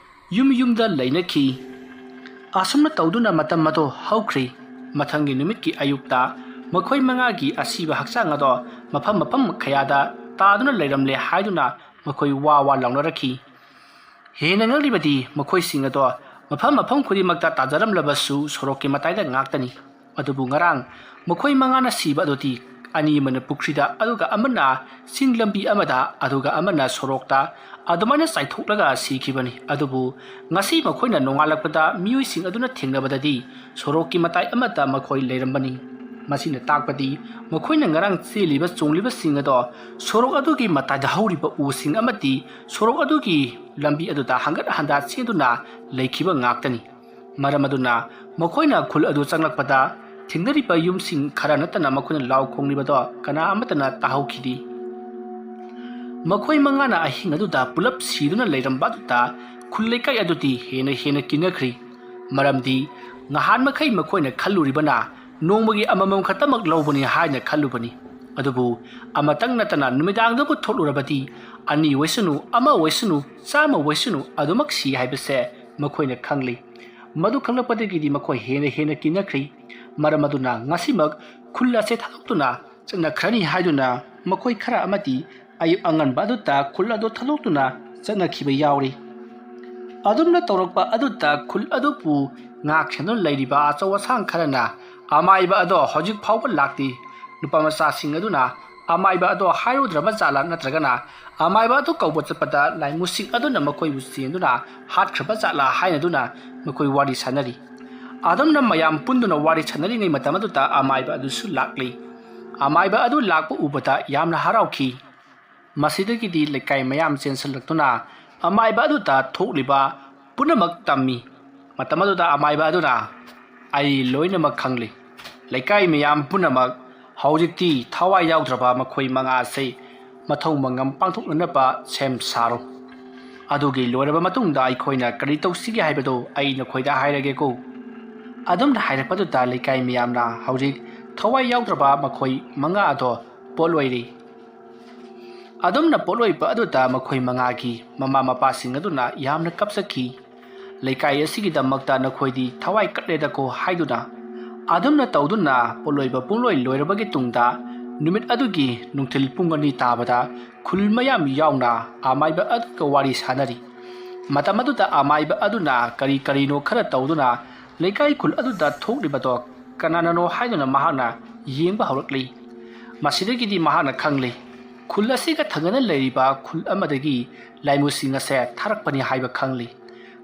ꯌꯨꯝ ꯌꯨꯝꯗ ꯂꯩꯅꯈꯤ꯫ ꯑꯁꯨꯝꯅ ꯇꯧꯗꯨꯅ ꯃꯇꯝ ꯑꯗꯨ ꯍꯧꯈ꯭ꯔꯤ꯫ ꯃꯊꯪꯒꯤ ꯅꯨꯃꯤꯠꯀꯤ ꯑꯌꯨꯛꯇ ꯃꯈꯣꯏ ꯃꯉꯥꯒꯤ ꯑꯁꯤꯕ ꯍꯛꯆꯥꯡ ꯑꯗꯣ ꯃꯐꯝ ꯃꯐꯝ ꯀꯌꯥꯗ ꯇꯥꯗꯨꯅ ꯂꯩꯔꯝꯂꯦ ꯍꯥꯏꯗꯨꯅ ꯃꯈꯣꯏ ꯋꯥ ꯋꯥ ꯂꯥꯎꯅꯔꯛꯈꯤ꯫ ꯍꯦꯟꯅ ꯉꯛꯂꯤꯕꯗꯤ ꯃꯈꯣꯏꯁꯤꯡ ꯑꯗꯣ ꯃꯐꯝ ꯃꯐꯝ ꯈꯨꯗꯤꯡꯃꯛꯇ ꯇꯥꯖꯔꯝꯂꯕꯁꯨ ꯁꯣꯔꯣꯛꯀꯤ ꯃꯇꯥꯏꯗ ꯉꯥꯛꯇꯅꯤ꯫ ꯑꯗꯨꯕꯨ ꯉꯔꯥꯡ ꯃꯈꯣꯏ ꯃꯉꯥꯅ ꯁꯤꯕ ꯑꯗꯨꯗꯤ ꯑꯅꯤ ꯑꯃꯅ ꯄꯨꯈ꯭ꯔꯤꯗ, ꯑꯗꯨꯒ ꯑꯃꯅ ꯆꯤꯡ ꯂꯝꯕꯤ ꯑꯃꯗ, ꯑꯗꯨꯒ ꯑꯃꯅ ꯁꯣꯔꯣꯛꯇ ꯑꯗꯨꯃꯥꯏꯅ ꯆꯥꯏꯊꯣꯛꯂꯒ ꯁꯤꯈꯤꯕꯅꯤ꯫ ꯑꯗꯨꯕꯨ ꯉꯁꯤ ꯃꯈꯣꯏꯅ ꯅꯣꯡꯉꯥꯜꯂꯛꯄꯗ ꯃꯤꯑꯣꯏꯁꯤꯡ ꯑꯗꯨꯅ ꯊꯦꯡꯅꯕꯗꯗꯤ ꯁꯣꯔꯣꯛꯀꯤ ꯃꯇꯥꯏ ꯑꯃꯗ ꯃꯈꯣꯏ ꯂꯩꯔꯝꯕꯅꯤ꯫ ꯃꯁꯤꯅ ꯇꯥꯛꯄꯗꯤ ꯃꯈꯣꯏꯅ ꯉꯔꯥꯡ ꯆꯦꯜꯂꯤꯕ ꯆꯣꯡꯂꯤꯕꯁꯤꯡ ꯑꯗꯣ ꯁꯣꯔꯣꯛ ꯑꯗꯨꯒꯤ ꯃꯇꯥꯏꯗ ꯍꯧꯔꯤꯕ ꯎꯁꯤꯡ ꯑꯃꯗꯤ ꯁꯣꯔꯣꯛ ꯑꯗꯨꯒꯤ ꯂꯝꯕꯤ ꯑꯗꯨꯗ ꯍꯪꯒꯠ ꯍꯟꯗꯥ ꯆꯦꯟꯗꯨꯅ ꯂꯩꯈꯤꯕ ꯉꯥꯛꯇꯅꯤ꯫ ꯃꯔꯝ ꯑꯗꯨꯅ ꯃꯈꯣꯏꯅ ꯈꯨꯜ ꯑꯗꯨ ꯆꯪꯂꯛꯄꯗ ꯊꯦꯡꯅꯔꯤꯕ ꯌꯨꯝꯁꯤꯡ ꯈꯔ ꯅꯠꯇꯅ ꯃꯈꯣꯏꯅ ꯂꯥꯎ ꯈꯣꯡꯂꯤꯕꯗꯣ ꯀꯅꯥ ꯑꯃꯠꯇꯅ ꯇꯥꯍꯧꯈꯤꯗꯦ꯫ ꯃꯈꯣꯏ ꯃꯉꯥꯅ ꯑꯍꯤꯡ ꯑꯗꯨꯗ ꯄꯨꯂꯞ ꯁꯤꯗꯨꯅ ꯂꯩꯔꯝꯕ ꯑꯗꯨꯗ ꯈꯨꯜ ꯂꯩꯀꯥꯏ ꯑꯗꯨꯗꯤ ꯍꯦꯟꯅ ꯍꯦꯟꯅ ꯀꯤꯅꯈ꯭ꯔꯤ꯫ ꯃꯔꯝꯗꯤ ꯉꯍꯥꯟ ꯃꯈꯩ ꯃꯈꯣꯏꯅ ꯈꯜꯂꯨꯔꯤꯕꯅ ꯅꯣꯡꯃꯒꯤ ꯑꯃꯃꯝ ꯈꯛꯇꯃꯛ ꯂꯧꯕꯅꯤ ꯍꯥꯏꯅ ꯈꯜꯂꯨꯕꯅꯤ꯫ ꯑꯗꯨꯕꯨ ꯑꯃꯇꯪ ꯅꯠꯇꯅ ꯅꯨꯃꯤꯗꯥꯡꯗꯕꯨ ꯊꯣꯛꯂꯨꯔꯕꯗꯤ ꯑꯅꯤ ꯑꯣꯏꯁꯅꯨ, ꯑꯃ ꯑꯣꯏꯁꯅꯨ, ꯆꯥꯝꯃ ꯑꯣꯏꯁꯅꯨ, ꯑꯗꯨꯃꯛ ꯁꯤ ꯍꯥꯏꯕꯁꯦ ꯃꯈꯣꯏꯅ ꯈꯪꯂꯤ꯫ ꯃꯗꯨ ꯈꯪꯂꯛꯄꯗꯒꯤꯗꯤ ꯃꯈꯣꯏ ꯍꯦꯟꯅ ꯍꯦꯟꯅ ꯀꯤꯅꯈ꯭ꯔꯤ꯫ ꯃꯔꯝ ꯑꯗꯨꯅ ꯉꯁꯤꯃꯛ ꯈꯨꯜ ꯑꯁꯦ ꯊꯥꯗꯣꯛꯇꯨꯅ ꯆꯠꯅꯈ꯭ꯔꯅꯤ ꯍꯥꯏꯗꯨꯅ ꯃꯈꯣꯏ ꯈꯔ ꯑꯃꯗꯤ ꯑꯌꯨꯛ ꯑꯉꯟꯕ ꯑꯗꯨꯗ ꯈꯨꯜ ꯑꯗꯨ ꯊꯥꯗꯣꯛꯇꯨꯅ ꯆꯠꯅꯈꯤꯕ ꯌꯥꯎꯔꯤ꯫ ꯑꯗꯨꯝꯅ ꯇꯧꯔꯛꯄ ꯑꯗꯨꯗ ꯈꯨꯜ ꯑꯗꯨꯕꯨ ꯉꯥꯛ ꯁꯦꯟꯗꯨꯅ ꯂꯩꯔꯤꯕ ꯑꯆꯧ ꯑꯁꯥꯡ ꯈꯔꯅ ꯑꯃꯥꯏꯕ ꯑꯗꯣ ꯍꯧꯖꯤꯛ ꯐꯥꯎꯕ ꯂꯥꯛꯇꯦ꯫ ꯅꯨꯄꯥ ꯃꯆꯥꯁꯤꯡ ꯑꯗꯨꯅ ꯑꯃꯥꯏꯕ ꯑꯗꯣ ꯍꯥꯏꯔꯨꯗ꯭ꯔꯕ ꯖꯥꯠꯂꯥ, ꯅꯠꯇ꯭ꯔꯒꯅ ꯑꯃꯥꯏꯕ ꯑꯗꯨ ꯀꯧꯕ ꯆꯠꯄꯗ ꯂꯥꯏꯃꯨꯁꯤꯡ ꯑꯗꯨꯅ ꯃꯈꯣꯏꯕꯨ ꯆꯦꯟꯗꯨꯅ ꯍꯥꯠꯈ꯭ꯔꯕ ꯖꯥꯠꯂꯥ ꯍꯥꯏꯅꯗꯨꯅ ꯃꯈꯣꯏ ꯋꯥꯔꯤ ꯁꯥꯟꯅꯔꯤ꯫ ꯑꯗꯨꯝꯅ ꯃꯌꯥꯝ ꯄꯨꯟꯗꯨꯅ ꯋꯥꯔꯤ ꯁꯥꯟꯅꯔꯤꯉꯩ ꯃꯇꯝ ꯑꯗꯨꯗ ꯑꯃꯥꯏꯕ ꯑꯗꯨꯁꯨ ꯂꯥꯛꯂꯤ꯫ ꯑꯃꯥꯏꯕ ꯑꯗꯨ ꯂꯥꯛꯄ ꯎꯕꯗ ꯌꯥꯝꯅ ꯍꯔꯥꯎꯈꯤ꯫ ꯃꯁꯤꯗꯒꯤꯗꯤ ꯂꯩꯀꯥꯏ ꯃꯌꯥꯝ ꯆꯦꯟꯁꯤꯜꯂꯛꯇꯨꯅ ꯑꯃꯥꯏꯕ ꯑꯗꯨꯗ ꯊꯣꯛꯂꯤꯕ ꯄꯨꯝꯅꯃꯛ ꯇꯝꯃꯤ꯫ ꯃꯇꯝ ꯑꯗꯨꯗ ꯑꯃꯥꯏꯕ ꯑꯗꯨꯅ, "ꯑꯩ ꯂꯣꯏꯅꯃꯛ ꯈꯪꯂꯤ꯫ ꯂꯩꯀꯥꯏ ꯃꯌꯥꯝ ꯄꯨꯝꯅꯃꯛ ꯍꯧꯖꯤꯛꯇꯤ ꯊꯋꯥꯏ ꯌꯥꯎꯗ꯭ꯔꯕ ꯃꯈꯣꯏ ꯃꯉꯥ ꯑꯁꯤ ꯃꯊꯧ ꯃꯉꯝ ꯄꯥꯡꯊꯣꯛꯅꯅꯕ ꯁꯦꯝ ꯁꯥꯔꯣ꯫ ꯑꯗꯨꯒꯤ ꯂꯣꯏꯔꯕ ꯃꯇꯨꯡꯗ ꯑꯩꯈꯣꯏꯅ ꯀꯔꯤ ꯇꯧꯁꯤꯒꯦ ꯍꯥꯏꯕꯗꯨ ꯑꯩ ꯅꯈꯣꯏꯗ ꯍꯥꯏꯔꯒꯦꯀꯣ꯫" ꯑꯗꯨꯝꯅ ꯍꯥꯏꯔꯛꯄꯗꯨꯗ ꯂꯩꯀꯥꯏ ꯃꯌꯥꯝꯅ ꯍꯧꯖꯤꯛ ꯊꯋꯥꯏ ꯌꯥꯎꯗ꯭ꯔꯕ ꯃꯈꯣꯏ ꯃꯉꯥ ꯑꯗꯣ ꯄꯣꯠꯂꯣꯏꯔꯤ꯫ ꯑꯗꯨꯝꯅ ꯄꯣꯠꯂꯣꯏꯕ ꯑꯗꯨꯗ ꯃꯈꯣꯏ ꯃꯉꯥꯒꯤ ꯃꯃꯥ ꯃꯄꯥꯁꯤꯡ ꯑꯗꯨꯅ ꯌꯥꯝꯅ ꯀꯞꯆꯈꯤ꯫ ꯂꯩꯀꯥꯏ ꯑꯁꯤꯒꯤꯗꯃꯛꯇ ꯅꯈꯣꯏꯗꯤ ꯊꯋꯥꯏ ꯀꯠꯂꯦꯗꯀꯣ" ꯍꯥꯏꯗꯨꯅ꯫ ꯑꯗꯨꯝꯅ ꯇꯧꯗꯨꯅ ꯄꯣꯠꯂꯣꯏꯕ ꯄꯨꯡꯂꯣꯏ ꯂꯣꯏꯔꯕꯒꯤ ꯇꯨꯡꯗ, ꯅꯨꯃꯤꯠ ꯑꯗꯨꯒꯤ ꯅꯨꯡꯊꯤꯜ ꯄꯨꯡ ꯑꯅꯤ ꯇꯥꯕꯗ ꯈꯨꯜ ꯃꯌꯥꯝ ꯌꯥꯎꯅ ꯑꯃꯥꯏꯕ ꯑꯗꯨꯒ ꯋꯥꯔꯤ ꯁꯥꯅꯔꯤ꯫ ꯃꯇꯝ ꯑꯗꯨꯗ ꯑꯃꯥꯏꯕ ꯑꯗꯨꯅ ꯀꯔꯤ ꯀꯔꯤꯅꯣ ꯈꯔ ꯇꯧꯗꯨꯅ ꯂꯩꯀꯥꯏ ꯈꯨꯜ ꯑꯗꯨꯗ ꯊꯣꯛꯂꯤꯕꯗꯣ ꯀꯅꯥꯅꯅꯣ ꯍꯥꯏꯗꯨꯅ ꯃꯍꯥꯛꯅ ꯌꯦꯡꯕ ꯍꯧꯔꯛꯂꯤ꯫ ꯃꯁꯤꯗꯒꯤꯗꯤ ꯃꯍꯥꯛꯅ ꯈꯪꯂꯤ, ꯈꯨꯜ ꯑꯁꯤꯒ ꯊꯪꯅꯅ ꯂꯩꯔꯤꯕ ꯈꯨꯜ ꯑꯃꯗꯒꯤ ꯂꯥꯏꯃꯨꯁꯤꯡ ꯑꯁꯦ ꯊꯥꯔꯛꯄꯅꯤ ꯍꯥꯏꯕ ꯈꯪꯂꯤ꯫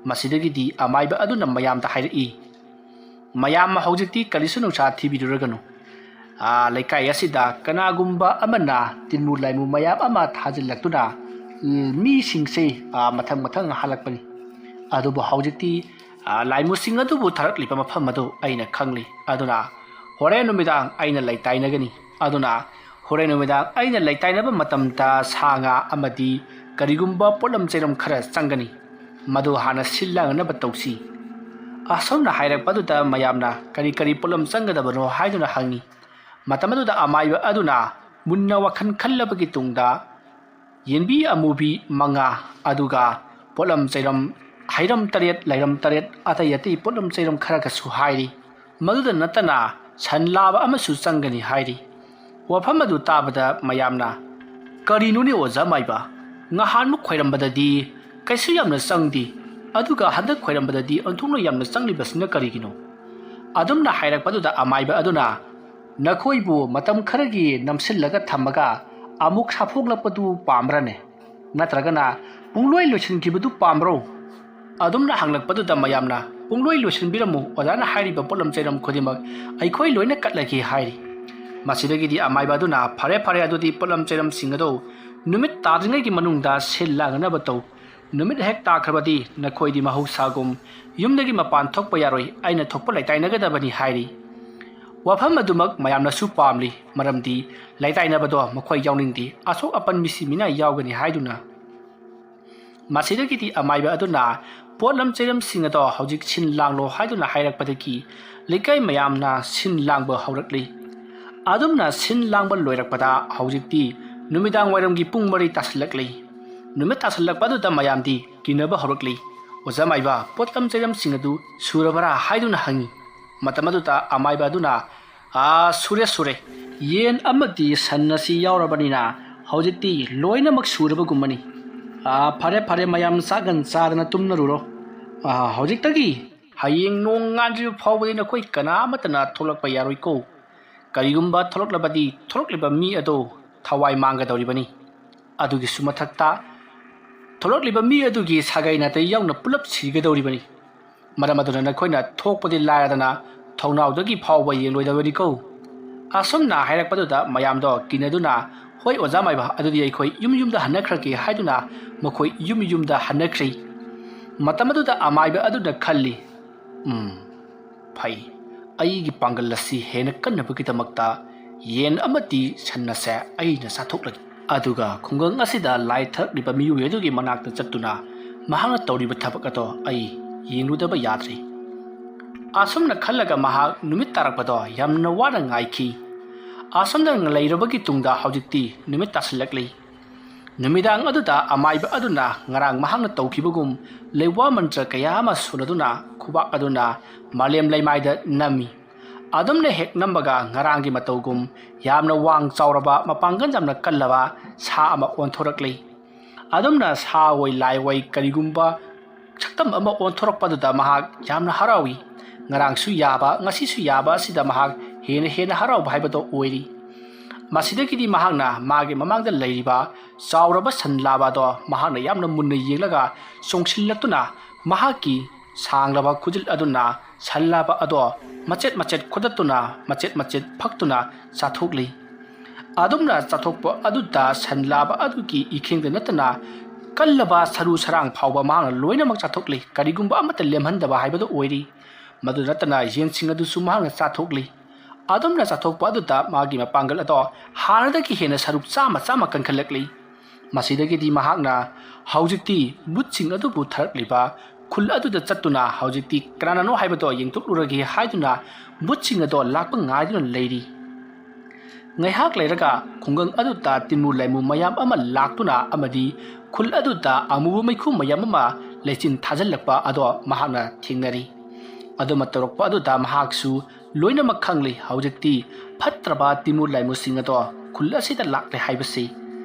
ꯃꯁꯤꯗꯒꯤꯗꯤ ꯑꯃꯥꯏꯕ ꯑꯗꯨꯅ ꯃꯌꯥꯝꯗ ꯍꯥꯏꯔꯛꯏ, "ꯃꯌꯥꯝ ꯍꯧꯖꯤꯛꯇꯤ ꯀꯔꯤꯁꯨ ꯅꯨꯡꯁꯥ ꯊꯤꯕꯤꯔꯨꯔꯒꯅꯨ꯫ ꯑꯥ, ꯂꯩꯀꯥꯏ ꯑꯁꯤꯗ ꯀꯅꯥꯒꯨꯝꯕ ꯑꯃꯅ ꯇꯤꯟꯃꯨ ꯂꯥꯏꯃꯨ ꯃꯌꯥꯝ ꯑꯃ ꯊꯥꯖꯤꯜꯂꯛꯇꯨꯅ, ꯎꯝ, ꯃꯤꯁꯤꯡꯁꯦ, ꯑꯥ, ꯃꯊꯪ ꯃꯊꯪ ꯍꯥꯜꯂꯛꯄꯅꯤ꯫ ꯑꯗꯨꯕꯨ ꯍꯧꯖꯤꯛꯇꯤ, ꯑꯥ, ꯂꯥꯏꯃꯨꯁꯤꯡ ꯑꯗꯨꯕꯨ ꯊꯥꯔꯛꯂꯤꯕ ꯃꯐꯝ ꯑꯗꯨ ꯑꯩꯅ ꯈꯪꯂꯤ꯫ ꯑꯗꯨꯅ ꯍꯣꯔꯦꯟ ꯅꯨꯃꯤꯗꯥꯡ ꯑꯩꯅ ꯂꯩꯇꯥꯏꯅꯒꯅꯤ꯫ ꯑꯗꯨꯅ ꯍꯣꯔꯦꯟ ꯅꯨꯃꯤꯗꯥꯡ ꯑꯩꯅ ꯂꯩꯇꯥꯏꯅꯕ ꯃꯇꯝꯗ ꯁꯥ ꯉꯥ ꯑꯃꯗꯤ ꯀꯔꯤꯒꯨꯝꯕ ꯄꯣꯠꯂꯝ ꯆꯩꯔꯝ ꯈꯔ ꯆꯪꯒꯅꯤ꯫ ꯃꯗꯨ ꯍꯥꯟꯅ ꯁꯤꯜ ꯂꯥꯡꯅꯅꯕ ꯇꯧꯁꯤ"꯫ ꯑꯁꯨꯝꯅ ꯍꯥꯏꯔꯛꯄ ꯑꯗꯨꯗ ꯃꯌꯥꯝꯅ ꯀꯔꯤ ꯀꯔꯤ ꯄꯣꯠꯂꯝ ꯆꯪꯒꯗꯕꯅꯣ ꯍꯥꯏꯗꯨꯅ ꯍꯪꯉꯤ꯫ ꯃꯇꯝ ꯑꯗꯨꯗ ꯑꯃꯥꯏꯕ ꯑꯗꯨꯅ ꯃꯨꯟꯅ ꯋꯥꯈꯜ ꯈꯜꯂꯕꯒꯤ ꯇꯨꯡꯗ, ꯌꯦꯟꯕꯤ ꯑꯃꯨꯕꯤ ꯃꯉꯥ, ꯑꯗꯨꯒ ꯄꯣꯠꯂꯝ ꯆꯩꯔꯝ, ꯍꯩꯔꯝ ꯇꯔꯦꯠ, ꯂꯩꯔꯝ ꯇꯔꯦꯠ, ꯑꯇꯩ ꯑꯇꯩ ꯄꯣꯠꯂꯝ ꯆꯩꯔꯝ ꯈꯔꯒꯁꯨ ꯍꯥꯏꯔꯤ꯫ ꯃꯗꯨꯗ ꯅꯠꯇꯅ ꯁꯟ ꯂꯥꯕ ꯑꯃꯁꯨ ꯆꯪꯒꯅꯤ ꯍꯥꯏꯔꯤ꯫ ꯋꯥꯐꯝ ꯑꯗꯨ ꯇꯥꯕꯗ ꯃꯌꯥꯝꯅ, "ꯀꯔꯤꯅꯣꯅꯦ ꯑꯣꯖꯥ ꯃꯥꯏꯕ? ꯉꯍꯥꯟꯃꯨꯛ ꯈꯣꯏꯔꯝꯕꯗꯗꯤ ꯀꯩꯁꯨ ꯌꯥꯝꯅ ꯆꯪꯗꯦ, ꯑꯗꯨꯒ ꯍꯟꯗꯛ ꯈꯣꯏꯔꯝꯕꯗꯗꯤ ꯑꯣꯟꯊꯣꯛꯅ ꯌꯥꯝꯅ ꯆꯪꯂꯤꯕꯁꯤꯅ ꯀꯔꯤꯒꯤꯅꯣ?" ꯑꯗꯨꯝꯅ ꯍꯥꯏꯔꯛꯄꯗꯨꯗ ꯑꯃꯥꯏꯕ ꯑꯗꯨꯅ, "ꯅꯈꯣꯏꯕꯨ ꯃꯇꯝ ꯈꯔꯒꯤ ꯅꯝꯁꯤꯜꯂꯒ ꯊꯝꯃꯒ ꯑꯃꯨꯛ ꯁꯥꯐꯣꯛꯂꯛꯄꯗꯨ ꯄꯥꯝꯕ꯭ꯔꯅꯦ? ꯅꯠꯇ꯭ꯔꯒꯅ ꯄꯨꯡꯂꯣꯏ ꯂꯣꯏꯁꯤꯟꯈꯤꯕꯗꯨ ꯄꯥꯝꯕ꯭ꯔꯣ?" ꯑꯗꯨꯝꯅ ꯍꯪꯂꯛꯄꯗꯨꯗ ꯃꯌꯥꯝꯅ, "ꯄꯨꯡꯂꯣꯏ ꯂꯣꯏꯁꯤꯟꯕꯤꯔꯝꯃꯨ, ꯑꯣꯖꯥꯅ ꯍꯥꯏꯔꯤꯕ ꯄꯣꯠꯂꯝ ꯆꯩꯔꯝ ꯈꯨꯗꯤꯡꯃꯛ ꯑꯩꯈꯣꯏ ꯂꯣꯏꯅ ꯀꯠꯂꯒꯦ" ꯍꯥꯏꯔꯤ꯫ ꯃꯁꯤꯗꯒꯤꯗꯤ ꯑꯃꯥꯏꯕ ꯑꯗꯨꯅ, "ꯐꯔꯦ, ꯐꯔꯦ, ꯑꯗꯨꯗꯤ ꯄꯣꯠꯂꯝ ꯆꯩꯔꯝꯁꯤꯡ ꯑꯗꯨ ꯅꯨꯃꯤꯠ ꯇꯥꯗ꯭ꯔꯤꯉꯩꯒꯤ ꯃꯅꯨꯡꯗ ꯁꯤꯜ ꯂꯥꯡꯅꯅꯕ ꯇꯧ꯫ ꯅꯨꯃꯤꯠ ꯍꯦꯛ ꯇꯥꯈ꯭ꯔꯕꯗꯤ ꯅꯈꯣꯏꯗꯤ ꯃꯍꯧꯁꯥꯒꯨꯝ ꯌꯨꯝꯗꯒꯤ ꯃꯄꯥꯟ ꯊꯣꯛꯄ ꯌꯥꯔꯣꯏ, ꯑꯩꯅ ꯊꯣꯛꯄ ꯂꯩꯇꯥꯏꯅꯒꯗꯕꯅꯤ" ꯍꯥꯏꯔꯤ꯫ ꯋꯥꯐꯝ ꯑꯗꯨꯃꯛ ꯃꯌꯥꯝꯅꯁꯨ ꯄꯥꯝꯂꯤ, ꯃꯔꯝꯗꯤ ꯂꯩꯇꯥꯏꯅꯕꯗꯣ ꯃꯈꯣꯏ ꯌꯥꯎꯅꯤꯡꯗꯦ, ꯑꯁꯣꯛ ꯑꯄꯟ ꯃꯤꯁꯤ ꯃꯤꯅꯥꯏ ꯌꯥꯎꯒꯅꯤ ꯍꯥꯏꯗꯨꯅ꯫ ꯃꯁꯤꯗꯒꯤꯗꯤ ꯑꯃꯥꯏꯕ ꯑꯗꯨꯅ ꯄꯣꯠꯂꯝ ꯆꯩꯔꯝꯁꯤꯡ ꯑꯗꯣ ꯍꯧꯖꯤꯛ ꯁꯤꯟ ꯂꯥꯡꯂꯣ ꯍꯥꯏꯗꯨꯅ ꯍꯥꯏꯔꯛꯄꯗꯒꯤ ꯂꯩꯀꯥꯏ ꯃꯌꯥꯝꯅ ꯁꯤꯟ ꯂꯥꯡꯕ ꯍꯧꯔꯛꯂꯤ꯫ ꯑꯗꯨꯝꯅ ꯁꯤꯟ ꯂꯥꯡꯕ ꯂꯣꯏꯔꯛꯄꯗ ꯍꯧꯖꯤꯛꯇꯤ ꯅꯨꯃꯤꯗꯥꯡ ꯋꯥꯏꯔꯝꯒꯤ ꯄꯨꯡ ꯃꯔꯤ ꯇꯥꯁꯤꯜꯂꯛꯂꯤ꯫ ꯅꯨꯃꯤꯠ ꯇꯥꯁꯤꯜꯂꯛꯄ ꯑꯗꯨꯗ ꯃꯌꯥꯝꯗꯤ ꯀꯤꯅꯕ ꯍꯧꯔꯛꯂꯤ꯫ "ꯑꯣꯖꯥ ꯃꯥꯏꯕ, ꯄꯣꯠꯂꯝ ꯆꯩꯔꯝꯁꯤꯡ ꯑꯗꯨ ꯁꯨꯔꯕꯔꯥ?" ꯍꯥꯏꯗꯨꯅ ꯍꯪꯉꯤ꯫ ꯃꯇꯝ ꯑꯗꯨꯗ ꯑꯃꯥꯏꯕ ꯑꯗꯨꯅ, "ꯑꯥ, ꯁꯨꯔꯦ, ꯁꯨꯔꯦ꯫ ꯌꯦꯟ ꯑꯃꯗꯤ ꯁꯟ ꯑꯁꯤ ꯌꯥꯎꯔꯕꯅꯤꯅ ꯍꯧꯖꯤꯛꯇꯤ ꯂꯣꯏꯅꯃꯛ ꯁꯨꯔꯕꯒꯨꯝꯕꯅꯤ꯫ ꯑꯥ, ꯐꯔꯦ, ꯐꯔꯦ, ꯃꯌꯥꯝ ꯆꯥꯛ ꯉꯟ ꯆꯥꯗꯅ ꯇꯨꯝꯅꯔꯨꯔꯣ꯫ ꯑꯥ, ꯍꯧꯖꯤꯛꯇꯒꯤ ꯍꯌꯦꯡ ꯅꯣꯡ ꯉꯥꯟꯗ꯭ꯔꯤꯕ ꯐꯥꯎꯕꯗꯤ ꯅꯈꯣꯏ ꯀꯅꯥ ꯑꯃꯠꯇꯅ ꯊꯣꯛꯂꯛꯄ ꯌꯥꯔꯣꯏꯀꯣ꯫ ꯀꯔꯤꯒꯨꯝꯕ ꯊꯣꯛꯂꯛꯂꯕꯗꯤ ꯊꯣꯛꯂꯛꯂꯤꯕ ꯃꯤ ꯑꯗꯣ ꯊꯋꯥꯏ ꯃꯥꯡꯒꯗꯧꯔꯤꯕꯅꯤ꯫ ꯑꯗꯨꯒꯤꯁꯨ ꯃꯊꯛꯇ ꯊꯣꯛꯂꯛꯂꯤꯕ ꯃꯤ ꯑꯗꯨꯒꯤ ꯁꯥꯒꯩ ꯅꯥꯇꯩ ꯌꯥꯎꯅ ꯄꯨꯂꯞ ꯁꯤꯒꯗꯧꯔꯤꯕꯅꯤ꯫ ꯃꯔꯝ ꯑꯗꯨꯅ ꯅꯈꯣꯏꯅ ꯊꯣꯛꯄꯗꯤ ꯂꯥꯏꯔꯗꯅ ꯊꯣꯡꯅꯥꯎꯗꯒꯤ ꯐꯥꯎꯕ ꯌꯦꯡꯂꯣꯏꯗꯕꯅꯤꯀꯣ꯫" ꯑꯁꯨꯝꯅ ꯍꯥꯏꯔꯛꯄꯗꯨꯗ ꯃꯌꯥꯝꯗꯣ ꯀꯤꯅꯗꯨꯅ, "ꯍꯣꯏ ꯑꯣꯖꯥ ꯃꯥꯏꯕ, ꯑꯗꯨꯗꯤ ꯑꯩꯈꯣꯏ ꯌꯨꯝ ꯌꯨꯝꯗ ꯍꯟꯅꯈ꯭ꯔꯒꯦ" ꯍꯥꯏꯗꯨꯅ ꯃꯈꯣꯏ ꯌꯨꯝ ꯌꯨꯝꯗ ꯍꯟꯅꯈ꯭ꯔꯦ꯫ ꯃꯇꯝ ꯑꯗꯨꯗ ꯑꯃꯥꯏꯕ ꯑꯗꯨꯅ ꯈꯜꯂꯤ, "ꯎꯝ, ꯐꯩ, ꯑꯩꯒꯤ ꯄꯥꯡꯒꯜ ꯑꯁꯤ ꯍꯦꯟꯅ ꯀꯟꯅꯕꯒꯤꯗꯃꯛꯇ ꯌꯦꯟ ꯑꯃꯗꯤ ꯁꯟ ꯑꯁꯦ ꯑꯩꯅ ꯆꯥꯊꯣꯛꯂꯒꯦ꯫ ꯑꯗꯨꯒ ꯈꯨꯡꯒꯪ ꯑꯁꯤꯗ ꯂꯥꯏ ꯊꯛꯂꯤꯕ ꯃꯤꯑꯣꯏ ꯑꯗꯨꯒꯤ ꯃꯅꯥꯛꯇ ꯆꯠꯇꯨꯅ ꯃꯍꯥꯛꯅ ꯇꯧꯔꯤꯕ ꯊꯕꯛ ꯑꯗꯣ ꯑꯩ ꯌꯦꯡꯂꯨꯗꯕ ꯌꯥꯗ꯭ꯔꯦ꯫" ꯑꯁꯨꯝꯅ ꯈꯜꯂꯒ ꯃꯍꯥꯛ ꯅꯨꯃꯤꯠ ꯇꯥꯔꯛꯄꯗꯣ ꯌꯥꯝꯅ ꯋꯥꯅ ꯉꯥꯏꯈꯤ꯫ ꯑꯁꯨꯝꯅ ꯂꯩꯔꯕꯒꯤ ꯇꯨꯡꯗ ꯍꯧꯖꯤꯛꯇꯤ ꯅꯨꯃꯤꯠ ꯇꯥꯁꯤꯜꯂꯛꯂꯤ꯫ ꯅꯨꯃꯤꯗꯥꯡ ꯑꯗꯨꯗ ꯑꯃꯥꯏꯕ ꯑꯗꯨꯅ ꯉꯔꯥꯡ ꯃꯍꯥꯛꯅ ꯇꯧꯈꯤꯕꯒꯨꯝ ꯂꯩꯋꯥ ꯃꯟꯇ꯭ꯔ ꯀꯌꯥ ꯑꯃ ꯁꯣꯜꯂꯗꯨꯅ ꯈꯨꯕꯥꯛ ꯑꯗꯨꯅ ꯃꯥꯂꯦꯝ ꯂꯩꯃꯥꯏꯗ ꯅꯝꯃꯤ꯫ ꯑꯗꯨꯝꯅ ꯍꯦꯛ ꯅꯝꯕꯒ ꯉꯔꯥꯡꯒꯤ ꯃꯇꯧꯒꯨꯝ ꯌꯥꯝꯅ ꯋꯥꯡ ꯆꯥꯎꯔꯕ, ꯃꯄꯥꯡꯒꯜ ꯌꯥꯝꯅ ꯀꯜꯂꯕ ꯁꯥ ꯑꯃ ꯑꯣꯟꯊꯣꯔꯛꯂꯤ꯫ ꯑꯗꯨꯝꯅ ꯁꯥ ꯑꯣꯏ, ꯂꯥꯏ ꯑꯣꯏ, ꯀꯔꯤꯒꯨꯝꯕ ꯁꯛꯇꯝ ꯑꯃ ꯑꯣꯟꯊꯣꯔꯛꯄꯗꯨꯗ ꯃꯍꯥꯛ ꯌꯥꯝꯅ ꯍꯔꯥꯎꯏ꯫ ꯉꯔꯥꯡꯁꯨ ꯌꯥꯕ, ꯉꯁꯤꯁꯨ ꯌꯥꯕ ꯑꯁꯤꯗ ꯃꯍꯥꯛ ꯍꯦꯟꯅ ꯍꯦꯟꯅ ꯍꯔꯥꯎꯕ ꯍꯥꯏꯕꯗꯣ ꯑꯣꯏꯔꯤ꯫ ꯃꯁꯤꯗꯒꯤꯗꯤ ꯃꯍꯥꯛꯅ ꯃꯥꯒꯤ ꯃꯃꯥꯡꯗ ꯂꯩꯔꯤꯕ ꯆꯥꯎꯔꯕ ꯁꯟ ꯂꯥꯕ ꯑꯗꯣ ꯃꯍꯥꯛꯅ ꯌꯥꯝꯅ ꯃꯨꯟꯅ ꯌꯦꯡꯂꯒ ꯆꯣꯡꯁꯤꯜꯂꯛꯇꯨꯅ ꯃꯍꯥꯛꯀꯤ ꯁꯥꯡꯂꯕ ꯈꯨꯖꯤꯜ ꯑꯗꯨꯅ ꯁꯟ ꯂꯥꯕ ꯑꯗꯣ ꯃꯆꯦꯠ ꯃꯆꯦꯠ ꯈꯣꯗꯠꯇꯨꯅ, ꯃꯆꯦꯠ ꯃꯆꯦꯠ ꯐꯛꯇꯨꯅ ꯆꯥꯊꯣꯛꯂꯤ꯫ ꯑꯗꯨꯝꯅ ꯆꯥꯊꯣꯛꯄ ꯑꯗꯨꯗ ꯁꯟ ꯂꯥꯕ ꯑꯗꯨꯒꯤ ꯏꯈꯦꯡꯗ ꯅꯠꯇꯅ ꯀꯜꯂꯕ ꯁꯔꯨ ꯁꯔꯥꯡ ꯐꯥꯎꯕ ꯃꯍꯥꯛꯅ ꯂꯣꯏꯅꯃꯛ ꯆꯥꯊꯣꯛꯂꯤ꯫ ꯀꯔꯤꯒꯨꯝꯕ ꯑꯃꯠꯇ ꯂꯦꯝꯍꯟꯗꯕ ꯍꯥꯏꯕꯗꯨ ꯑꯣꯏꯔꯤ꯫ ꯃꯗꯨ ꯅꯠꯇꯅ ꯌꯦꯟꯁꯤꯡ ꯑꯗꯨꯁꯨ ꯃꯍꯥꯛꯅ ꯆꯥꯊꯣꯛꯂꯤ꯫ ꯑꯗꯨꯝꯅ ꯆꯥꯊꯣꯛꯄ ꯑꯗꯨꯗ ꯃꯥꯒꯤ ꯃꯄꯥꯡꯒꯜ ꯑꯗꯣ ꯍꯥꯟꯅꯗꯒꯤ ꯍꯦꯟꯅ ꯁꯔꯨꯛ ꯆꯥꯝꯃ ꯆꯥꯝꯃ ꯀꯟꯈꯠꯂꯛꯂꯤ꯫ ꯃꯁꯤꯗꯒꯤꯗꯤ ꯃꯍꯥꯛꯅ ꯍꯧꯖꯤꯛꯇꯤ ꯕꯨꯠꯁꯤꯡ ꯑꯗꯨꯕꯨ ꯊꯥꯔꯛꯂꯤꯕ ꯈꯨꯜ ꯑꯗꯨꯗ ꯆꯠꯇꯨꯅ ꯍꯧꯖꯤꯛꯇꯤ ꯀꯅꯥꯅꯅꯣ ꯍꯥꯏꯕꯗꯣ ꯌꯦꯡꯊꯣꯛꯂꯨꯔꯒꯦ ꯍꯥꯏꯗꯨꯅ ꯕꯨꯠꯁꯤꯡ ꯑꯗꯣ ꯂꯥꯛꯄ ꯉꯥꯏꯗꯨꯅ ꯂꯩꯔꯤ꯫ ꯉꯥꯏꯍꯥꯛ ꯂꯩꯔꯒ ꯈꯨꯡꯒꯪ ꯑꯗꯨꯗ ꯇꯤꯟꯃꯨ ꯂꯥꯏꯃꯨ ꯃꯌꯥꯝ ꯑꯃ ꯂꯥꯛꯇꯨꯅ ꯑꯃꯗꯤ ꯈꯨꯜ ꯑꯗꯨꯗ ꯑꯃꯨꯕ ꯃꯩꯈꯨ ꯃꯌꯥꯝ ꯑꯃ ꯂꯩꯆꯤꯟ ꯊꯥꯖꯤꯜꯂꯛꯄ ꯑꯗꯣ ꯃꯍꯥꯛꯅ ꯊꯦꯡꯅꯔꯤ꯫ ꯑꯗꯨꯃ ꯇꯧꯔꯛꯄ ꯑꯗꯨꯗ ꯃꯍꯥꯛꯁꯨ ꯂꯣꯏꯅꯃꯛ ꯈꯪꯂꯤ꯫ ꯍꯧꯖꯤꯛꯇꯤ ꯐꯠꯇ꯭ꯔꯕ ꯇꯤꯃꯨ ꯂꯥꯏꯃꯨꯁꯤꯡ ꯑꯗꯣ ꯈꯨꯜ ꯑꯁꯤꯗ ꯂꯥꯛꯂꯦ ꯍꯥꯏꯕꯁꯤ꯫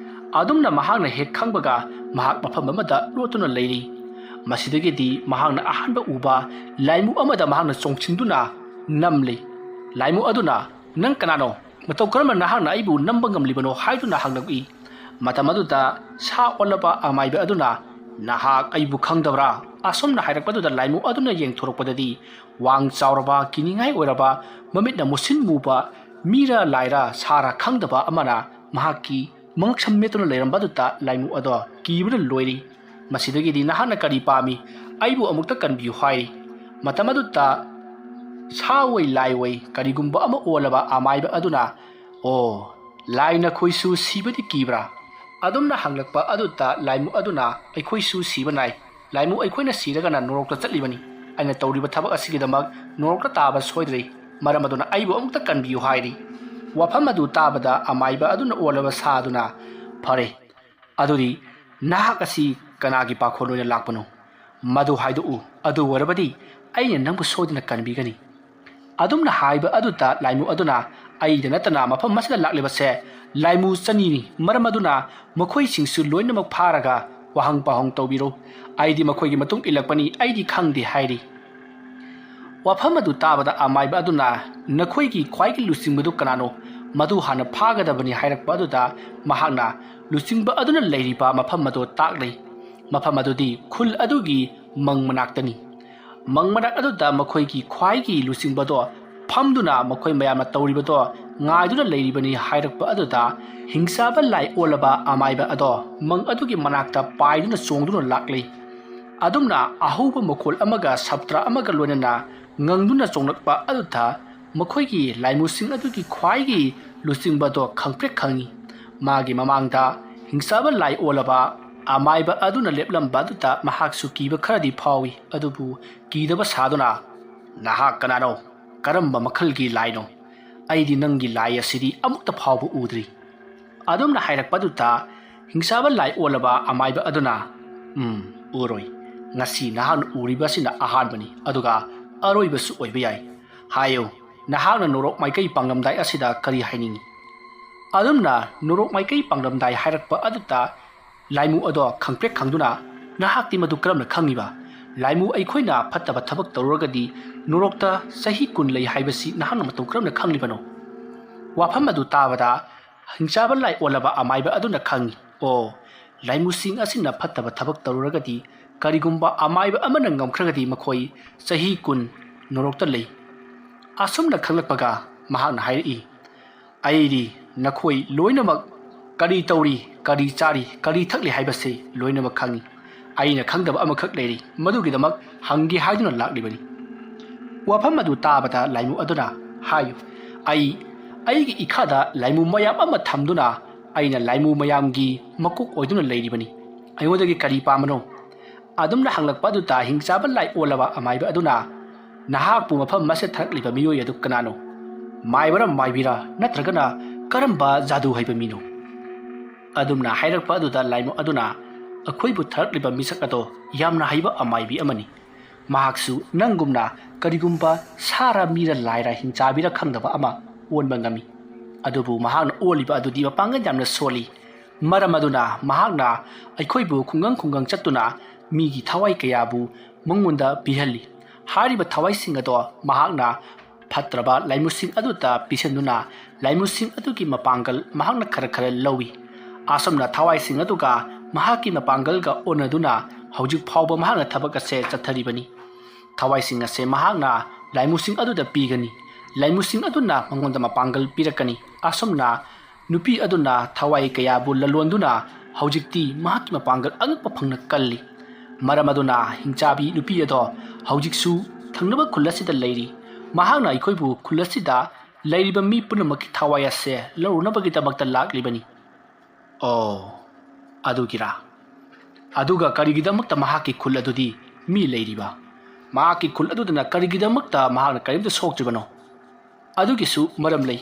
ꯑꯗꯨꯝꯅ ꯃꯍꯥꯛꯅ ꯍꯦꯛ ꯈꯪꯕꯒ ꯃꯍꯥꯛ ꯃꯐꯝ ꯑꯃꯗ ꯂꯣꯠꯇꯨꯅ ꯂꯩꯔꯤ꯫ ꯃꯁꯤꯗꯒꯤꯗꯤ ꯃꯍꯥꯛꯅ ꯑꯍꯥꯟꯕ ꯎꯕ ꯂꯥꯏꯃꯨ ꯑꯃꯗ ꯃꯍꯥꯛꯅ ꯆꯣꯡꯁꯤꯟꯗꯨꯅ ꯅꯝꯂꯤ꯫ ꯂꯥꯏꯃꯨ ꯑꯗꯨꯅ, "ꯅꯪ ꯀꯅꯥꯅꯣ? ꯃꯇꯧ ꯀꯔꯝꯅ ꯅꯍꯥꯛꯅ ꯑꯩꯕꯨ ꯅꯝꯕ ꯉꯝꯂꯤꯕꯅꯣ?" ꯍꯥꯏꯗꯨꯅ ꯍꯪꯂꯛꯏ꯫ ꯃꯇꯝ ꯑꯗꯨꯗ ꯁꯥ ꯑꯣꯜꯂꯕ ꯑꯃꯥꯏꯕ ꯑꯗꯨꯅ, "ꯅꯍꯥꯛ ꯑꯩꯕꯨ ꯈꯪꯗꯕ꯭ꯔꯥ?" ꯑꯁꯨꯝꯅ ꯍꯥꯏꯔꯛꯄꯗꯨꯗ ꯂꯥꯏꯃꯨ ꯑꯗꯨꯅ ꯌꯦꯡꯊꯣꯔꯛꯄꯗꯗꯤ ꯋꯥꯡ ꯆꯥꯎꯔꯕ, ꯀꯤꯅꯤꯡꯉꯥꯏ ꯑꯣꯏꯔꯕ, ꯃꯃꯤꯠꯅ ꯃꯨꯁꯤꯟ ꯃꯨꯕ, ꯃꯤꯔ ꯂꯥꯏꯔ ꯁꯥꯔ ꯈꯪꯗꯕ ꯑꯃꯅ ꯃꯍꯥꯛꯀꯤ ꯃꯉꯛꯁꯝ ꯃꯦꯠꯇꯨꯅ ꯂꯩꯔꯝꯕ ꯑꯗꯨꯗ ꯂꯥꯏꯃꯨ ꯑꯗꯣ ꯀꯤꯕꯅ ꯂꯣꯏꯔꯤ꯫ ꯃꯁꯤꯗꯒꯤꯗꯤ, "ꯅꯍꯥꯛꯅ ꯀꯔꯤ ꯄꯥꯝꯃꯤ? ꯑꯩꯕꯨ ꯑꯃꯨꯛꯇ ꯀꯟꯕꯤꯌꯨ" ꯍꯥꯏꯔꯤ꯫ ꯃꯇꯝ ꯑꯗꯨꯗ ꯁꯥ ꯑꯣꯏ ꯂꯥꯏ ꯑꯣꯏ ꯀꯔꯤꯒꯨꯝꯕ ꯑꯃ ꯑꯣꯜꯂꯕ ꯑꯃꯥꯏꯕ ꯑꯗꯨꯅ, "ꯑꯣ, ꯂꯥꯏ ꯅꯈꯣꯏꯁꯨ ꯁꯤꯕꯗꯤ ꯀꯤꯕ꯭ꯔꯥ?" ꯑꯗꯨꯝꯅ ꯍꯪꯂꯛꯄ ꯑꯗꯨꯗ ꯂꯥꯏꯃꯨ ꯑꯗꯨꯅ, "ꯑꯩꯈꯣꯏꯁꯨ ꯁꯤꯕ ꯅꯥꯏ꯫ ꯂꯥꯏꯃꯨ, ꯑꯩꯈꯣꯏꯅ ꯁꯤꯔꯒꯅ ꯅꯣꯔꯣꯛꯇ ꯆꯠꯂꯤꯕꯅꯤ꯫ ꯑꯩꯅ ꯇꯧꯔꯤꯕ ꯊꯕꯛ ꯑꯁꯤꯒꯤꯗꯃꯛ ꯅꯣꯔꯣꯛꯇ ꯇꯥꯕ ꯁꯣꯏꯗ꯭ꯔꯦ꯫ ꯃꯔꯝ ꯑꯗꯨꯅ ꯑꯩꯕꯨ ꯑꯃꯨꯛꯇ ꯀꯟꯕꯤꯌꯨ" ꯍꯥꯏꯔꯤ꯫ ꯋꯥꯐꯝ ꯑꯗꯨ ꯇꯥꯕꯗ ꯑꯃꯥꯏꯕ ꯑꯗꯨꯅ ꯑꯣꯜꯂꯕ ꯁꯥ ꯑꯗꯨꯅ, "ꯐꯔꯦ, ꯑꯗꯨꯗꯤ ꯅꯍꯥꯛ ꯑꯁꯤ ꯀꯅꯥꯒꯤ ꯄꯥꯈꯣꯟ ꯑꯣꯏꯅ ꯂꯥꯛꯄꯅꯣ? ꯃꯗꯨ ꯍꯥꯏꯗꯣꯛꯎ꯫ ꯑꯗꯨ ꯑꯣꯏꯔꯕꯗꯤ ꯑꯩꯅ ꯅꯪꯕꯨ ꯁꯣꯏꯗꯅ ꯀꯟꯕꯤꯒꯅꯤ"꯫ ꯑꯗꯨꯝꯅ ꯍꯥꯏꯕ ꯑꯗꯨꯗ ꯂꯥꯏꯃꯨ ꯑꯗꯨꯅ, "ꯑꯩꯗ ꯅꯠꯇꯅ ꯃꯐꯝ ꯑꯁꯤꯗ ꯂꯥꯛꯂꯤꯕꯁꯦ ꯂꯥꯏꯃꯨ ꯆꯅꯤꯅꯤ꯫ ꯃꯔꯝ ꯑꯗꯨꯅ ꯃꯈꯣꯏꯁꯤꯡꯁꯨ ꯂꯣꯏꯅꯃꯛ ꯐꯥꯔꯒ ꯋꯥꯍꯪ ꯄꯥꯎꯍꯪ ꯇꯧꯕꯤꯔꯣ꯫ ꯑꯩꯗꯤ ꯃꯈꯣꯏꯒꯤ ꯃꯇꯨꯡ ꯏꯜꯂꯛꯄꯅꯤ, ꯑꯩꯗꯤ ꯈꯪꯗꯦ" ꯍꯥꯏꯔꯤ꯫ ꯋꯥꯐꯝ ꯑꯗꯨ ꯇꯥꯕꯗ ꯑꯃꯥꯏꯕ ꯑꯗꯨꯅ, "ꯅꯈꯣꯏꯒꯤ ꯈ꯭ꯋꯥꯏꯒꯤ ꯂꯨꯆꯤꯡꯕꯗꯨ ꯀꯅꯥꯅꯣ? ꯃꯗꯨ ꯍꯥꯟꯅ ꯐꯥꯒꯗꯕꯅꯤ" ꯍꯥꯏꯔꯛꯄ ꯑꯗꯨꯗ ꯃꯍꯥꯛꯅ ꯂꯨꯆꯤꯡꯕ ꯑꯗꯨꯅ ꯂꯩꯔꯤꯕ ꯃꯐꯝ ꯑꯗꯨ ꯇꯥꯛꯂꯤ꯫ ꯃꯐꯝ ꯑꯗꯨꯗꯤ ꯈꯨꯜ ꯑꯗꯨꯒꯤ ꯃꯪ ꯃꯅꯥꯛꯇꯅꯤ꯫ ꯃꯪ ꯃꯅꯥꯛ ꯑꯗꯨꯗ ꯃꯈꯣꯏꯒꯤ ꯈ꯭ꯋꯥꯏꯒꯤ ꯂꯨꯆꯤꯡꯕꯗꯣ ꯐꯝꯗꯨꯅ ꯃꯈꯣꯏ ꯃꯌꯥꯝꯅ ꯇꯧꯔꯤꯕꯗꯣ ꯉꯥꯏꯗꯨꯅ ꯂꯩꯔꯤꯕꯅꯤ ꯍꯥꯏꯔꯛꯄ ꯑꯗꯨꯗ ꯍꯤꯡꯆꯥꯕ ꯂꯥꯏ ꯑꯣꯜꯂꯕ ꯑꯃꯥꯏꯕ ꯑꯗꯣ ꯃꯪ ꯑꯗꯨꯒꯤ ꯃꯅꯥꯛꯇ ꯄꯥꯏꯗꯨꯅ ꯆꯣꯡꯗꯨꯅ ꯂꯥꯛꯂꯤ꯫ ꯑꯗꯨꯝꯅ ꯑꯍꯧꯕ ꯃꯈꯣꯜ ꯑꯃꯒ ꯁꯞꯇ꯭ꯔ ꯑꯃꯒ ꯂꯣꯏꯅꯅ ꯉꯪꯗꯨꯅ ꯆꯣꯡꯂꯛꯄ ꯑꯗꯨꯗ ꯃꯈꯣꯏꯒꯤ ꯂꯥꯏꯃꯨꯁꯤꯡ ꯑꯗꯨꯒꯤ ꯈ꯭ꯋꯥꯏꯒꯤ ꯂꯨꯆꯤꯡꯕꯗꯣ ꯈꯪꯄ꯭ꯔꯦꯛ ꯈꯪꯉꯤ꯫ ꯃꯥꯒꯤ ꯃꯃꯥꯡꯗ ꯍꯤꯡꯆꯥꯕ ꯂꯥꯏ ꯑꯣꯜꯂꯕ ꯑꯃꯥꯏꯕ ꯑꯗꯨꯅ ꯂꯦꯞꯂꯝꯕ ꯑꯗꯨꯗ ꯃꯍꯥꯛꯁꯨ ꯀꯤꯕ ꯈꯔꯗꯤ ꯐꯥꯎꯏ, ꯑꯗꯨꯕꯨ ꯀꯤꯗꯕ ꯁꯥꯗꯨꯅ, "ꯅꯍꯥꯛ ꯀꯅꯥꯅꯣ? ꯀꯔꯝꯕ ꯃꯈꯜꯒꯤ ꯂꯥꯏꯅꯣ? ꯑꯩꯗꯤ ꯅꯪꯒꯤ ꯂꯥꯏ ꯑꯁꯤꯗꯤ ꯑꯃꯨꯛꯇ ꯐꯥꯎꯕ ꯎꯗ꯭ꯔꯤ"꯫ ꯑꯗꯨꯝꯅ ꯍꯥꯏꯔꯛꯄꯗꯨꯗ ꯍꯤꯡꯆꯥꯕ ꯂꯥꯏ ꯑꯣꯜꯂꯕ ꯑꯃꯥꯏꯕ ꯑꯗꯨꯅ, "ꯎꯝ, ꯎꯔꯣꯏ꯫ ꯉꯁꯤ ꯅꯍꯥꯛꯅ ꯎꯔꯤꯕ ꯑꯁꯤꯅ ꯑꯍꯥꯟꯕꯅꯤ, ꯑꯗꯨꯒ ꯑꯔꯣꯏꯕꯁꯨ ꯑꯣꯏꯕ ꯌꯥꯏ꯫ ꯍꯥꯏꯌꯨ, ꯅꯍꯥꯛꯅ ꯅꯣꯔꯣꯛ ꯃꯥꯏꯀꯩ ꯄꯥꯡꯂꯝꯗꯥꯏ ꯑꯁꯤꯗ ꯀꯔꯤ ꯍꯥꯏꯅꯤꯡꯏ? ꯑꯗꯨꯝꯅ ꯅꯣꯔꯣꯛ ꯃꯥꯏꯀꯩ ꯄꯥꯡꯂꯝꯗꯥꯏ ꯍꯥꯏꯔꯛꯄ ꯑꯗꯨꯗ ꯂꯥꯏꯃꯨ ꯑꯗꯣ ꯈꯪꯄ꯭ꯔꯦꯛ ꯈꯪꯗꯨꯅ, "ꯅꯍꯥꯛꯇꯤ ꯃꯗꯨ ꯀꯔꯝꯅ ꯈꯪꯂꯤꯕ? ꯂꯥꯏꯃꯨ, ꯑꯩꯈꯣꯏꯅ ꯐꯠꯇꯕ ꯊꯕꯛ ꯇꯧꯔꯨꯔꯒꯗꯤ ꯅꯣꯔꯣꯛꯇ ꯆꯍꯤ ꯀꯨꯟ ꯂꯩ ꯍꯥꯏꯕꯁꯤ ꯅꯍꯥꯛꯅ ꯃꯇꯧ ꯀꯔꯝꯅ ꯈꯪꯂꯤꯕꯅꯣ?" ꯋꯥꯐꯝ ꯑꯗꯨ ꯇꯥꯕꯗ ꯍꯤꯡꯆꯥꯕ ꯂꯥꯏ ꯑꯣꯜꯂꯕ ꯑꯃꯥꯏꯕ ꯑꯗꯨꯅ ꯈꯪꯏ, "ꯑꯣ, ꯂꯥꯏꯃꯨꯁꯤꯡ ꯑꯁꯤꯅ ꯐꯠꯇꯕ ꯊꯕꯛ ꯇꯧꯔꯨꯔꯒꯗꯤ ꯀꯔꯤꯒꯨꯝꯕ ꯑꯃꯥꯏꯕ ꯑꯃꯅ ꯉꯝꯈ꯭ꯔꯒꯗꯤ ꯃꯈꯣꯏ ꯆꯍꯤ ꯀꯨꯟ ꯅꯣꯔꯣꯛꯇ ꯂꯩ꯫" ꯑꯁꯨꯝꯅ ꯈꯪꯂꯛꯄꯒ ꯃꯍꯥꯛꯅ ꯍꯥꯏꯔꯛꯏ, "ꯑꯩꯗꯤ ꯅꯈꯣꯏ ꯂꯣꯏꯅꯃꯛ ꯀꯔꯤ ꯇꯧꯔꯤ, ꯀꯔꯤ ꯆꯥꯔꯤ, ꯀꯔꯤ ꯊꯛꯂꯤ ꯍꯥꯏꯕꯁꯤ ꯂꯣꯏꯅꯃꯛ ꯈꯪꯏ꯫ ꯑꯩꯅ ꯈꯪꯗꯕ ꯑꯃꯈꯛ ꯂꯩꯔꯤ, ꯃꯗꯨꯒꯤꯗꯃꯛ ꯍꯪꯒꯦ ꯍꯥꯏꯗꯨꯅ ꯂꯥꯛꯂꯤꯕꯅꯤ꯫" ꯋꯥꯐꯝ ꯑꯗꯨ ꯇꯥꯕꯗ ꯂꯥꯏꯃꯨ ꯑꯗꯨꯅ, "ꯍꯥꯏꯌꯨ, ꯑꯩ, ꯑꯩꯒꯤ ꯏꯈꯥꯗ ꯂꯥꯏꯃꯨ ꯃꯌꯥꯝ ꯑꯃ ꯊꯝꯗꯨꯅ ꯑꯩꯅ ꯂꯥꯏꯃꯨ ꯃꯌꯥꯝꯒꯤ ꯃꯀꯣꯛ ꯑꯣꯏꯗꯨꯅ ꯂꯩꯔꯤꯕꯅꯤ꯫ ꯑꯩꯉꯣꯟꯗꯒꯤ ꯀꯔꯤ ꯄꯥꯝꯕꯅꯣ?" ꯑꯗꯨꯝꯅ ꯍꯪꯂꯛꯄ ꯑꯗꯨꯗ ꯍꯤꯡꯆꯥꯕ ꯂꯥꯏ ꯑꯣꯜꯂꯕ ꯑꯃꯥꯏꯕ ꯑꯗꯨꯅ, "ꯅꯍꯥꯛꯄꯨ ꯃꯐꯝ ꯑꯁꯤꯗ ꯊꯥꯔꯛꯂꯤꯕ ꯃꯤꯑꯣꯏ ꯑꯗꯨ ꯀꯅꯥꯅꯣ? ꯃꯥꯏꯕꯔ ꯃꯥꯏꯕꯤꯔ, ꯅꯠꯇ꯭ꯔꯒꯅ ꯀꯔꯝꯕ ꯖꯥꯗꯨ ꯍꯩꯕ ꯃꯤꯅꯣ?" ꯑꯗꯨꯝꯅ ꯍꯥꯏꯔꯛꯄ ꯑꯗꯨꯗ ꯂꯥꯏꯃꯨ ꯑꯗꯨꯅ, "ꯑꯩꯈꯣꯏꯕꯨ ꯊꯥꯔꯛꯂꯤꯕ ꯃꯤꯁꯛ ꯑꯗꯣ ꯌꯥꯝꯅ ꯍꯩꯕ ꯑꯃꯥꯏꯕꯤ ꯑꯃꯅꯤ꯫ ꯃꯍꯥꯛꯁꯨ ꯅꯪꯒꯨꯝꯅ ꯀꯔꯤꯒꯨꯝꯕ ꯁꯥꯔ ꯃꯤꯔ ꯂꯥꯏꯔ ꯍꯤꯡꯆꯥꯕꯤꯔ ꯈꯪꯗꯕ ꯑꯃ ꯑꯣꯟꯕ ꯉꯝꯃꯤ꯫ ꯑꯗꯨꯕꯨ ꯃꯍꯥꯛꯅ ꯑꯣꯜꯂꯤꯕ ꯑꯗꯨꯗꯤ ꯃꯄꯥꯡꯒꯜ ꯌꯥꯝꯅ ꯁꯣꯜꯂꯤ꯫ ꯃꯔꯝ ꯑꯗꯨꯅ ꯃꯍꯥꯛꯅ ꯑꯩꯈꯣꯏꯕꯨ ꯈꯨꯡꯒꯪ ꯈꯨꯡꯒꯪ ꯆꯠꯇꯨꯅ ꯃꯤꯒꯤ ꯊꯋꯥꯏ ꯀꯌꯥꯕꯨ ꯃꯉꯣꯟꯗ ꯄꯤꯍꯜꯂꯤ꯫ ꯍꯥꯏꯔꯤꯕ ꯊꯋꯥꯏꯁꯤꯡ ꯑꯗꯣ ꯃꯍꯥꯛꯅ ꯐꯠꯇ꯭ꯔꯕ ꯂꯥꯏꯃꯨꯁꯤꯡ ꯑꯗꯨꯗ ꯄꯤꯁꯤꯟꯗꯨꯅ ꯂꯥꯏꯃꯨꯁꯤꯡ ꯑꯗꯨꯒꯤ ꯃꯄꯥꯡꯒꯜ ꯃꯍꯥꯛꯅ ꯈꯔ ꯈꯔ ꯂꯧꯏ꯫ ꯑꯁꯨꯝꯅ ꯊꯋꯥꯏꯁꯤꯡ ꯑꯗꯨꯒ ꯃꯍꯥꯛꯀꯤ ꯃꯄꯥꯡꯒꯜꯒ ꯑꯣꯟꯅꯗꯨꯅ ꯍꯧꯖꯤꯛ ꯐꯥꯎꯕ ꯃꯍꯥꯛꯅ ꯊꯕꯛ ꯑꯁꯦ ꯆꯠꯊꯔꯤꯕꯅꯤ꯫ ꯊꯋꯥꯏꯁꯤꯡ ꯑꯁꯦ ꯃꯍꯥꯛꯅ ꯂꯥꯏꯃꯨꯁꯤꯡ ꯑꯗꯨꯗ ꯄꯤꯒꯅꯤ꯫ ꯂꯥꯏꯃꯨꯁꯤꯡ ꯑꯗꯨꯅ ꯃꯉꯣꯟꯗ ꯃꯄꯥꯡꯒꯜ ꯄꯤꯔꯛꯀꯅꯤ꯫ ꯑꯁꯨꯝꯅ ꯅꯨꯄꯤ ꯑꯗꯨꯅ ꯊꯋꯥꯏ ꯀꯌꯥꯕꯨ ꯂꯂꯣꯟꯗꯨꯅ ꯍꯧꯖꯤꯛꯇꯤ ꯃꯍꯥꯛꯀꯤ ꯃꯄꯥꯡꯒꯜ ꯑꯉꯛꯄ ꯐꯪꯅ ꯀꯜꯂꯤ꯫ ꯃꯔꯝ ꯑꯗꯨꯅ ꯍꯤꯡꯆꯥꯕꯤ ꯅꯨꯄꯤ ꯑꯗꯣ ꯍꯧꯖꯤꯛꯁꯨ ꯊꯪꯅꯕ ꯈꯨꯜ ꯑꯁꯤꯗ ꯂꯩꯔꯤ꯫ ꯃꯍꯥꯛꯅ ꯑꯩꯈꯣꯏꯕꯨ ꯈꯨꯜ ꯑꯁꯤꯗ ꯂꯩꯔꯤꯕ ꯃꯤ ꯄꯨꯝꯅꯃꯛꯀꯤ ꯊꯋꯥꯏ ꯑꯁꯦ ꯂꯧꯔꯨꯅꯕꯒꯤꯗꯃꯛꯇ ꯂꯥꯛꯂꯤꯕꯅꯤ꯫ ꯑꯣ, ꯑꯗꯨꯒꯤꯔꯥ? ꯑꯗꯨꯒ ꯀꯔꯤꯒꯤꯗꯃꯛꯇ ꯃꯍꯥꯛꯀꯤ ꯈꯨꯜ ꯑꯗꯨꯗꯤ ꯃꯤ ꯂꯩꯔꯤꯕ? ꯃꯍꯥꯛꯀꯤ ꯈꯨꯜ ꯑꯗꯨꯗꯅ ꯀꯔꯤꯒꯤꯗꯃꯛꯇ ꯃꯍꯥꯛꯅ ꯀꯔꯤꯝꯇ ꯁꯣꯛꯇ꯭ꯔꯤꯕꯅꯣ?" ꯑꯗꯨꯒꯤꯁꯨ ꯃꯔꯝ ꯂꯩ꯫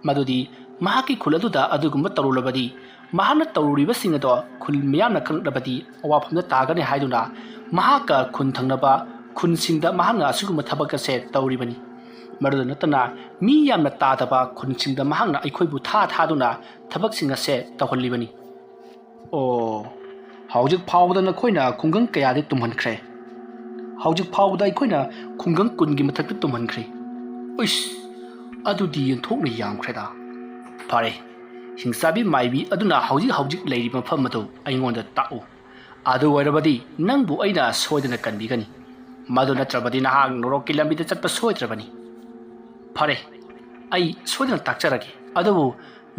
ꯃꯗꯨꯗꯤ ꯃꯍꯥꯛꯀꯤ ꯈꯨꯜ ꯑꯗꯨꯗ ꯑꯗꯨꯒꯨꯝꯕ ꯇꯧꯔꯨꯔꯕꯗꯤ, ꯃꯍꯥꯛꯅ ꯇꯧꯔꯨꯔꯤꯕꯁꯤꯡ ꯑꯗꯣ ꯈꯨꯜ ꯃꯤꯌꯥꯝꯅ ꯈꯪꯂꯛꯂꯕꯗꯤ ꯑꯋꯥꯐꯝꯗ ꯇꯥꯒꯅꯤ ꯍꯥꯏꯗꯨꯅ ꯃꯍꯥꯛꯀ ꯈꯨꯟ ꯊꯪꯅꯕ ꯈꯨꯟꯁꯤꯡꯗ ꯃꯍꯥꯛꯅ ꯑꯁꯤꯒꯨꯝꯕ ꯊꯕꯛ ꯑꯁꯦ ꯇꯧꯔꯤꯕꯅꯤ꯫ ꯃꯗꯨꯗ ꯅꯠꯇꯅ ꯃꯤ ꯌꯥꯝꯅ ꯇꯥꯗꯕ ꯈꯨꯟꯁꯤꯡꯗ ꯃꯍꯥꯛꯅ ꯑꯩꯈꯣꯏꯕꯨ ꯊꯥ ꯊꯥꯗꯨꯅ ꯊꯕꯛꯁꯤꯡ ꯑꯁꯦ ꯇꯧꯍꯜꯂꯤꯕꯅꯤ꯫ ꯑꯣ, ꯍꯧꯖꯤꯛ ꯐꯥꯎꯕꯗ ꯅꯈꯣꯏꯅ ꯈꯨꯡꯒꯪ ꯀꯌꯥꯗꯤ ꯇꯨꯝꯍꯟꯈ꯭ꯔꯦ? ꯍꯧꯖꯤꯛ ꯐꯥꯎꯕꯗ ꯑꯩꯈꯣꯏꯅ ꯈꯨꯡꯒꯪ ꯀꯨꯟꯒꯤ ꯃꯊꯛꯇ ꯇꯨꯝꯍꯟꯈ꯭ꯔꯦ꯫ ꯎꯏꯁ, ꯑꯗꯨꯗꯤ ꯌꯦꯟꯊꯣꯛꯅ ꯌꯥꯝꯈ꯭ꯔꯦꯗ꯫ ꯐꯔꯦ, ꯍꯤꯡꯆꯥꯕꯤ ꯃꯥꯏꯕꯤ ꯑꯗꯨꯅ ꯍꯧꯖꯤꯛ ꯍꯧꯖꯤꯛ ꯂꯩꯔꯤꯕ ꯃꯐꯝ ꯑꯗꯨ ꯑꯩꯉꯣꯟꯗ ꯇꯥꯛꯎ꯫ ꯑꯗꯨ ꯑꯣꯏꯔꯕꯗꯤ ꯅꯪꯕꯨ ꯑꯩꯅ ꯁꯣꯏꯗꯅ ꯀꯟꯕꯤꯒꯅꯤ꯫ ꯃꯗꯨ ꯅꯠꯇ꯭ꯔꯕꯗꯤ ꯅꯍꯥꯛ ꯅꯣꯔꯣꯛꯀꯤ ꯂꯝꯕꯤꯗ ꯆꯠꯄ ꯁꯣꯏꯗ꯭ꯔꯕꯅꯤ꯫ ꯐꯔꯦ, ꯑꯩ ꯁꯣꯏꯗꯅ ꯇꯥꯛꯆꯔꯒꯦ꯫ ꯑꯗꯨꯕꯨ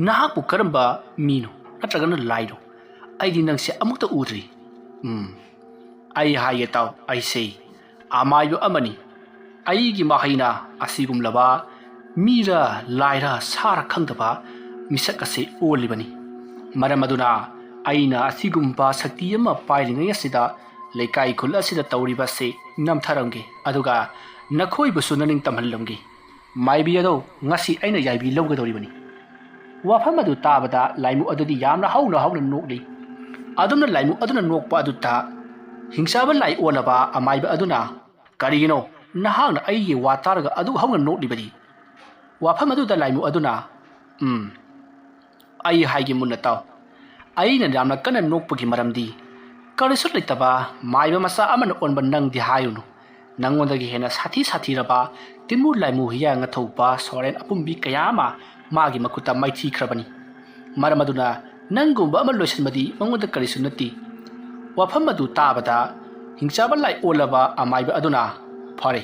ꯅꯍꯥꯛꯄꯨ ꯀꯔꯝꯕ ꯃꯤꯅꯣ ꯅꯠꯇ꯭ꯔꯒꯅ ꯂꯥꯏꯅꯣ? ꯑꯩꯗꯤ ꯅꯪꯁꯦ ꯑꯃꯨꯛꯇ ꯎꯗ꯭ꯔꯤ꯫ ꯎꯝ, ꯑꯩ ꯍꯥꯏꯒꯦ ꯇꯥꯎ, ꯑꯩꯁꯦ ꯑꯃꯥꯏꯕ ꯑꯃꯅꯤ꯫ ꯑꯩꯒꯤ ꯃꯍꯩꯅ ꯑꯁꯤꯒꯨꯝꯂꯕ ꯃꯤꯔ ꯂꯥꯏꯔ ꯁꯥꯔ ꯈꯪꯗꯕ ꯃꯤꯁꯛ ꯑꯁꯤ ꯑꯣꯜꯂꯤꯕꯅꯤ꯫ ꯃꯔꯝ ꯑꯗꯨꯅ ꯑꯩꯅ ꯑꯁꯤꯒꯨꯝꯕ ꯁꯛꯇꯤ ꯑꯃ ꯄꯥꯏꯔꯤꯉꯩ ꯑꯁꯤꯗ ꯂꯩꯀꯥꯏ ꯈꯨꯜ ꯑꯁꯤꯗ ꯇꯧꯔꯤꯕ ꯑꯁꯤ ꯅꯝꯊꯔꯝꯒꯦ, ꯑꯗꯨꯒ ꯅꯈꯣꯏꯕꯨꯁꯨ ꯅꯅꯤꯡ ꯇꯝꯍꯜꯂꯝꯒꯦ꯫ ꯃꯥꯏꯕꯤ ꯑꯗꯣ, ꯉꯁꯤ ꯑꯩꯅ ꯌꯥꯏꯕꯤ ꯂꯧꯒꯗꯧꯔꯤꯕꯅꯤ꯫ ꯋꯥꯐꯝ ꯑꯗꯨ ꯇꯥꯕꯗ ꯂꯥꯏꯃꯨ ꯑꯗꯨꯗꯤ ꯌꯥꯝꯅ ꯍꯧꯅ ꯍꯧꯅ ꯅꯣꯛꯂꯤ꯫ ꯑꯗꯨꯝꯅ ꯂꯥꯏꯃꯨ ꯑꯗꯨꯅ ꯅꯣꯛꯄ ꯑꯗꯨ ꯇꯥ ꯍꯤꯡꯆꯥꯕ ꯂꯥꯏ ꯑꯣꯜꯂꯕ ꯑꯃꯥꯏꯕ ꯑꯗꯨꯅ, "ꯀꯔꯤꯒꯤꯅꯣ ꯅꯍꯥꯛꯅ ꯑꯩꯒꯤ ꯋꯥ ꯇꯥꯔꯒ ꯑꯗꯨꯛ ꯍꯧꯅ ꯅꯣꯛꯂꯤꯕꯗꯤ?" ꯋꯥꯐꯝ ꯑꯗꯨꯗ ꯂꯥꯏꯃꯨ ꯑꯗꯨꯅ, "ꯎꯝ, ꯑꯩ ꯍꯥꯏꯒꯦ ꯃꯨꯟꯅ ꯇꯥꯎ꯫ ꯑꯩꯅ ꯌꯥꯝꯅ ꯀꯟꯅ ꯅꯣꯛꯄꯒꯤ ꯃꯔꯝꯗꯤ ꯀꯔꯤꯁꯨ ꯂꯩꯇꯕ ꯃꯥꯏꯕ ꯃꯆꯥ ꯑꯃꯅ ꯑꯣꯟꯕ ꯅꯪꯗꯤ ꯍꯥꯏꯔꯨꯅꯨ꯫ ꯅꯪꯉꯣꯟꯗꯒꯤ ꯍꯦꯟꯅ ꯁꯥꯊꯤ ꯁꯥꯊꯤꯔꯕ ꯇꯤꯟꯃꯨ ꯂꯥꯏꯃꯨ ꯍꯤꯌꯥꯡ ꯊꯧꯕ ꯁꯣꯔꯦꯟ ꯑꯄꯨꯝꯕꯤ ꯀꯌꯥ ꯑꯃ ꯃꯥꯒꯤ ꯃꯈꯨꯠꯇ ꯃꯥꯏꯊꯤꯈ꯭ꯔꯕꯅꯤ꯫ ꯃꯔꯝ ꯑꯗꯨꯅ ꯅꯪꯒꯨꯝꯕ ꯑꯃ ꯂꯣꯏꯁꯤꯟꯕꯗꯤ ꯃꯉꯣꯟꯗ ꯀꯔꯤꯁꯨ ꯅꯠꯇꯦ꯫" ꯋꯥꯐꯝ ꯑꯗꯨ ꯇꯥꯕꯗ ꯍꯤꯡꯆꯥꯕ ꯂꯥꯏ ꯑꯣꯜꯂꯕ ꯑꯃꯥꯏꯕ ꯑꯗꯨꯅ, "ꯐꯔꯦ,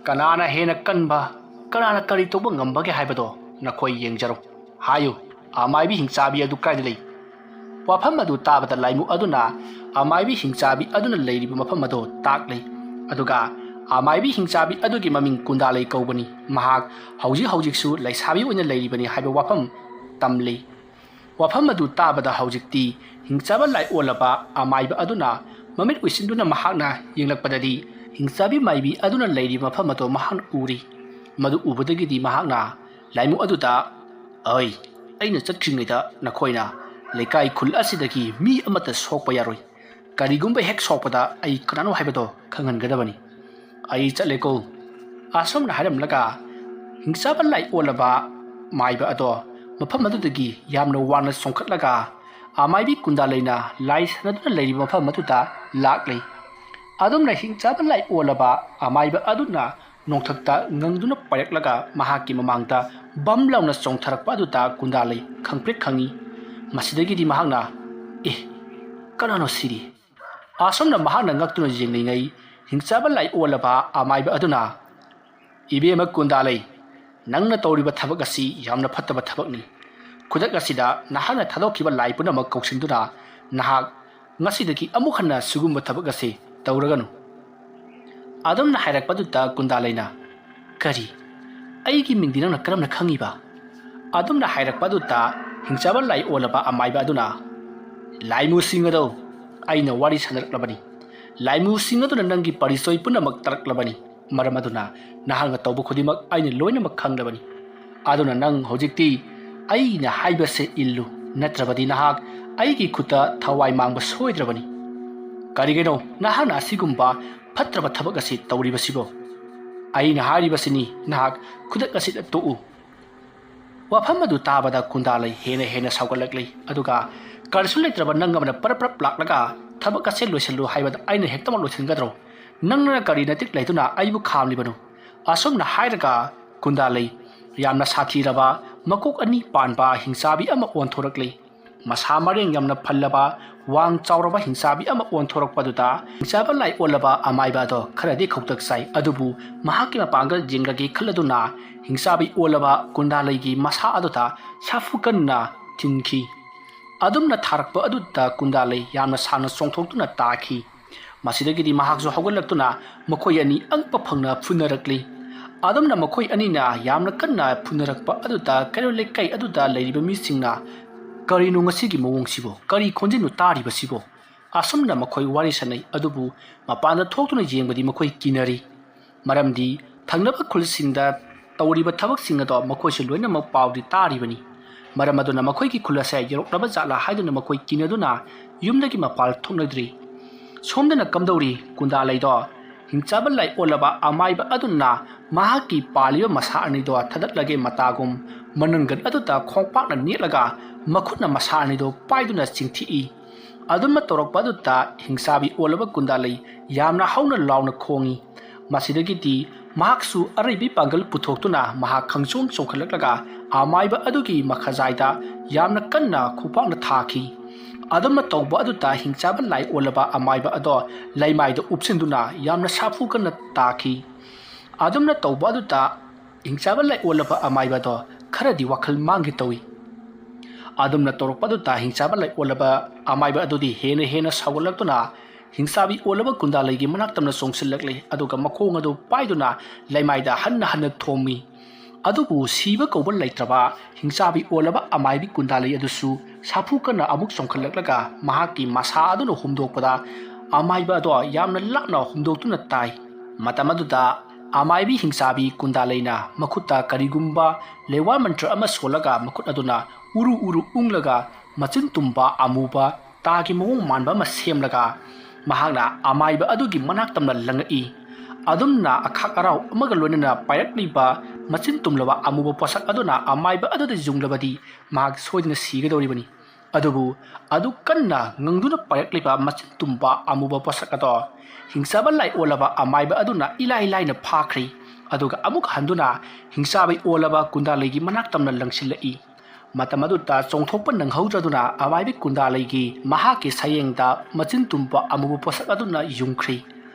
ꯀꯅꯥꯅ ꯍꯦꯟꯅ ꯀꯟꯕ, ꯀꯅꯥꯅ ꯀꯔꯤ ꯇꯧꯕ ꯉꯝꯕꯒꯦ ꯍꯥꯏꯕꯗꯣ ꯅꯈꯣꯏ ꯌꯦꯡꯖꯔꯣ꯫ ꯍꯥꯏꯌꯨ, ꯑꯃꯥꯏꯕꯤ ꯍꯤꯡꯆꯥꯕꯤ ꯑꯗꯨ ꯀꯥꯏꯗ ꯂꯩ?" ꯋꯥꯐꯝ ꯑꯗꯨ ꯇꯥꯕꯗ ꯂꯥꯏꯃꯨ ꯑꯗꯨꯅ ꯑꯃꯥꯏꯕꯤ ꯍꯤꯡꯆꯥꯕꯤ ꯑꯗꯨꯅ ꯂꯩꯔꯤꯕ ꯃꯐꯝ ꯑꯗꯨ ꯇꯥꯛꯂꯤ꯫ ꯑꯗꯨꯒ ꯑꯃꯥꯏꯕꯤ ꯍꯤꯡꯆꯥꯕꯤ ꯑꯗꯨꯒꯤ ꯃꯃꯤꯡ ꯀꯨꯟꯗꯥꯂꯩ ꯀꯧꯕꯅꯤ꯫ ꯃꯍꯥꯛ ꯍꯧꯖꯤꯛ ꯍꯧꯖꯤꯛꯁꯨ ꯂꯩꯁꯥꯕꯤ ꯑꯣꯏꯅ ꯂꯩꯔꯤꯕꯅꯤ ꯍꯥꯏꯕ ꯋꯥꯐꯝ ꯇꯝꯂꯤ꯫ ꯋꯥꯐꯝ ꯑꯗꯨ ꯇꯥꯕꯗ ꯍꯧꯖꯤꯛꯇꯤ ꯍꯤꯡꯆꯥꯕ ꯂꯥꯏ ꯑꯣꯜꯂꯕ ꯑꯃꯥꯏꯕ ꯑꯗꯨꯅ ꯃꯃꯤꯠ ꯎꯏꯁꯤꯟꯗꯨꯅ ꯃꯍꯥꯛꯅ ꯌꯦꯡꯂꯛꯄꯗꯗꯤ ꯍꯤꯡꯆꯥꯕꯤ ꯃꯥꯏꯕꯤ ꯑꯗꯨꯅ ꯂꯩꯔꯤꯕ ꯃꯐꯝ ꯑꯗꯨ ꯃꯍꯥꯛꯅ ꯎꯔꯤ꯫ ꯃꯗꯨ ꯎꯕꯗꯒꯤꯗꯤ ꯃꯍꯥꯛꯅ ꯂꯥꯏꯃꯨ ꯑꯗꯨꯗ, "ꯑꯩ, ꯑꯩꯅ ꯆꯠꯈ꯭ꯔꯤꯉꯩꯗ ꯅꯈꯣꯏꯅ ꯂꯩꯀꯥꯏ ꯈꯨꯜ ꯑꯁꯤꯗꯒꯤ ꯃꯤ ꯑꯃꯠꯇ ꯁꯣꯛꯄ ꯌꯥꯔꯣꯏ꯫ ꯀꯔꯤꯒꯨꯝꯕ ꯍꯦꯛ ꯁꯣꯛꯄꯗ ꯑꯩ ꯀꯅꯥꯅꯣ ꯍꯥꯏꯕꯗꯣ ꯈꯪꯍꯟꯒꯗꯕꯅꯤ꯫ ꯑꯩ ꯆꯠꯂꯦꯀꯣ꯫ ꯑꯁꯨꯝꯅ ꯍꯥꯏꯔꯝꯂꯒ ꯍꯤꯡꯆꯥꯕ ꯂꯥꯏ ꯑꯣꯜꯂꯕ ꯑꯃꯥꯏꯕ ꯑꯗꯣ ꯃꯐꯝ ꯑꯗꯨꯗꯒꯤ ꯌꯥꯝꯅ ꯋꯥꯡꯅ ꯆꯣꯡꯈꯠꯂꯒ ꯑꯃꯥꯏꯕꯤ ꯀꯨꯟꯗꯥꯂꯩꯅ ꯂꯥꯏ ꯁꯥꯟꯅꯗꯨꯅ ꯂꯩꯔꯤꯕ ꯃꯐꯝ ꯑꯗꯨꯗ ꯂꯥꯛꯂꯤ꯫ ꯑꯗꯨꯝꯅ ꯍꯤꯡꯆꯥꯕ ꯂꯥꯏ ꯑꯣꯜꯂꯕ ꯑꯃꯥꯏꯕ ꯑꯗꯨꯅ ꯅꯣꯡꯊꯛꯇ ꯉꯪꯗꯨꯅ ꯄꯥꯏꯔꯛꯂꯒ ꯃꯍꯥꯛꯀꯤ ꯃꯃꯥꯡꯗ ꯕꯝ ꯂꯥꯎꯅ ꯆꯣꯡꯊꯔꯛꯄ ꯑꯗꯨꯗ ꯀꯨꯟꯗꯥꯂꯩ ꯈꯪꯄ꯭ꯔꯦꯛ ꯈꯪꯉꯤ꯫ ꯃꯁꯤꯗꯒꯤꯗꯤ ꯃꯍꯥꯛꯅ, "ꯑꯦ, ꯀꯅꯥꯅꯣ ꯁꯤꯗꯤ?" ꯑꯁꯨꯝꯅ ꯃꯍꯥꯛꯅ ꯉꯛꯇꯨꯅ ꯌꯦꯡꯂꯤꯉꯩ ꯍꯤꯡꯆꯥꯕ ꯂꯥꯏ ꯑꯣꯜꯂꯕ ꯑꯃꯥꯏꯕ ꯑꯗꯨꯅ, "ꯏꯕꯦꯝꯃ ꯀꯨꯟꯗꯥꯂꯩ, ꯅꯪꯅ ꯇꯧꯔꯤꯕ ꯊꯕꯛ ꯑꯁꯤ ꯌꯥꯝꯅ ꯐꯠꯇꯕ ꯊꯕꯛꯅꯤ꯫ ꯈꯨꯗꯛ ꯑꯁꯤꯗ ꯅꯍꯥꯛꯅ ꯊꯥꯗꯣꯛꯈꯤꯕ ꯂꯥꯏ ꯄꯨꯝꯅꯃꯛ ꯀꯧꯁꯤꯟꯗꯨꯅ ꯅꯍꯥꯛ ꯉꯁꯤꯗꯒꯤ ꯑꯃꯨꯛ ꯍꯟꯅ ꯁꯤꯒꯨꯝꯕ ꯊꯕꯛ ꯑꯁꯤ ꯇꯧꯔꯒꯅꯨ꯫" ꯑꯗꯨꯝꯅ ꯍꯥꯏꯔꯛꯄꯗꯨꯗ ꯀꯨꯟꯗꯥꯂꯩꯅ, "ꯀꯔꯤ? ꯑꯩꯒꯤ ꯃꯤꯡꯗꯤ ꯅꯪꯅ ꯀꯔꯝꯅ ꯈꯪꯉꯤꯕ?" ꯑꯗꯨꯝꯅ ꯍꯥꯏꯔꯛꯄ ꯑꯗꯨꯗ ꯍꯤꯡꯆꯥꯕ ꯂꯥꯏ ꯑꯣꯜꯂꯕ ꯑꯃꯥꯏꯕ ꯑꯗꯨꯅ, "ꯂꯥꯏꯃꯨꯁꯤꯡ ꯑꯗꯣ, ꯑꯩꯅ ꯋꯥꯔꯤ ꯁꯥꯟꯅꯔꯛꯂꯕꯅꯤ꯫ ꯂꯥꯏꯃꯨꯁꯤꯡ ꯑꯗꯨꯅ ꯅꯪꯒꯤ ꯄꯔꯤꯆꯣꯏ ꯄꯨꯝꯅꯃꯛ ꯇꯥꯔꯛꯂꯕꯅꯤ꯫ ꯃꯔꯝ ꯑꯗꯨꯅ ꯅꯍꯥꯛꯅ ꯇꯧꯕ ꯈꯨꯗꯤꯡꯃꯛ ꯑꯩꯅ ꯂꯣꯏꯅꯃꯛ ꯈꯪꯂꯕꯅꯤ꯫ ꯑꯗꯨꯅ ꯅꯪ ꯍꯧꯖꯤꯛꯇꯤ ꯑꯩꯅ ꯍꯥꯏꯕꯁꯦ ꯏꯜꯂꯨ, ꯅꯠꯇ꯭ꯔꯕꯗꯤ ꯅꯍꯥꯛ ꯑꯩꯒꯤ ꯈꯨꯠꯇ ꯊꯋꯥꯏ ꯃꯥꯡꯕ ꯁꯣꯏꯗ꯭ꯔꯕꯅꯤ꯫ ꯀꯔꯤꯒꯤꯅꯣ ꯅꯍꯥꯛꯅ ꯑꯁꯤꯒꯨꯝꯕ ꯐꯠꯇ꯭ꯔꯕ ꯊꯕꯛ ꯑꯁꯤ ꯇꯧꯔꯤꯕꯁꯤꯕꯣ? ꯑꯩꯅ ꯍꯥꯏꯔꯤꯕꯁꯤꯅꯤ, ꯅꯍꯥꯛ ꯈꯨꯗꯛ ꯑꯁꯤꯗ ꯇꯣꯛꯎ꯫" ꯋꯥꯐꯝ ꯑꯗꯨ ꯇꯥꯕꯗ ꯀꯨꯟꯗꯥꯂꯩ ꯍꯦꯟꯅ ꯍꯦꯟꯅ ꯁꯥꯎꯒꯠꯂꯛꯂꯤ꯫ ꯑꯗꯨꯒ ꯀꯔꯤꯁꯨ ꯂꯩꯇ꯭ꯔꯕ ꯅꯪ ꯑꯃꯅ ꯄꯔꯞ ꯄꯔꯞ ꯂꯥꯛꯂꯒ ꯊꯕꯛ ꯑꯁꯦ ꯂꯣꯏꯁꯤꯜꯂꯨ ꯍꯥꯏꯕꯗ ꯑꯩꯅ ꯍꯦꯛꯇꯃꯛ ꯂꯣꯏꯁꯤꯟꯒꯗ꯭ꯔꯣ? ꯅꯪꯅ ꯀꯔꯤ ꯅꯇꯤꯛ ꯂꯩꯗꯨꯅ ꯑꯩꯕꯨ ꯈꯥꯝꯂꯤꯕꯅꯣ? ꯑꯁꯨꯝꯅ ꯍꯥꯏꯔꯒ ꯀꯨꯟꯗꯥꯂꯩ ꯌꯥꯝꯅ ꯁꯥꯊꯤꯔꯕ ꯃꯀꯣꯛ ꯑꯅꯤ ꯄꯥꯟꯕ ꯍꯤꯡꯆꯥꯕꯤ ꯑꯃ ꯑꯣꯟꯊꯣꯔꯛꯂꯤ꯫ ꯃꯁꯥ ꯃꯔꯦꯡ ꯌꯥꯝꯅ ꯐꯜꯂꯕ, ꯋꯥꯡ ꯆꯥꯎꯔꯕ ꯍꯤꯡꯆꯥꯕꯤ ꯑꯃ ꯑꯣꯟꯊꯣꯔꯛꯄꯗꯨꯗ ꯍꯤꯡꯆꯥꯕ ꯂꯥꯏ ꯑꯣꯜꯂꯕ ꯑꯃꯥꯏꯕ ꯑꯗꯣ ꯈꯔꯗꯤ ꯈꯧꯇꯛ ꯆꯥꯏ꯫ ꯑꯗꯨꯕꯨ ꯃꯍꯥꯛꯀꯤ ꯃꯄꯥꯡꯒꯜ ꯌꯦꯡꯂꯒꯦ ꯈꯜꯂꯗꯨꯅ ꯍꯤꯡꯆꯥꯕꯤ ꯑꯣꯜꯂꯕ ꯀꯨꯟꯗꯥꯂꯩꯒꯤ ꯃꯁꯥ ꯑꯗꯨꯗ ꯁꯥꯐꯨ ꯀꯟꯅ ꯊꯤꯟꯈꯤ꯫ ꯑꯗꯨꯝꯅ ꯊꯥꯔꯛꯄ ꯑꯗꯨꯗ ꯀꯨꯟꯗꯥꯂꯩ ꯌꯥꯝꯅ ꯁꯥꯡꯅ ꯆꯣꯡꯊꯣꯛꯇꯨꯅ ꯇꯥꯈꯤ꯫ ꯃꯁꯤꯗꯒꯤꯗꯤ ꯃꯍꯥꯛꯁꯨ ꯍꯧꯒꯠꯂꯛꯇꯨꯅ ꯃꯈꯣꯏ ꯑꯅꯤ ꯑꯉꯛꯄ ꯐꯪꯅ ꯐꯨꯅꯔꯛꯂꯤ꯫ ꯑꯗꯨꯝꯅ ꯃꯈꯣꯏ ꯑꯅꯤꯅ ꯌꯥꯝꯅ ꯀꯟꯅ ꯐꯨꯅꯔꯛꯄ ꯑꯗꯨꯗ ꯀꯩꯔꯣꯜ ꯂꯩꯀꯥꯏ ꯑꯗꯨꯗ ꯂꯩꯔꯤꯕ ꯃꯤꯁꯤꯡꯅ, "ꯀꯔꯤꯅꯣ ꯉꯁꯤꯒꯤ ꯃꯑꯣꯡꯁꯤꯕꯣ? ꯀꯔꯤ ꯈꯣꯟꯖꯦꯜꯅꯣ ꯇꯥꯔꯤꯕꯁꯤꯕꯣ?" ꯑꯁꯨꯝꯅ ꯃꯈꯣꯏ ꯋꯥꯔꯤ ꯁꯥꯟꯅꯩ꯫ ꯑꯗꯨꯕꯨ ꯃꯄꯥꯟꯗ ꯊꯣꯛꯇꯨꯅ ꯌꯦꯡꯕꯗꯤ ꯃꯈꯣꯏ ꯀꯤꯅꯔꯤ꯫ ꯃꯔꯝꯗꯤ ꯊꯪꯅꯕ ꯈꯨꯜꯁꯤꯡꯗ ꯇꯧꯔꯤꯕ ꯊꯕꯛꯁꯤꯡ ꯑꯗꯣ ꯃꯈꯣꯏꯁꯨ ꯂꯣꯏꯅꯃꯛ ꯄꯥꯎꯗꯤ ꯇꯥꯔꯤꯕꯅꯤ꯫ ꯃꯔꯝ ꯑꯗꯨꯅ ꯃꯈꯣꯏꯒꯤ ꯈꯨꯜ ꯑꯁꯦ ꯌꯧꯔꯛꯂꯕ ꯖꯥꯠꯂꯥ ꯍꯥꯏꯗꯨꯅ ꯃꯈꯣꯏ ꯀꯤꯅꯗꯨꯅ ꯌꯨꯝꯗꯒꯤ ꯃꯄꯥꯟ ꯊꯣꯛꯅꯗ꯭ꯔꯤ꯫ ꯁꯣꯝꯗꯅ ꯀꯝꯗꯧꯔꯤ? ꯀꯨꯟꯗꯥꯂꯩꯗꯣ ꯍꯤꯡꯆꯥꯕ ꯂꯥꯏ ꯑꯣꯜꯂꯕ ꯑꯃꯥꯏꯕ ꯑꯗꯨꯅ ꯃꯍꯥꯛꯀꯤ ꯄꯥꯜꯂꯤꯕ ꯃꯁꯥ ꯑꯅꯤꯗꯣ ꯊꯥꯗꯠꯂꯒꯦ ꯃꯇꯥꯒꯨꯝ ꯃꯅꯪꯒꯟ ꯑꯗꯨꯗ ꯈꯣꯡꯄꯥꯛꯅ ꯅꯦꯠꯂꯒ ꯃꯈꯨꯠꯅ ꯃꯁꯥ ꯑꯅꯤꯗꯣ ꯄꯥꯏꯗꯨꯅ ꯆꯤꯡꯊꯤꯛꯏ꯫ ꯑꯗꯨꯝꯅ ꯇꯧꯔꯛꯄ ꯑꯗꯨꯗ ꯍꯤꯡꯆꯥꯕꯤ ꯑꯣꯜꯂꯕ ꯀꯨꯟꯗꯥꯂꯩ ꯌꯥꯝꯅ ꯍꯧꯅ ꯂꯥꯎꯅ ꯈꯣꯡꯏ꯫ ꯃꯁꯤꯗꯒꯤꯗꯤ ꯃꯍꯥꯛꯁꯨ ꯑꯔꯩꯕꯤ ꯄꯥꯡꯒꯜ ꯄꯨꯊꯣꯛꯇꯨꯅ ꯃꯍꯥꯛ ꯈꯪꯆꯣꯡ ꯆꯣꯡꯈꯠꯂꯛꯂꯒ ꯑꯃꯥꯏꯕ ꯑꯗꯨꯒꯤ ꯃꯈꯖꯥꯏꯗ ꯌꯥꯝꯅ ꯀꯟꯅ ꯈꯨꯄꯥꯛꯅ ꯊꯥꯈꯤ꯫ ꯑꯗꯨꯝꯅ ꯇꯧꯕ ꯑꯗꯨꯗ ꯍꯤꯡꯆꯥꯕ ꯂꯥꯏ ꯑꯣꯜꯂꯕ ꯑꯃꯥꯏꯕ ꯑꯗꯣ ꯂꯩꯃꯥꯏꯗ ꯎꯞꯁꯤꯟꯗꯨꯅ ꯌꯥꯝꯅ ꯁꯥꯐꯨ ꯀꯟꯅ ꯇꯥꯈꯤ꯫ ꯑꯗꯨꯝꯅ ꯇꯧꯕ ꯑꯗꯨꯗ ꯍꯤꯡꯆꯥꯕ ꯂꯥꯏ ꯑꯣꯜꯂꯕ ꯑꯃꯥꯏꯕ ꯑꯗꯣ ꯈꯔꯗꯤ ꯋꯥꯈꯜ ꯃꯥꯡꯒꯦ ꯇꯧꯏ꯫ ꯑꯗꯨꯝꯅ ꯇꯧꯔꯛꯄ ꯑꯗꯨꯗ ꯍꯤꯡꯆꯥꯕ ꯂꯥꯏ ꯑꯣꯜꯂꯕ ꯑꯃꯥꯏꯕ ꯑꯗꯨꯗꯤ ꯍꯦꯟꯅ ꯍꯦꯟꯅ ꯁꯥꯎꯒꯠꯂꯛꯇꯨꯅ ꯍꯤꯡꯆꯥꯕꯤ ꯑꯣꯜꯂꯕ ꯀꯨꯟꯗꯥꯂꯩꯒꯤ ꯃꯅꯥꯛ ꯇꯝꯅ ꯆꯣꯡꯁꯤꯜꯂꯛꯂꯦ, ꯑꯗꯨꯒ ꯃꯈꯣꯡ ꯑꯗꯨ ꯄꯥꯏꯗꯨꯅ ꯂꯩꯃꯥꯏꯗ ꯍꯟꯅ ꯍꯟꯅ ꯊꯣꯝꯃꯤ꯫ ꯑꯗꯨꯕꯨ ꯁꯤꯕ ꯀꯧꯕ ꯂꯩꯇ꯭ꯔꯕ ꯍꯤꯡꯆꯥꯕꯤ ꯑꯣꯜꯂꯕ ꯑꯃꯥꯏꯕꯤ ꯀꯨꯟꯗꯥꯂꯩ ꯑꯗꯨꯁꯨ ꯁꯥꯐꯨ ꯀꯟꯅ ꯑꯃꯨꯛ ꯆꯣꯡꯈꯠꯂꯛꯂꯒ ꯃꯍꯥꯛꯀꯤ ꯃꯁꯥ ꯑꯗꯨꯅ ꯍꯨꯝꯗꯣꯛꯄꯗ ꯑꯃꯥꯏꯕ ꯑꯗꯣ ꯌꯥꯝꯅ ꯂꯥꯞꯅ ꯍꯨꯝꯗꯣꯛꯇꯨꯅ ꯇꯥꯏ꯫ ꯃꯇꯝ ꯑꯗꯨꯗ ꯑꯃꯥꯏꯕꯤ ꯍꯤꯡꯆꯥꯕꯤ ꯀꯨꯟꯗꯥꯂꯩꯅ ꯃꯈꯨꯠꯇ ꯀꯔꯤꯒꯨꯝꯕ ꯂꯩꯋꯥ ꯃꯟꯇ꯭ꯔ ꯑꯃ ꯁꯣꯜꯂꯒ ꯃꯈꯨꯠ ꯑꯗꯨꯅ ꯎꯔꯨ ꯎꯔꯨ ꯎꯪꯂꯒ ꯃꯆꯤꯟ ꯇꯨꯝꯕ ꯑꯃꯨꯕ ꯇꯥꯒꯤ ꯃꯑꯣꯡ ꯃꯥꯟꯕ ꯑꯃ ꯁꯦꯝꯂꯒ ꯃꯍꯥꯛꯅ ꯑꯃꯥꯏꯕ ꯑꯗꯨꯒꯤ ꯃꯅꯥꯛ ꯇꯝꯅ ꯂꯪꯉꯛꯏ꯫ ꯑꯗꯨꯝꯅ ꯑꯈꯥꯛ ꯑꯔꯥꯎ ꯑꯃꯒ ꯂꯣꯏꯅꯅ ꯄꯥꯏꯔꯛꯂꯤꯕ ꯃꯆꯤꯟ ꯇꯨꯝꯂꯕ ꯑꯃꯨꯕ ꯄꯣꯠꯁꯛ ꯑꯗꯨꯅ ꯑꯃꯥꯏꯕ ꯑꯗꯨꯗ ꯌꯨꯡꯂꯕꯗꯤ ꯃꯍꯥꯛ ꯁꯣꯏꯗꯅ ꯁꯤꯒꯗꯧꯔꯤꯕꯅꯤ꯫ ꯑꯗꯨꯕꯨ ꯑꯗꯨ ꯀꯟꯅ ꯉꯪꯗꯨꯅ ꯄꯥꯏꯔꯛꯂꯤꯕ ꯃꯆꯤꯟ ꯇꯨꯝꯕ ꯑꯃꯨꯕ ꯄꯣꯠꯁꯛ ꯑꯗꯣ ꯍꯤꯡꯆꯥꯕ ꯂꯥꯏ ꯑꯣꯜꯂꯕ ꯑꯃꯥꯏꯕ ꯑꯗꯨꯅ ꯏꯂꯥꯏ ꯂꯥꯏꯅ ꯐꯥꯈ꯭ꯔꯤ꯫ ꯑꯗꯨꯒ ꯑꯃꯨꯛ ꯍꯟꯗꯨꯅ ꯍꯤꯡꯆꯥꯕꯤ ꯑꯣꯜꯂꯕ ꯀꯨꯟꯗꯥꯂꯩꯒꯤ ꯃꯅꯥꯛ ꯇꯝꯅ ꯂꯪꯁꯤꯜꯂꯛꯏ꯫ ꯃꯇꯝ ꯑꯗꯨꯗ ꯆꯣꯡꯊꯣꯛꯄ ꯅꯪꯍꯧꯗ꯭ꯔꯗꯨꯅ ꯑꯃꯥꯏꯕꯤ ꯀꯨꯟꯗꯥꯂꯩꯒꯤ ꯃꯍꯥꯛꯀꯤ ꯁꯌꯦꯡꯗ ꯃꯆꯤꯟ ꯇꯨꯝꯕ ꯑꯃꯨꯕ ꯄꯣꯠꯁꯛ ꯑꯗꯨꯅ ꯌꯨꯡꯈ꯭ꯔꯤ꯫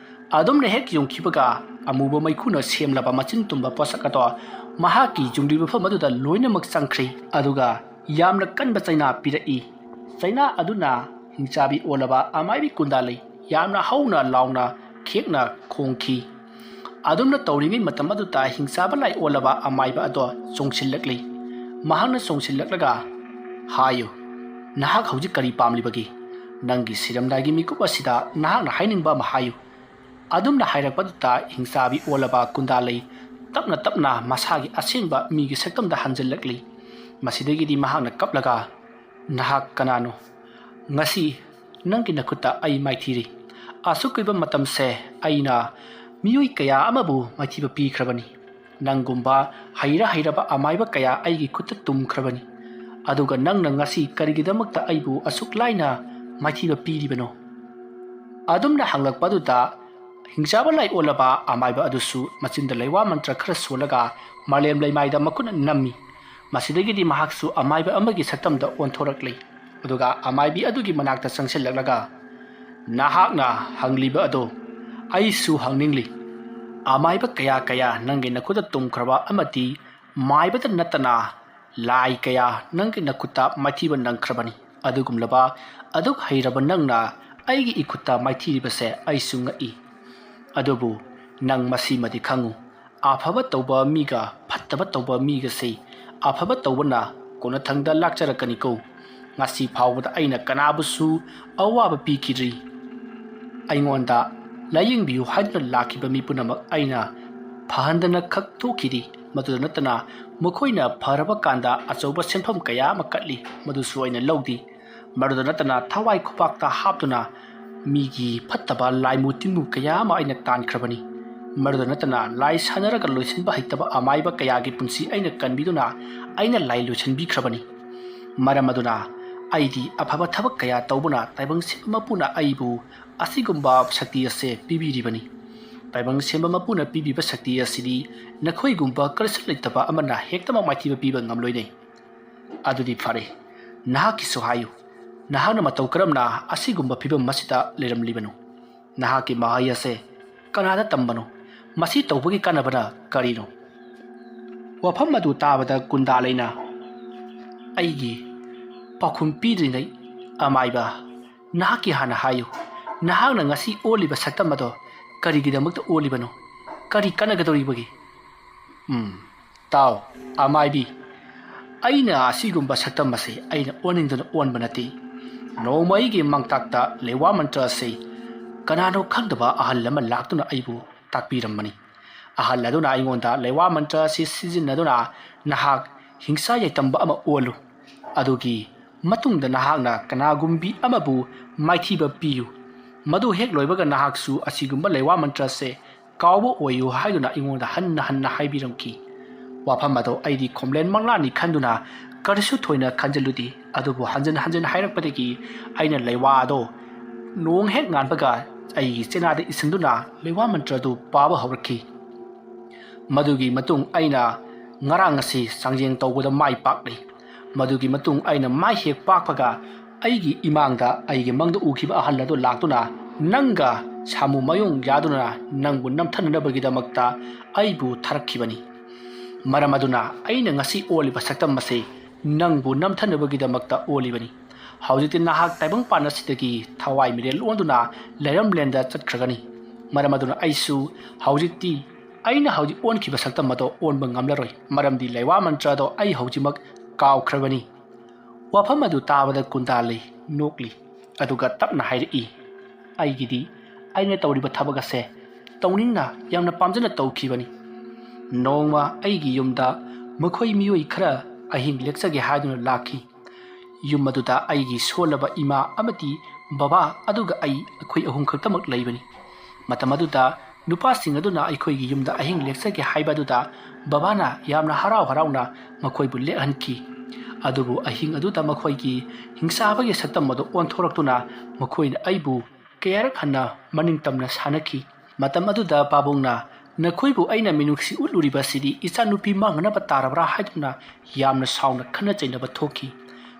ꯑꯗꯨꯝꯅ ꯍꯦꯛ ꯌꯨꯡꯈꯤꯕꯒ ꯑꯃꯨꯕ ꯃꯩꯈꯨꯅ ꯁꯦꯝꯂꯕ ꯃꯆꯤꯟ ꯇꯨꯝꯕ ꯄꯣꯠꯁꯛ ꯑꯗꯣ ꯃꯍꯥꯛꯀꯤ ꯌꯨꯡꯂꯤꯕ ꯃꯐꯝ ꯑꯗꯨꯗ ꯂꯣꯏꯅꯃꯛ ꯆꯪꯈ꯭ꯔꯤ꯫ ꯑꯗꯨꯒ ꯌꯥꯝꯅ ꯀꯟꯕ ꯆꯩꯅꯥ ꯄꯤꯔꯛꯏ꯫ ꯆꯩꯅꯥ ꯑꯗꯨꯅ ꯍꯤꯡꯆꯥꯕꯤ ꯑꯣꯜꯂꯕ ꯑꯃꯥꯏꯕꯤ ꯀꯨꯟꯗꯥꯂꯩ ꯌꯥꯝꯅ ꯍꯧꯅ ꯂꯥꯎꯅ ꯈꯦꯛꯅ ꯈꯣꯡꯈꯤ꯫ ꯑꯗꯨꯝꯅ ꯇꯧꯔꯤꯉꯩ ꯃꯇꯝ ꯑꯗꯨꯗ ꯍꯤꯡꯆꯥꯕ ꯂꯥꯏ ꯑꯣꯜꯂꯕ ꯑꯃꯥꯏꯕ ꯑꯗꯣ ꯆꯣꯡꯁꯤꯜꯂꯛꯂꯤ꯫ ꯃꯍꯥꯛꯅ ꯆꯣꯡꯁꯤꯜꯂꯛꯂꯒ, "ꯍꯥꯏꯌꯨ, ꯅꯍꯥꯛ ꯍꯧꯖꯤꯛ ꯀꯔꯤ ꯄꯥꯝꯂꯤꯕꯒꯦ? ꯅꯪꯒꯤ ꯁꯤꯔꯝꯗꯥꯏꯒꯤ ꯃꯤꯀꯨꯞ ꯑꯁꯤꯗ ꯅꯍꯥꯛꯅ ꯍꯥꯏꯅꯤꯡꯕ ꯑꯃ ꯍꯥꯏꯌꯨ"꯫ ꯑꯗꯨꯝꯅ ꯍꯥꯏꯔꯛꯄꯗꯨꯗ ꯍꯤꯡꯆꯥꯕꯤ ꯑꯣꯜꯂꯕ ꯀꯨꯟꯗꯥꯂꯩ ꯇꯞꯅ ꯇꯞꯅ ꯃꯁꯥꯒꯤ ꯑꯁꯦꯡꯕ ꯃꯤꯒꯤ ꯁꯛꯇꯝꯗ ꯍꯟꯖꯤꯜꯂꯛꯂꯤ꯫ ꯃꯁꯤꯗꯒꯤꯗꯤ ꯃꯍꯥꯛꯅ ꯀꯞꯂꯒ, "ꯅꯍꯥꯛ ꯀꯅꯥꯅꯣ? ꯉꯁꯤ ꯅꯪꯒꯤ ꯅꯈꯨꯠꯇ ꯑꯩ ꯃꯥꯏꯊꯤꯔꯤ꯫ ꯑꯁꯨꯛ ꯀꯨꯏꯕ ꯃꯇꯝꯁꯦ ꯑꯩꯅ ꯃꯤꯑꯣꯏ ꯀꯌꯥ ꯑꯃꯕꯨ ꯃꯥꯏꯊꯤꯕ ꯄꯤꯈ꯭ꯔꯕꯅꯤ꯫ ꯅꯪꯒꯨꯝꯕ ꯍꯩꯔ ꯍꯩꯔꯕ ꯑꯃꯥꯏꯕ ꯀꯌꯥ ꯑꯩꯒꯤ ꯈꯨꯠꯇ ꯇꯨꯝꯈ꯭ꯔꯕꯅꯤ꯫ ꯑꯗꯨꯒ ꯅꯪꯅ ꯉꯁꯤ ꯀꯔꯤꯒꯤꯗꯃꯛꯇ ꯑꯩꯕꯨ ꯑꯁꯨꯛ ꯂꯥꯏꯅ ꯃꯥꯏꯊꯤꯕ ꯄꯤꯔꯤꯕꯅꯣ? ꯑꯗꯨꯝꯅ ꯍꯪꯂꯛꯄ ꯑꯗꯨꯗ ꯍꯤꯡꯆꯥꯕ ꯂꯥꯏ ꯑꯣꯜꯂꯕ ꯑꯃꯥꯏꯕ ꯑꯗꯨꯁꯨ ꯃꯆꯤꯟꯗ ꯂꯩꯋꯥ ꯃꯟꯇ꯭ꯔ ꯈꯔ ꯁꯣꯜꯂꯒ ꯃꯥꯂꯦꯝ ꯂꯩꯃꯥꯏꯗ ꯃꯈꯨꯠꯅ ꯅꯝꯃꯤ꯫ ꯃꯁꯤꯗꯒꯤꯗꯤ ꯃꯍꯥꯛꯁꯨ ꯑꯃꯥꯏꯕ ꯑꯃꯒꯤ ꯁꯛꯇꯝꯗ ꯑꯣꯟꯊꯣꯔꯛꯂꯤ꯫ ꯑꯗꯨꯒ ꯑꯃꯥꯏꯕꯤ ꯑꯗꯨꯒꯤ ꯃꯅꯥꯛꯇ ꯆꯪꯁꯤꯜꯂꯛꯂꯒ, "ꯅꯍꯥꯛꯅ ꯍꯪꯂꯤꯕ ꯑꯗꯣ ꯑꯩꯁꯨ ꯍꯪꯅꯤꯡꯂꯤ꯫ ꯑꯃꯥꯏꯕ ꯀꯌꯥ ꯀꯌꯥ ꯅꯪꯒꯤ ꯅꯈꯨꯠꯇ ꯇꯨꯝꯈ꯭ꯔꯕ ꯑꯃꯗꯤ ꯃꯥꯏꯕꯇ ꯅꯠꯇꯅ ꯂꯥꯏ ꯀꯌꯥ ꯅꯪꯒꯤ ꯅꯈꯨꯠꯇ ꯃꯥꯏꯊꯤꯕ ꯅꯪꯈ꯭ꯔꯕꯅꯤ꯫ ꯑꯗꯨꯒꯨꯝꯂꯕ ꯑꯗꯨꯛ ꯍꯩꯔꯕ ꯅꯪꯅ ꯑꯩꯒꯤ ꯏꯈꯨꯠꯇ ꯃꯥꯏꯊꯤꯔꯤꯕꯁꯦ ꯑꯩꯁꯨ ꯉꯛꯏ꯫ ꯑꯗꯨꯕꯨ ꯅꯪ ꯃꯁꯤꯃꯗꯤ ꯈꯪꯉꯨ, ꯑꯐꯕ ꯇꯧꯕ ꯃꯤꯒ ꯐꯠꯇꯕ ꯇꯧꯕ ꯃꯤꯒꯁꯤ ꯑꯐꯕ ꯇꯧꯕꯅ ꯀꯣꯟꯅꯊꯪꯗ ꯂꯥꯛꯆꯔꯛꯀꯅꯤꯀꯣ꯫ ꯉꯁꯤ ꯐꯥꯎꯕꯗ ꯑꯩꯅ ꯀꯅꯥꯕꯨꯁꯨ ꯑꯋꯥꯕ ꯄꯤꯈꯤꯗ꯭ꯔꯤ꯫ ꯑꯩꯉꯣꯟꯗ ꯂꯥꯌꯦꯡꯕꯤꯌꯨ ꯍꯥꯏꯗꯨꯅ ꯂꯥꯛꯈꯤꯕ ꯃꯤ ꯄꯨꯝꯅꯃꯛ ꯑꯩꯅ ꯐꯍꯟꯗꯅ ꯈꯛ ꯊꯣꯛꯈꯤꯗꯦ꯫ ꯃꯗꯨꯗ ꯅꯠꯇꯅ ꯃꯈꯣꯏꯅ ꯐꯔꯕ ꯀꯥꯟꯗ ꯑꯆꯧꯕ ꯁꯦꯟꯐꯝ ꯀꯌꯥ ꯑꯃ ꯀꯠꯂꯤ, ꯃꯗꯨꯁꯨ ꯑꯩꯅ ꯂꯧꯗꯦ꯫ ꯃꯗꯨꯗ ꯅꯠꯇꯅ ꯊꯋꯥꯏ ꯈꯨꯄꯥꯛꯇ ꯍꯥꯞꯇꯨꯅ ꯃꯤꯒꯤ ꯐꯠꯇꯕ ꯂꯥꯏꯃꯨ ꯇꯤꯟꯃꯨ ꯀꯌꯥ ꯑꯃ ꯑꯩꯅ ꯇꯥꯟꯈ꯭ꯔꯕꯅꯤ꯫ ꯃꯗꯨꯗ ꯅꯠꯇꯅ ꯂꯥꯏ ꯁꯥꯟꯅꯔꯒ ꯂꯣꯏꯁꯤꯟꯕ ꯍꯩꯇꯕ ꯑꯃꯥꯏꯕ ꯀꯌꯥꯒꯤ ꯄꯨꯟꯁꯤ ꯑꯩꯅ ꯀꯟꯕꯤꯗꯨꯅ ꯑꯩꯅ ꯂꯥꯏ ꯂꯣꯏꯁꯤꯟꯕꯤꯈ꯭ꯔꯕꯅꯤ꯫ ꯃꯔꯝ ꯑꯗꯨꯅ ꯑꯩꯗꯤ ꯑꯐꯕ ꯊꯕꯛ ꯀꯌꯥ ꯇꯧꯕꯅ ꯇꯥꯏꯕꯪ ꯁꯤꯟꯕ ꯃꯄꯨꯅ ꯑꯩꯕꯨ ꯑꯁꯤꯒꯨꯝꯕ ꯁꯛꯇꯤ ꯑꯁꯦ ꯄꯤꯕꯤꯔꯤꯕꯅꯤ꯫ ꯇꯥꯏꯕꯪ ꯁꯦꯝꯕ ꯃꯄꯨꯅ ꯄꯤꯕꯤꯕ ꯁꯛꯇꯤ ꯑꯁꯤꯗꯤ ꯅꯈꯣꯏꯒꯨꯝꯕ ꯀꯔꯤꯁꯨ ꯂꯩꯇꯕ ꯑꯃꯅ ꯍꯦꯛꯇꯃꯛ ꯃꯥꯏꯊꯤꯕ ꯄꯤꯕ ꯉꯝꯂꯣꯏꯅꯦ꯫ ꯑꯗꯨꯗꯤ ꯐꯔꯦ, ꯅꯍꯥꯛꯀꯤꯁꯨ ꯍꯥꯏꯌꯨ꯫ ꯅꯍꯥꯛꯅ ꯃꯇꯧ ꯀꯔꯝꯅ ꯑꯁꯤꯒꯨꯝꯕ ꯐꯤꯕꯝ ꯑꯁꯤꯗ ꯂꯩꯔꯝꯂꯤꯕꯅꯣ? ꯅꯍꯥꯛꯀꯤ ꯃꯍꯩ ꯑꯁꯦ ꯀꯅꯥꯗ ꯇꯝꯕꯅꯣ? ꯃꯁꯤ ꯇꯧꯕꯒꯤ ꯀꯥꯟꯅꯕꯅ ꯀꯔꯤꯅꯣ?" ꯋꯥꯐꯝ ꯑꯗꯨ ꯇꯥꯕꯗ ꯀꯨꯟꯗꯥ ꯂꯩꯅ ꯑꯩꯒꯤ ꯄꯥꯎꯈꯨꯝ ꯄꯤꯗ꯭ꯔꯤꯉꯩ, "ꯑꯃꯥꯏꯕ, ꯅꯍꯥꯛꯀꯤ ꯍꯥꯟꯅ ꯍꯥꯏꯌꯨ꯫ ꯅꯍꯥꯛꯅ ꯉꯁꯤ ꯑꯣꯜꯂꯤꯕ ꯁꯛꯇꯝ ꯑꯗꯣ ꯀꯔꯤꯒꯤꯗꯃꯛꯇ ꯑꯣꯜꯂꯤꯕꯅꯣ? ꯀꯔꯤ ꯀꯥꯟꯅꯒꯗꯧꯔꯤꯕꯒꯦ?" ꯎꯝ, ꯇꯥꯎ, ꯑꯃꯥꯏꯕꯤ, ꯑꯩꯅ ꯑꯁꯤꯒꯨꯝꯕ ꯁꯛꯇꯝ ꯑꯁꯤ ꯑꯩꯅ ꯑꯣꯟꯅꯤꯡꯗꯨꯅ ꯑꯣꯟꯕ ꯅꯠꯇꯦ꯫ ꯅꯣꯡꯃ ꯑꯩꯒꯤ ꯃꯥꯡꯇꯥꯛꯇ ꯂꯩꯋꯥ ꯃꯟꯇ꯭ꯔ ꯑꯁꯤ ꯀꯅꯥꯅꯣ ꯈꯪꯗꯕ ꯑꯍꯜ ꯑꯃ ꯂꯥꯛꯇꯨꯅ ꯑꯩꯕꯨ ꯇꯥꯛꯄꯤꯔꯝꯕꯅꯤ꯫ ꯑꯍꯜ ꯑꯗꯨꯅ ꯑꯩꯉꯣꯟꯗ ꯂꯩꯋꯥ ꯃꯟꯇ꯭ꯔ ꯑꯁꯤ ꯁꯤꯖꯤꯟꯅꯗꯨꯅ ꯅꯍꯥꯛ ꯍꯤꯡꯁꯥ ꯌꯥꯏꯇꯝꯕ ꯑꯃ ꯑꯣꯜꯂꯨ꯫ ꯑꯗꯨꯒꯤ ꯃꯇꯨꯡꯗ ꯅꯍꯥꯛꯅ ꯀꯅꯥꯒꯨꯝꯕꯤ ꯑꯃꯕꯨ ꯃꯥꯏꯊꯤꯕ ꯄꯤꯌꯨ꯫ ꯃꯗꯨ ꯍꯦꯛ ꯂꯣꯏꯕꯒ ꯅꯍꯥꯛꯁꯨ ꯑꯁꯤꯒꯨꯝꯕ ꯂꯩꯋꯥ ꯃꯟꯇ꯭ꯔꯁꯦ ꯀꯥꯎꯕ ꯑꯣꯏꯌꯨ ꯍꯥꯏꯗꯨꯅ ꯑꯩꯉꯣꯟꯗ ꯍꯟꯅ ꯍꯟꯅ ꯍꯥꯏꯕꯤꯔꯝꯈꯤ꯫ ꯋꯥꯐꯝ ꯑꯗꯣ ꯑꯩꯗꯤ ꯈꯣꯝꯂꯦꯟ ꯃꯪꯂꯥꯅꯤ ꯈꯟꯗꯨꯅ ꯀꯔꯤꯁꯨ ꯊꯣꯏꯅ ꯈꯟꯖꯤꯜꯂꯨꯗꯦ꯫ ꯑꯗꯨꯕꯨ ꯍꯟꯖꯤꯟ ꯍꯟꯖꯤꯟ ꯍꯥꯏꯔꯛꯄꯗꯒꯤ ꯑꯩꯅ ꯂꯩꯋꯥ ꯑꯗꯣ ꯅꯣꯡ ꯍꯦꯛ ꯉꯥꯟꯕꯒ ꯑꯩꯒꯤ ꯆꯦꯅꯥꯗ ꯏꯁꯤꯟꯗꯨꯅ ꯂꯩꯋꯥ ꯃꯟꯇ꯭ꯔ ꯑꯗꯨ ꯄꯥꯕ ꯍꯧꯔꯛꯈꯤ꯫ ꯃꯗꯨꯒꯤ ꯃꯇꯨꯡ ꯑꯩꯅ ꯉꯔꯥꯡ ꯑꯁꯤ ꯆꯥꯡꯌꯦꯡ ꯇꯧꯕꯗ ꯃꯥꯏ ꯄꯥꯛꯂꯤ꯫ ꯃꯗꯨꯒꯤ ꯃꯇꯨꯡ ꯑꯩꯅ ꯃꯥꯏ ꯍꯦꯛ ꯄꯥꯛꯄꯒ ꯑꯩꯒꯤ ꯏꯃꯥꯡꯗ ꯑꯩꯒꯤ ꯃꯪꯗ ꯎꯈꯤꯕ ꯑꯍꯜ ꯑꯗꯨ ꯂꯥꯛꯇꯨꯅ ꯅꯪꯒ ꯁꯥꯃꯨ ꯃꯌꯣꯡ ꯌꯥꯗꯨꯅ ꯅꯪꯕꯨ ꯅꯝꯊꯅꯅꯕꯒꯤꯗꯃꯛꯇ ꯑꯩꯕꯨ ꯊꯥꯔꯛꯈꯤꯕꯅꯤ꯫ ꯃꯔꯝ ꯑꯗꯨꯅ ꯑꯩꯅ ꯉꯁꯤ ꯑꯣꯜꯂꯤꯕ ꯁꯛꯇꯝ ꯑꯁꯤ ꯅꯪꯕꯨ ꯅꯝꯊꯅꯕꯒꯤꯗꯃꯛꯇ ꯑꯣꯜꯂꯤꯕꯅꯤ꯫ ꯍꯧꯖꯤꯛꯇꯤ ꯅꯍꯥꯛ ꯇꯥꯏꯕꯪꯄꯥꯟ ꯑꯁꯤꯗꯒꯤ ꯊꯋꯥꯏ ꯃꯤꯔꯦꯜ ꯑꯣꯟꯗꯨꯅ ꯂꯩꯔꯝꯂꯦꯟꯗ ꯆꯠꯈ꯭ꯔꯒꯅꯤ꯫ ꯃꯔꯝ ꯑꯗꯨꯅ ꯑꯩꯁꯨ ꯍꯧꯖꯤꯛꯇꯤ ꯑꯩꯅ ꯍꯧꯖꯤꯛ ꯑꯣꯟꯈꯤꯕ ꯁꯛꯇꯝ ꯑꯗꯣ ꯑꯣꯟꯕ ꯉꯝꯂꯔꯣꯏ, ꯃꯔꯝꯗꯤ ꯂꯩꯋꯥ ꯃꯟꯇ꯭ꯔ ꯑꯗꯣ ꯑꯩ ꯍꯧꯖꯤꯛꯃꯛ ꯀꯥꯎꯈ꯭ꯔꯕꯅꯤ꯫ ꯋꯥꯐꯝ ꯑꯗꯨ ꯇꯥꯕꯗ ꯀꯨꯟꯗꯥ ꯂꯩ ꯅꯣꯛꯂꯤ, ꯑꯗꯨꯒ ꯇꯞꯅ ꯍꯥꯏꯔꯛꯏ, "ꯑꯩꯒꯤꯗꯤ ꯑꯩꯅ ꯇꯧꯔꯤꯕ ꯊꯕꯛ ꯑꯁꯦ ꯇꯧꯅꯤꯡꯅ ꯌꯥꯝꯅ ꯄꯥꯝꯖꯅ ꯇꯧꯈꯤꯕꯅꯤ꯫ ꯅꯣꯡꯃ ꯑꯩꯒꯤ ꯌꯨꯝꯗ ꯃꯈꯣꯏ ꯃꯤꯑꯣꯏ ꯈꯔ ꯑꯍꯤꯡ ꯂꯦꯛꯆꯒꯦ ꯍꯥꯏꯗꯨꯅ ꯂꯥꯛꯈꯤ꯫ ꯌꯨꯝ ꯑꯗꯨꯗ ꯑꯩꯒꯤ ꯁꯣꯜꯂꯕ ꯏꯃꯥ ꯑꯃꯗꯤ ꯕꯕꯥ ꯑꯗꯨꯒ ꯑꯩ, ꯑꯩꯈꯣꯏ ꯑꯍꯨꯝ ꯈꯛꯇꯃꯛ ꯂꯩꯕꯅꯤ꯫ ꯃꯇꯝ ꯑꯗꯨꯗ ꯅꯨꯄꯥꯁꯤꯡ ꯑꯗꯨꯅ ꯑꯩꯈꯣꯏꯒꯤ ꯌꯨꯝꯗ ꯑꯍꯤꯡ ꯂꯦꯛꯆꯒꯦ ꯍꯥꯏꯕ ꯑꯗꯨꯗ ꯕꯕꯥꯅ ꯌꯥꯝꯅ ꯍꯔꯥꯎ ꯍꯔꯥꯎꯅ ꯃꯈꯣꯏꯕꯨ ꯂꯦꯛꯍꯟꯈꯤ꯫ ꯑꯗꯨꯕꯨ ꯑꯍꯤꯡ ꯑꯗꯨꯗ ꯃꯈꯣꯏꯒꯤ ꯍꯤꯡꯆꯥꯕꯒꯤ ꯁꯛꯇꯝ ꯑꯗꯨ ꯑꯣꯟꯊꯣꯔꯛꯇꯨꯅ ꯃꯈꯣꯏꯅ ꯑꯩꯕꯨ ꯀꯌꯥꯔꯛ ꯍꯟꯅ ꯃꯅꯤꯡ ꯇꯝꯅ ꯁꯥꯟꯅꯈꯤ꯫ ꯃꯇꯝ ꯑꯗꯨꯗ ꯄꯥꯕꯨꯡꯅ, "ꯅꯈꯣꯏꯕꯨ ꯑꯩꯅ ꯃꯤꯅꯨꯡꯁꯤ ꯎꯠꯂꯨꯔꯤꯕꯁꯤꯗꯤ ꯏꯆꯥꯅꯨꯄꯤ ꯃꯥꯡꯅꯅꯕ ꯇꯥꯔꯕ꯭ꯔꯥ?" ꯍꯥꯏꯗꯨꯅ ꯌꯥꯝꯅ ꯁꯥꯎꯅ ꯈꯠꯅ ꯆꯩꯅꯕ ꯊꯣꯛꯈꯤ꯫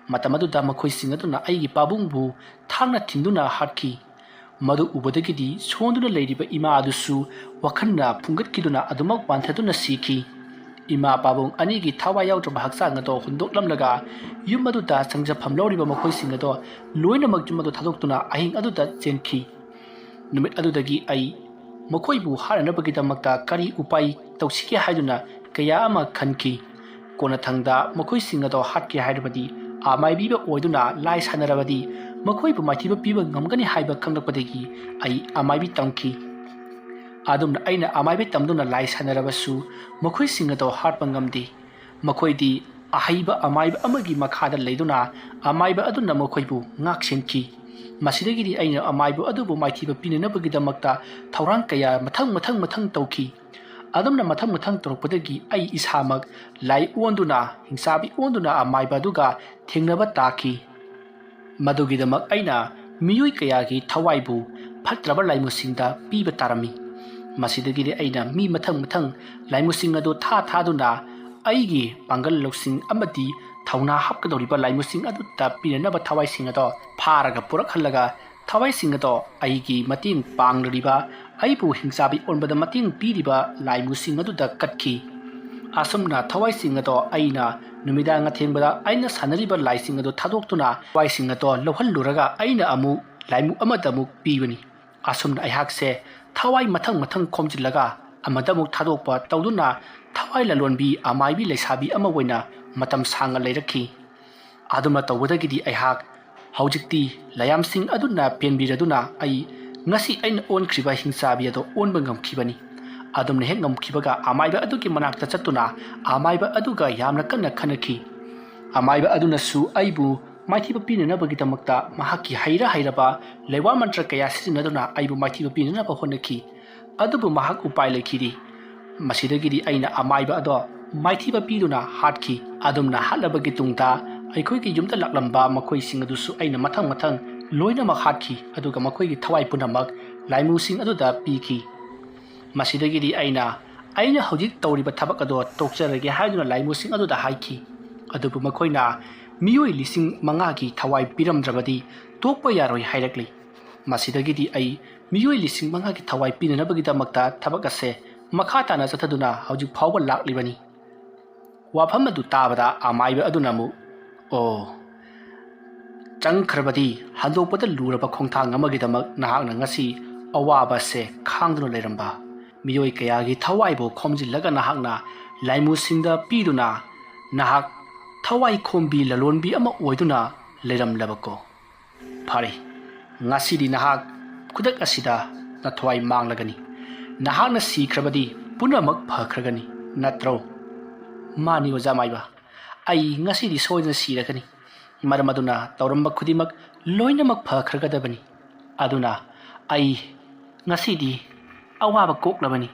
ꯃꯇꯝ ꯑꯗꯨꯗ ꯃꯈꯣꯏꯁꯤꯡ ꯑꯗꯨꯅ ꯑꯩꯒꯤ ꯄꯥꯕꯨꯡꯕꯨ ꯊꯥꯡꯅ ꯊꯤꯟꯗꯨꯅ ꯍꯥꯠꯈꯤ꯫ ꯃꯗꯨ ꯎꯕꯗꯒꯤꯗꯤ ꯁꯣꯟꯗꯨꯅ ꯂꯩꯔꯤꯕ ꯏꯃꯥ ꯑꯗꯨꯁꯨ ꯋꯥꯈꯜꯅ ꯐꯨꯡꯒꯠꯈꯤꯗꯨꯅ ꯑꯗꯨꯃꯛ ꯋꯥꯟꯊꯗꯨꯅ ꯁꯤꯈꯤ꯫ ꯏꯃꯥ ꯄꯥꯕꯨꯡ ꯑꯅꯤꯒꯤ ꯊꯋꯥꯏ ꯌꯥꯎꯗ꯭ꯔꯕ ꯍꯛꯆꯥꯡ ꯑꯗꯣ ꯍꯨꯟꯗꯣꯛꯂꯝꯂꯒ ꯌꯨꯝ ꯑꯗꯨꯗ ꯆꯪꯖꯐꯝ ꯂꯧꯔꯤꯕ ꯃꯈꯣꯏꯁꯤꯡ ꯑꯗꯣ ꯂꯣꯏꯅꯃꯛ ꯌꯨꯝ ꯑꯗꯨ ꯊꯥꯗꯣꯛꯇꯨꯅ ꯑꯍꯤꯡ ꯑꯗꯨꯗ ꯆꯦꯟꯈꯤ꯫ ꯅꯨꯃꯤꯠ ꯑꯗꯨꯗꯒꯤ ꯑꯩ ꯃꯈꯣꯏꯕꯨ ꯍꯥꯠꯅꯅꯕꯒꯤꯗꯃꯛꯇ ꯀꯔꯤ ꯎꯄꯥꯏ ꯇꯧꯁꯤꯒꯦ ꯍꯥꯏꯗꯨꯅ ꯀꯌꯥ ꯑꯃ ꯈꯟꯈꯤ꯫ ꯀꯣꯟꯅꯊꯪꯗ ꯃꯈꯣꯏꯁꯤꯡ ꯑꯗꯣ ꯍꯥꯠꯀꯦ ꯍꯥꯏꯔꯕꯗꯤ ꯑꯃꯥꯏꯕꯤꯕ ꯑꯣꯏꯗꯨꯅ ꯂꯥꯏ ꯁꯥꯟꯅꯔꯕꯗꯤ ꯃꯈꯣꯏꯕꯨ ꯃꯥꯏꯊꯤꯕ ꯄꯤꯕ ꯉꯝꯒꯅꯤ ꯍꯥꯏꯕ ꯈꯪꯂꯛꯄꯗꯒꯤ ꯑꯩ ꯑꯃꯥꯏꯕꯤ ꯇꯝꯈꯤ꯫ ꯑꯗꯨꯝꯅ ꯑꯩꯅ ꯑꯃꯥꯏꯕꯤ ꯇꯝꯗꯨꯅ ꯂꯥꯏ ꯁꯥꯟꯅꯔꯕꯁꯨ ꯃꯈꯣꯏꯁꯤꯡ ꯑꯗꯣ ꯍꯥꯠꯄ ꯉꯝꯗꯦ꯫ ꯃꯈꯣꯏꯗꯤ ꯑꯍꯩꯕ ꯑꯃꯥꯏꯕ ꯑꯃꯒꯤ ꯃꯈꯥꯗ ꯂꯩꯗꯨꯅ ꯑꯃꯥꯏꯕ ꯑꯗꯨꯅ ꯃꯈꯣꯏꯕꯨ ꯉꯥꯛ ꯁꯦꯟꯈꯤ꯫ ꯃꯁꯤꯗꯒꯤꯗꯤ ꯑꯩꯅ ꯑꯃꯥꯏꯕ ꯑꯗꯨꯕꯨ ꯃꯥꯏꯊꯤꯕ ꯄꯤꯅꯅꯕꯒꯤꯗꯃꯛꯇ ꯊꯧꯔꯥꯡ ꯀꯌꯥ ꯃꯊꯪ ꯃꯊꯪ ꯃꯊꯪ ꯇꯧꯈꯤ꯫ ꯑꯗꯨꯝꯅ ꯃꯊꯪ ꯃꯊꯪ ꯇꯧꯔꯛꯄꯗꯒꯤ ꯑꯩ ꯏꯁꯥꯃꯛ ꯂꯥꯏ ꯑꯣꯟꯗꯨꯅ, ꯍꯤꯡꯆꯥꯕꯤ ꯑꯣꯟꯗꯨꯅ ꯑꯃꯥꯏꯕ ꯑꯗꯨꯒ ꯊꯦꯡꯅꯕ ꯇꯥꯈꯤ꯫ ꯃꯗꯨꯒꯤꯗꯃꯛ ꯑꯩꯅ ꯃꯤꯑꯣꯏ ꯀꯌꯥꯒꯤ ꯊꯋꯥꯏꯕꯨ ꯐꯠꯇ꯭ꯔꯕ ꯂꯥꯏꯃꯨꯁꯤꯡꯗ ꯄꯤꯕ ꯇꯥꯔꯝꯃꯤ꯫ ꯃꯁꯤꯗꯒꯤꯗꯤ ꯑꯩꯅ ꯃꯤ ꯃꯊꯪ ꯃꯊꯪ ꯂꯥꯏꯃꯨꯁꯤꯡ ꯑꯗꯨ ꯊꯥ ꯊꯥꯗꯨꯅ ꯑꯩꯒꯤ ꯄꯥꯡꯒꯜ ꯂꯧꯁꯤꯡ ꯑꯃꯗꯤ ꯊꯧꯅꯥ ꯍꯥꯞꯀꯗꯧꯔꯤꯕ ꯂꯥꯏꯃꯨꯁꯤꯡ ꯑꯗꯨꯗ ꯄꯤꯅꯅꯕ ꯊꯋꯥꯏꯁꯤꯡ ꯑꯗꯣ ꯐꯥꯔꯒ ꯄꯨꯔꯛꯍꯜꯂꯒ ꯊꯋꯥꯏꯁꯤꯡ ꯑꯗꯣ ꯑꯩꯒꯤ ꯃꯇꯦꯡ ꯄꯥꯡꯂꯤꯕ, ꯑꯩꯕꯨ ꯍꯤꯡꯆꯥꯕꯤ ꯑꯣꯟꯕꯗ ꯃꯇꯦꯡ ꯄꯤꯔꯤꯕ ꯂꯥꯏꯃꯨꯁꯤꯡ ꯑꯗꯨꯗ ꯀꯠꯈꯤ꯫ ꯑꯁꯨꯝꯅ ꯊꯋꯥꯏꯁꯤꯡ ꯑꯗꯣ ꯑꯩꯅ ꯅꯨꯃꯤꯗꯥꯡ ꯑꯊꯦꯡꯕꯗ ꯑꯩꯅ ꯁꯥꯟꯅꯔꯤꯕ ꯂꯥꯏꯁꯤꯡ ꯑꯗꯣ ꯊꯥꯗꯣꯛꯇꯨꯅ ꯊꯋꯥꯏꯁꯤꯡ ꯑꯗꯣ ꯂꯧꯍꯜꯂꯨꯔꯒ ꯑꯩꯅ ꯑꯃꯨꯛ ꯂꯥꯏꯃꯨ ꯑꯃꯗ ꯑꯃꯨꯛ ꯄꯤꯕꯅꯤ꯫ ꯑꯁꯨꯝꯅ ꯑꯩꯍꯥꯛꯁꯦ ꯊꯋꯥꯏ ꯃꯊꯪ ꯃꯊꯪ ꯈꯣꯝꯖꯤꯜꯂꯒ ꯑꯃꯗ ꯑꯃꯨꯛ ꯊꯥꯗꯣꯛꯄ ꯇꯧꯗꯨꯅ ꯊꯋꯥꯏ ꯂꯂꯣꯟꯕꯤ ꯑꯃꯥꯏꯕꯤ ꯂꯩꯁꯥꯕꯤ ꯑꯃ ꯑꯣꯏꯅ ꯃꯇꯝ ꯁꯥꯡꯅ ꯂꯩꯔꯛꯈꯤ꯫ ꯑꯗꯨꯝꯅ ꯇꯧꯕꯗꯒꯤꯗꯤ ꯑꯩꯍꯥꯛ ꯍꯧꯖꯤꯛꯇꯤ ꯂꯥꯏꯌꯥꯝꯁꯤꯡ ꯑꯗꯨꯅ ꯄꯦꯟꯕꯤꯔꯗꯨꯅ ꯑꯩ ꯉꯁꯤ ꯑꯩꯅ ꯑꯣꯟꯈ꯭ꯔꯤꯕ ꯍꯤꯡꯆꯥꯕꯤ ꯑꯗꯣ ꯑꯣꯟꯕ ꯉꯝꯈꯤꯕꯅꯤ꯫ ꯑꯗꯨꯝꯅ ꯍꯦꯛ ꯉꯝꯈꯤꯕꯒ ꯑꯃꯥꯏꯕ ꯑꯗꯨꯒꯤ ꯃꯅꯥꯛꯇ ꯆꯠꯇꯨꯅ ꯑꯃꯥꯏꯕ ꯑꯗꯨꯒ ꯌꯥꯝꯅ ꯀꯟꯅ ꯈꯟꯅꯈꯤ꯫ ꯑꯃꯥꯏꯕ ꯑꯗꯨꯅꯁꯨ ꯑꯩꯕꯨ ꯃꯥꯏꯊꯤꯕ ꯄꯤꯅꯅꯕꯒꯤꯗꯃꯛꯇ ꯃꯍꯥꯛꯀꯤ ꯍꯩꯔ ꯍꯩꯔꯕ ꯂꯩꯋꯥ ꯃꯟꯇ꯭ꯔ ꯀꯌꯥ ꯁꯤꯖꯤꯟꯅꯗꯨꯅ ꯑꯩꯕꯨ ꯃꯥꯏꯊꯤꯕ ꯄꯤꯅꯅꯕ ꯍꯣꯠꯅꯈꯤ꯫ ꯑꯗꯨꯕꯨ ꯃꯍꯥꯛ ꯎꯄꯥꯏ ꯂꯩꯈꯤꯗꯦ꯫ ꯃꯁꯤꯗꯒꯤꯗꯤ ꯑꯩꯅ ꯑꯃꯥꯏꯕ ꯑꯗꯣ ꯃꯥꯏꯊꯤꯕ ꯄꯤꯗꯨꯅ ꯍꯥꯠꯈꯤ꯫ ꯑꯗꯨꯝꯅ ꯍꯥꯠꯂꯕꯒꯤ ꯇꯨꯡꯗ ꯑꯩꯈꯣꯏꯒꯤ ꯌꯨꯝꯗ ꯂꯥꯛꯂꯝꯕ ꯃꯈꯣꯏꯁꯤꯡ ꯑꯗꯨꯁꯨ ꯑꯩꯅ ꯃꯊꯪ ꯃꯊꯪ ꯂꯣꯏꯅꯃꯛ ꯍꯥꯠꯈꯤ, ꯑꯗꯨꯒ ꯃꯈꯣꯏꯒꯤ ꯊꯋꯥꯏ ꯄꯨꯝꯅꯃꯛ ꯂꯥꯏꯃꯨꯁꯤꯡ ꯑꯗꯨꯗ ꯄꯤꯈꯤ꯫ ꯃꯁꯤꯗꯒꯤꯗꯤ ꯑꯩꯅ, ꯑꯩꯅ ꯍꯧꯖꯤꯛ ꯇꯧꯔꯤꯕ ꯊꯕꯛ ꯑꯗꯣ ꯇꯣꯛꯆꯔꯒꯦ ꯍꯥꯏꯗꯨꯅ ꯂꯥꯏꯃꯨꯁꯤꯡ ꯑꯗꯨꯗ ꯍꯥꯏꯈꯤ꯫ ꯑꯗꯨꯕꯨ ꯃꯈꯣꯏꯅ ꯃꯤꯑꯣꯏ ꯂꯤꯁꯤꯡ ꯃꯉꯥꯒꯤ ꯊꯋꯥꯏ ꯄꯤꯔꯝꯗ꯭ꯔꯕꯗꯤ ꯇꯣꯛꯄ ꯌꯥꯔꯣꯏ ꯍꯥꯏꯔꯛꯂꯤ꯫ ꯃꯁꯤꯗꯒꯤꯗꯤ ꯑꯩ ꯃꯤꯑꯣꯏ ꯂꯤꯁꯤꯡ ꯃꯉꯥꯒꯤ ꯊꯋꯥꯏ ꯄꯤꯅꯅꯕꯒꯤꯗꯃꯛꯇ ꯊꯕꯛ ꯑꯁꯦ ꯃꯈꯥ ꯇꯥꯅ ꯆꯠꯊꯗꯨꯅ ꯍꯧꯖꯤꯛ ꯐꯥꯎꯕ ꯂꯥꯛꯂꯤꯕꯅꯤ꯫ ꯋꯥꯐꯝ ꯑꯗꯨ ꯇꯥꯕꯗ ꯑꯃꯥꯏꯕ ꯑꯗꯨꯅ ꯑꯃꯨꯛ, "ꯑꯣ, ꯆꯪꯈ꯭ꯔꯕꯗꯤ ꯍꯟꯗꯣꯛꯄꯗ ꯂꯨꯔꯕ ꯈꯣꯡꯊꯥꯡ ꯑꯃꯒꯤꯗꯃꯛ ꯅꯍꯥꯛꯅ ꯉꯁꯤ ꯑꯋꯥꯕ ꯑꯁꯦ ꯈꯥꯡꯗꯨꯅ ꯂꯩꯔꯝꯕ, ꯃꯤꯑꯣꯏ ꯀꯌꯥꯒꯤ ꯊꯋꯥꯏꯕꯨ ꯈꯣꯝꯖꯤꯜꯂꯒ ꯅꯍꯥꯛꯅ ꯂꯥꯏꯃꯨꯁꯤꯡꯗ ꯄꯤꯗꯨꯅ ꯅꯍꯥꯛ ꯊꯋꯥꯏ ꯈꯣꯝꯕꯤ ꯂꯂꯣꯟꯕꯤ ꯑꯃ ꯑꯣꯏꯗꯨꯅ ꯂꯩꯔꯝꯂꯕꯀꯣ? ꯐꯔꯦ, ꯉꯁꯤꯗꯤ ꯅꯍꯥꯛ ꯈꯨꯗꯛ ꯑꯁꯤꯗ ꯅꯊꯋꯥꯏ ꯃꯥꯡꯂꯒꯅꯤ꯫ ꯅꯍꯥꯛꯅ ꯁꯤꯈ꯭ꯔꯕꯗꯤ ꯄꯨꯝꯅꯃꯛ ꯐꯈ꯭ꯔꯒꯅꯤ, ꯅꯠꯇ꯭ꯔꯣ?" "ꯃꯥꯅꯤ, ꯑꯣꯖꯥ ꯃꯥꯏꯕ꯫ ꯑꯩ ꯉꯁꯤꯗꯤ ꯁꯣꯏꯗꯅ ꯁꯤꯔꯒꯅꯤ꯫ ꯃꯔꯝ ꯑꯗꯨꯅ ꯇꯧꯔꯝꯕ ꯈꯨꯗꯤꯡꯃꯛ ꯂꯣꯏꯅꯃꯛ ꯐꯈ꯭ꯔꯒꯗꯕꯅꯤ꯫ ꯑꯗꯨꯅ ꯑꯩ ꯉꯁꯤꯗꯤ ꯑꯋꯥꯕ ꯀꯣꯛꯂꯕꯅꯤ꯫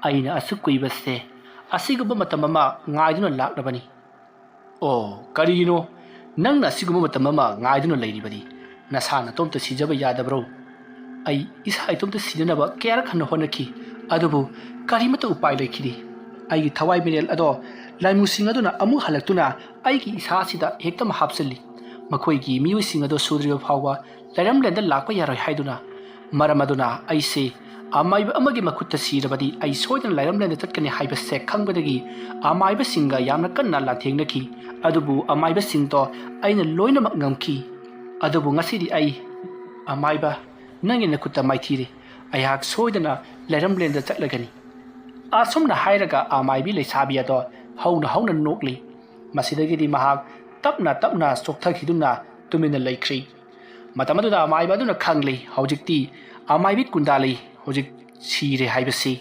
ꯑꯩꯅ ꯑꯁꯨꯛ ꯀꯨꯏꯕꯁꯦ ꯑꯁꯤꯒꯨꯝꯕ ꯃꯇꯝ ꯑꯃ ꯉꯥꯏꯗꯨꯅ ꯂꯥꯛꯂꯕꯅꯤ꯫ ꯑꯣ, ꯀꯔꯤꯒꯤꯅꯣ ꯅꯪꯅ ꯑꯁꯤꯒꯨꯝꯕ ꯃꯇꯝ ꯑꯃ ꯉꯥꯏꯗꯨꯅ ꯂꯩꯔꯤꯕꯗꯤ? ꯅꯁꯥ ꯅꯇꯣꯝꯇ ꯁꯤꯖꯕ ꯌꯥꯗꯕ꯭ꯔꯣ? ꯑꯩ ꯏꯁꯥ ꯏꯇꯣꯝꯇ ꯁꯤꯅꯅꯕ ꯀꯌꯥꯔꯛ ꯍꯟꯅ ꯍꯣꯠꯅꯈꯤ, ꯑꯗꯨꯕꯨ ꯀꯔꯤꯃꯠꯇ ꯎꯄꯥꯏ ꯂꯩꯈꯤꯗꯦ꯫ ꯑꯩꯒꯤ ꯊꯋꯥꯏ ꯃꯤꯔꯦꯜ ꯑꯗꯣ ꯂꯥꯏꯃꯨꯁꯤꯡ ꯑꯗꯨꯅ ꯑꯃꯨꯛ ꯍꯜꯂꯛꯇꯨꯅ ꯑꯩꯒꯤ ꯏꯁꯥꯁꯤꯗ ꯍꯦꯛꯇꯃꯛ ꯍꯥꯞꯆꯤꯜꯂꯤ꯫ ꯃꯈꯣꯏꯒꯤ ꯃꯤꯑꯣꯏꯁꯤꯡ ꯑꯗꯣ ꯁꯨꯗ꯭ꯔꯤꯕ ꯐꯥꯎꯕ ꯂꯥꯏꯔꯝꯂꯦꯟꯗ ꯂꯥꯛꯄ ꯌꯥꯔꯣꯏ ꯍꯥꯏꯗꯨꯅ꯫ ꯃꯔꯝ ꯑꯗꯨꯅ ꯑꯩꯁꯦ ꯑꯃꯥꯏꯕ ꯑꯃꯒꯤ ꯃꯈꯨꯠꯇ ꯁꯤꯔꯕꯗꯤ ꯑꯩ ꯁꯣꯏꯗꯅ ꯂꯥꯏꯔꯝꯂꯦꯟꯗ ꯆꯠꯀꯅꯤ ꯍꯥꯏꯕꯁꯦ ꯈꯪꯕꯗꯒꯤ ꯑꯃꯥꯏꯕꯁꯤꯡꯒ ꯌꯥꯝꯅ ꯀꯟꯅ ꯂꯥꯟꯊꯦꯡꯅꯈꯤ꯫ ꯑꯗꯨꯕꯨ ꯑꯃꯥꯏꯕꯁꯤꯡꯗꯣ ꯑꯩꯅ ꯂꯣꯏꯅꯃꯛ ꯉꯝꯈꯤ꯫ ꯑꯗꯨꯕꯨ ꯉꯁꯤꯗꯤ ꯑꯩ, ꯑꯃꯥꯏꯕ, ꯅꯪꯒꯤ ꯅꯈꯨꯠꯇ ꯃꯥꯏꯊꯤꯔꯦ꯫ ꯑꯩꯍꯥꯛ ꯁꯣꯏꯗꯅ ꯂꯥꯏꯔꯝꯂꯦꯟꯗ ꯆꯠꯂꯒꯅꯤ꯫ ꯑꯁꯨꯝꯅ ꯍꯥꯏꯔꯒ ꯑꯃꯥꯏꯕꯤ ꯂꯩꯁꯥꯕꯤ ꯑꯗꯣ ꯍꯧꯅ ꯍꯧꯅ ꯅꯣꯛꯂꯤ꯫ ꯃꯁꯤꯗꯒꯤꯗꯤ ꯃꯍꯥꯛ ꯇꯞꯅ ꯇꯞꯅ ꯆꯣꯛꯊꯈꯤꯗꯨꯅ ꯇꯨꯃꯤꯟꯅ ꯂꯩꯈ꯭ꯔꯤ꯫ ꯃꯇꯝ ꯑꯗꯨꯗ ꯑꯃꯥꯏꯕ ꯑꯗꯨꯅ ꯈꯪꯂꯤ, ꯍꯧꯖꯤꯛꯇꯤ ꯑꯃꯥꯏꯕꯤ ꯀꯨꯟꯗꯥꯂꯩ ꯍꯧꯖꯤꯛ ꯁꯤꯔꯦ ꯍꯥꯏꯕꯁꯤ꯫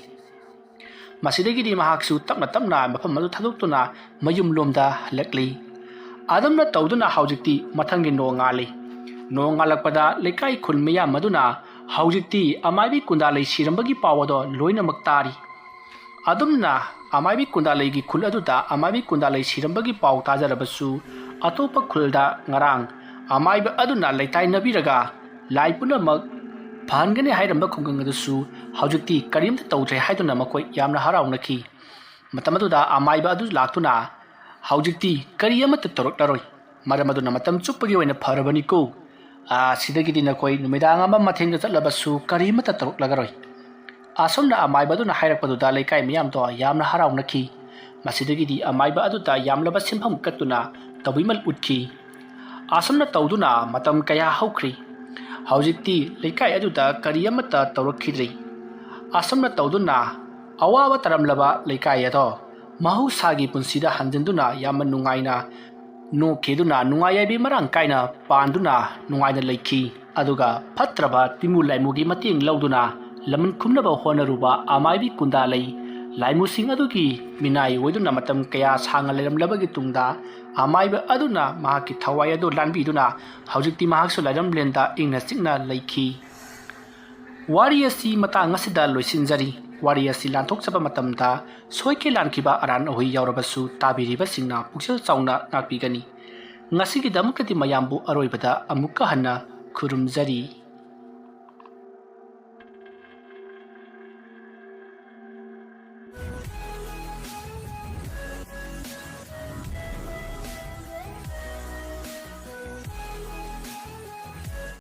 ꯃꯁꯤꯗꯒꯤꯗꯤ ꯃꯍꯥꯛꯁꯨ ꯇꯞꯅ ꯇꯞꯅ ꯃꯐꯝ ꯑꯗꯨ ꯊꯥꯗꯣꯛꯇꯨꯅ ꯃꯌꯨꯝꯂꯣꯝꯗ ꯍꯜꯂꯛꯂꯤ꯫ ꯑꯗꯨꯝꯅ ꯇꯧꯗꯨꯅ ꯍꯧꯖꯤꯛꯇꯤ ꯃꯊꯪꯒꯤ ꯅꯣꯡ ꯉꯥꯜꯂꯤ꯫ ꯅꯣꯡ ꯉꯥꯜꯂꯛꯄꯗ ꯂꯩꯀꯥꯏ ꯈꯨꯜ ꯃꯤꯌꯥꯝ ꯑꯗꯨꯅ ꯍꯧꯖꯤꯛꯇꯤ ꯑꯃꯥꯏꯕꯤ ꯀꯨꯟꯗꯥꯂꯩ ꯁꯤꯔꯝꯕꯒꯤ ꯄꯥꯎ ꯑꯗꯣ ꯂꯣꯏꯅꯃꯛ ꯇꯥꯔꯤ꯫ ꯑꯗꯨꯝꯅ ꯑꯃꯥꯏꯕꯤ ꯀꯨꯟꯗꯥꯂꯩꯒꯤ ꯈꯨꯜ ꯑꯗꯨꯗ ꯑꯃꯥꯏꯕꯤ ꯀꯨꯟꯗꯥꯂꯩ ꯁꯤꯔꯝꯕꯒꯤ ꯄꯥꯎ ꯇꯥꯖꯔꯕꯁꯨ, ꯑꯇꯣꯞꯄ ꯈꯨꯜꯗ ꯉꯔꯥꯡ ꯑꯃꯥꯏꯕ ꯑꯗꯨꯅ ꯂꯩꯇꯥꯏꯅꯕꯤꯔꯒ ꯂꯥꯏ ꯄꯨꯝꯅꯃꯛ ꯐꯍꯟꯒꯅꯤ ꯍꯥꯏꯔꯝꯕ ꯈꯨꯡꯒꯪ ꯑꯗꯨꯁꯨ ꯍꯧꯖꯤꯛꯇꯤ ꯀꯔꯤꯝꯇ ꯇꯧꯗ꯭ꯔꯦ ꯍꯥꯏꯗꯨꯅ ꯃꯈꯣꯏ ꯌꯥꯝꯅ ꯍꯔꯥꯎꯅꯈꯤ꯫ ꯃꯇꯝ ꯑꯗꯨꯗ ꯑꯃꯥꯏꯕ ꯑꯗꯨ ꯂꯥꯛꯇꯨꯅ, "ꯍꯧꯖꯤꯛꯇꯤ ꯀꯔꯤ ꯑꯃꯠꯇ ꯇꯧꯔꯛꯂꯔꯣꯏ, ꯃꯔꯝ ꯑꯗꯨꯅ ꯃꯇꯝ ꯆꯨꯞꯄꯒꯤ ꯑꯣꯏꯅ ꯐꯔꯕꯅꯤꯀꯣ꯫ ꯑꯥ, ꯁꯤꯗꯒꯤꯗꯤ ꯅꯈꯣꯏ ꯅꯨꯃꯤꯗꯥꯡ ꯑꯃ ꯃꯊꯦꯡꯅ ꯆꯠꯂꯕꯁꯨ ꯀꯔꯤ ꯑꯃꯠꯇ ꯇꯧꯔꯛꯂꯒꯔꯣꯏ"꯫ ꯑꯁꯨꯝꯅ ꯑꯃꯥꯏꯕ ꯑꯗꯨꯅ ꯍꯥꯏꯔꯛꯄꯗꯨꯗ ꯂꯩꯀꯥꯏ ꯃꯤꯌꯥꯝꯗꯣ ꯌꯥꯝꯅ ꯍꯔꯥꯎꯅꯈꯤ꯫ ꯃꯁꯤꯗꯒꯤꯗꯤ ꯑꯃꯥꯏꯕ ꯑꯗꯨꯗ ꯌꯥꯝꯂꯕ ꯁꯦꯟꯐꯝ ꯀꯠꯇꯨꯅ ꯇꯧꯕꯤꯃꯜ ꯎꯠꯈꯤ꯫ ꯑꯁꯨꯝꯅ ꯇꯧꯗꯨꯅ ꯃꯇꯝ ꯀꯌꯥ ꯍꯧꯈ꯭ꯔꯤ꯫ ꯍꯧꯖꯤꯛꯇꯤ ꯂꯩꯀꯥꯏ ꯑꯗꯨꯗ ꯀꯔꯤ ꯑꯃꯠꯇ ꯇꯧꯔꯛꯈꯤꯗ꯭ꯔꯤ꯫ ꯑꯁꯨꯝꯅ ꯇꯧꯗꯨꯅ ꯑꯋꯥꯕ ꯇꯥꯔꯝꯂꯕ ꯂꯩꯀꯥꯏ ꯑꯗꯣ ꯃꯍꯧꯁꯥꯒꯤ ꯄꯨꯟꯁꯤꯗ ꯍꯟꯖꯤꯟꯗꯨꯅ ꯌꯥꯝꯅ ꯅꯨꯡꯉꯥꯏꯅ ꯅꯣꯛꯈꯤꯗꯨꯅ ꯅꯨꯡꯉꯥꯏ ꯌꯥꯏꯕꯤ ꯃꯔꯥꯡ ꯀꯥꯏꯅ ꯄꯥꯟꯗꯨꯅ ꯅꯨꯡꯉꯥꯏꯅ ꯂꯩꯈꯤ꯫ ꯑꯗꯨꯒ ꯐꯠꯇ꯭ꯔꯕ ꯇꯤꯃꯨ ꯂꯥꯏꯃꯨꯒꯤ ꯃꯇꯦꯡ ꯂꯧꯗꯨꯅ ꯂꯃꯟ ꯈꯨꯝꯅꯕ ꯍꯣꯠꯅꯔꯨꯕ ꯑꯃꯥꯏꯕꯤ ꯀꯨꯟꯗꯥꯂꯩ ꯂꯥꯏꯃꯨꯁꯤꯡ ꯑꯗꯨꯒꯤ ꯃꯤꯅꯥꯏ ꯑꯣꯏꯗꯨꯅ ꯃꯇꯝ ꯀꯌꯥ ꯁꯥꯡꯅ ꯂꯩꯔꯝꯂꯕꯒꯤ ꯇꯨꯡꯗ, ꯑꯃꯥꯏꯕ ꯑꯗꯨꯅ ꯃꯍꯥꯛꯀꯤ ꯊꯋꯥꯏ ꯑꯗꯨ ꯂꯥꯟꯕꯤꯗꯨꯅ ꯍꯧꯖꯤꯛꯇꯤ ꯃꯍꯥꯛꯁꯨ ꯂꯥꯏꯔꯝꯂꯦꯟꯗ ꯏꯪꯅ ꯆꯤꯛꯅ ꯂꯩꯈꯤ꯫ ꯋꯥꯔꯤ ꯑꯁꯤ ꯃꯇꯥꯡ ꯑꯁꯤꯗ ꯂꯣꯏꯁꯤꯟꯖꯔꯤ꯫ ꯋꯥꯔꯤ ꯑꯁꯤ ꯂꯥꯟꯊꯣꯛꯆꯕ ꯃꯇꯝꯗ ꯁꯣꯏꯈꯤ ꯂꯥꯟꯈꯤꯕ ꯑꯔꯥꯟ ꯑꯍꯣꯏ ꯌꯥꯎꯔꯕꯁꯨ ꯇꯥꯕꯤꯔꯤꯕꯁꯤꯡꯅ ꯄꯨꯛꯆꯦꯜ ꯆꯥꯎꯅ ꯉꯥꯛꯄꯤꯒꯅꯤ꯫ ꯉꯁꯤꯒꯤꯗꯃꯛꯇꯗꯤ ꯃꯌꯥꯝꯕꯨ ꯑꯔꯣꯏꯕꯗ ꯑꯃꯨꯛꯀ ꯍꯟꯅ ꯈꯨꯔꯨꯝꯖꯔꯤ꯫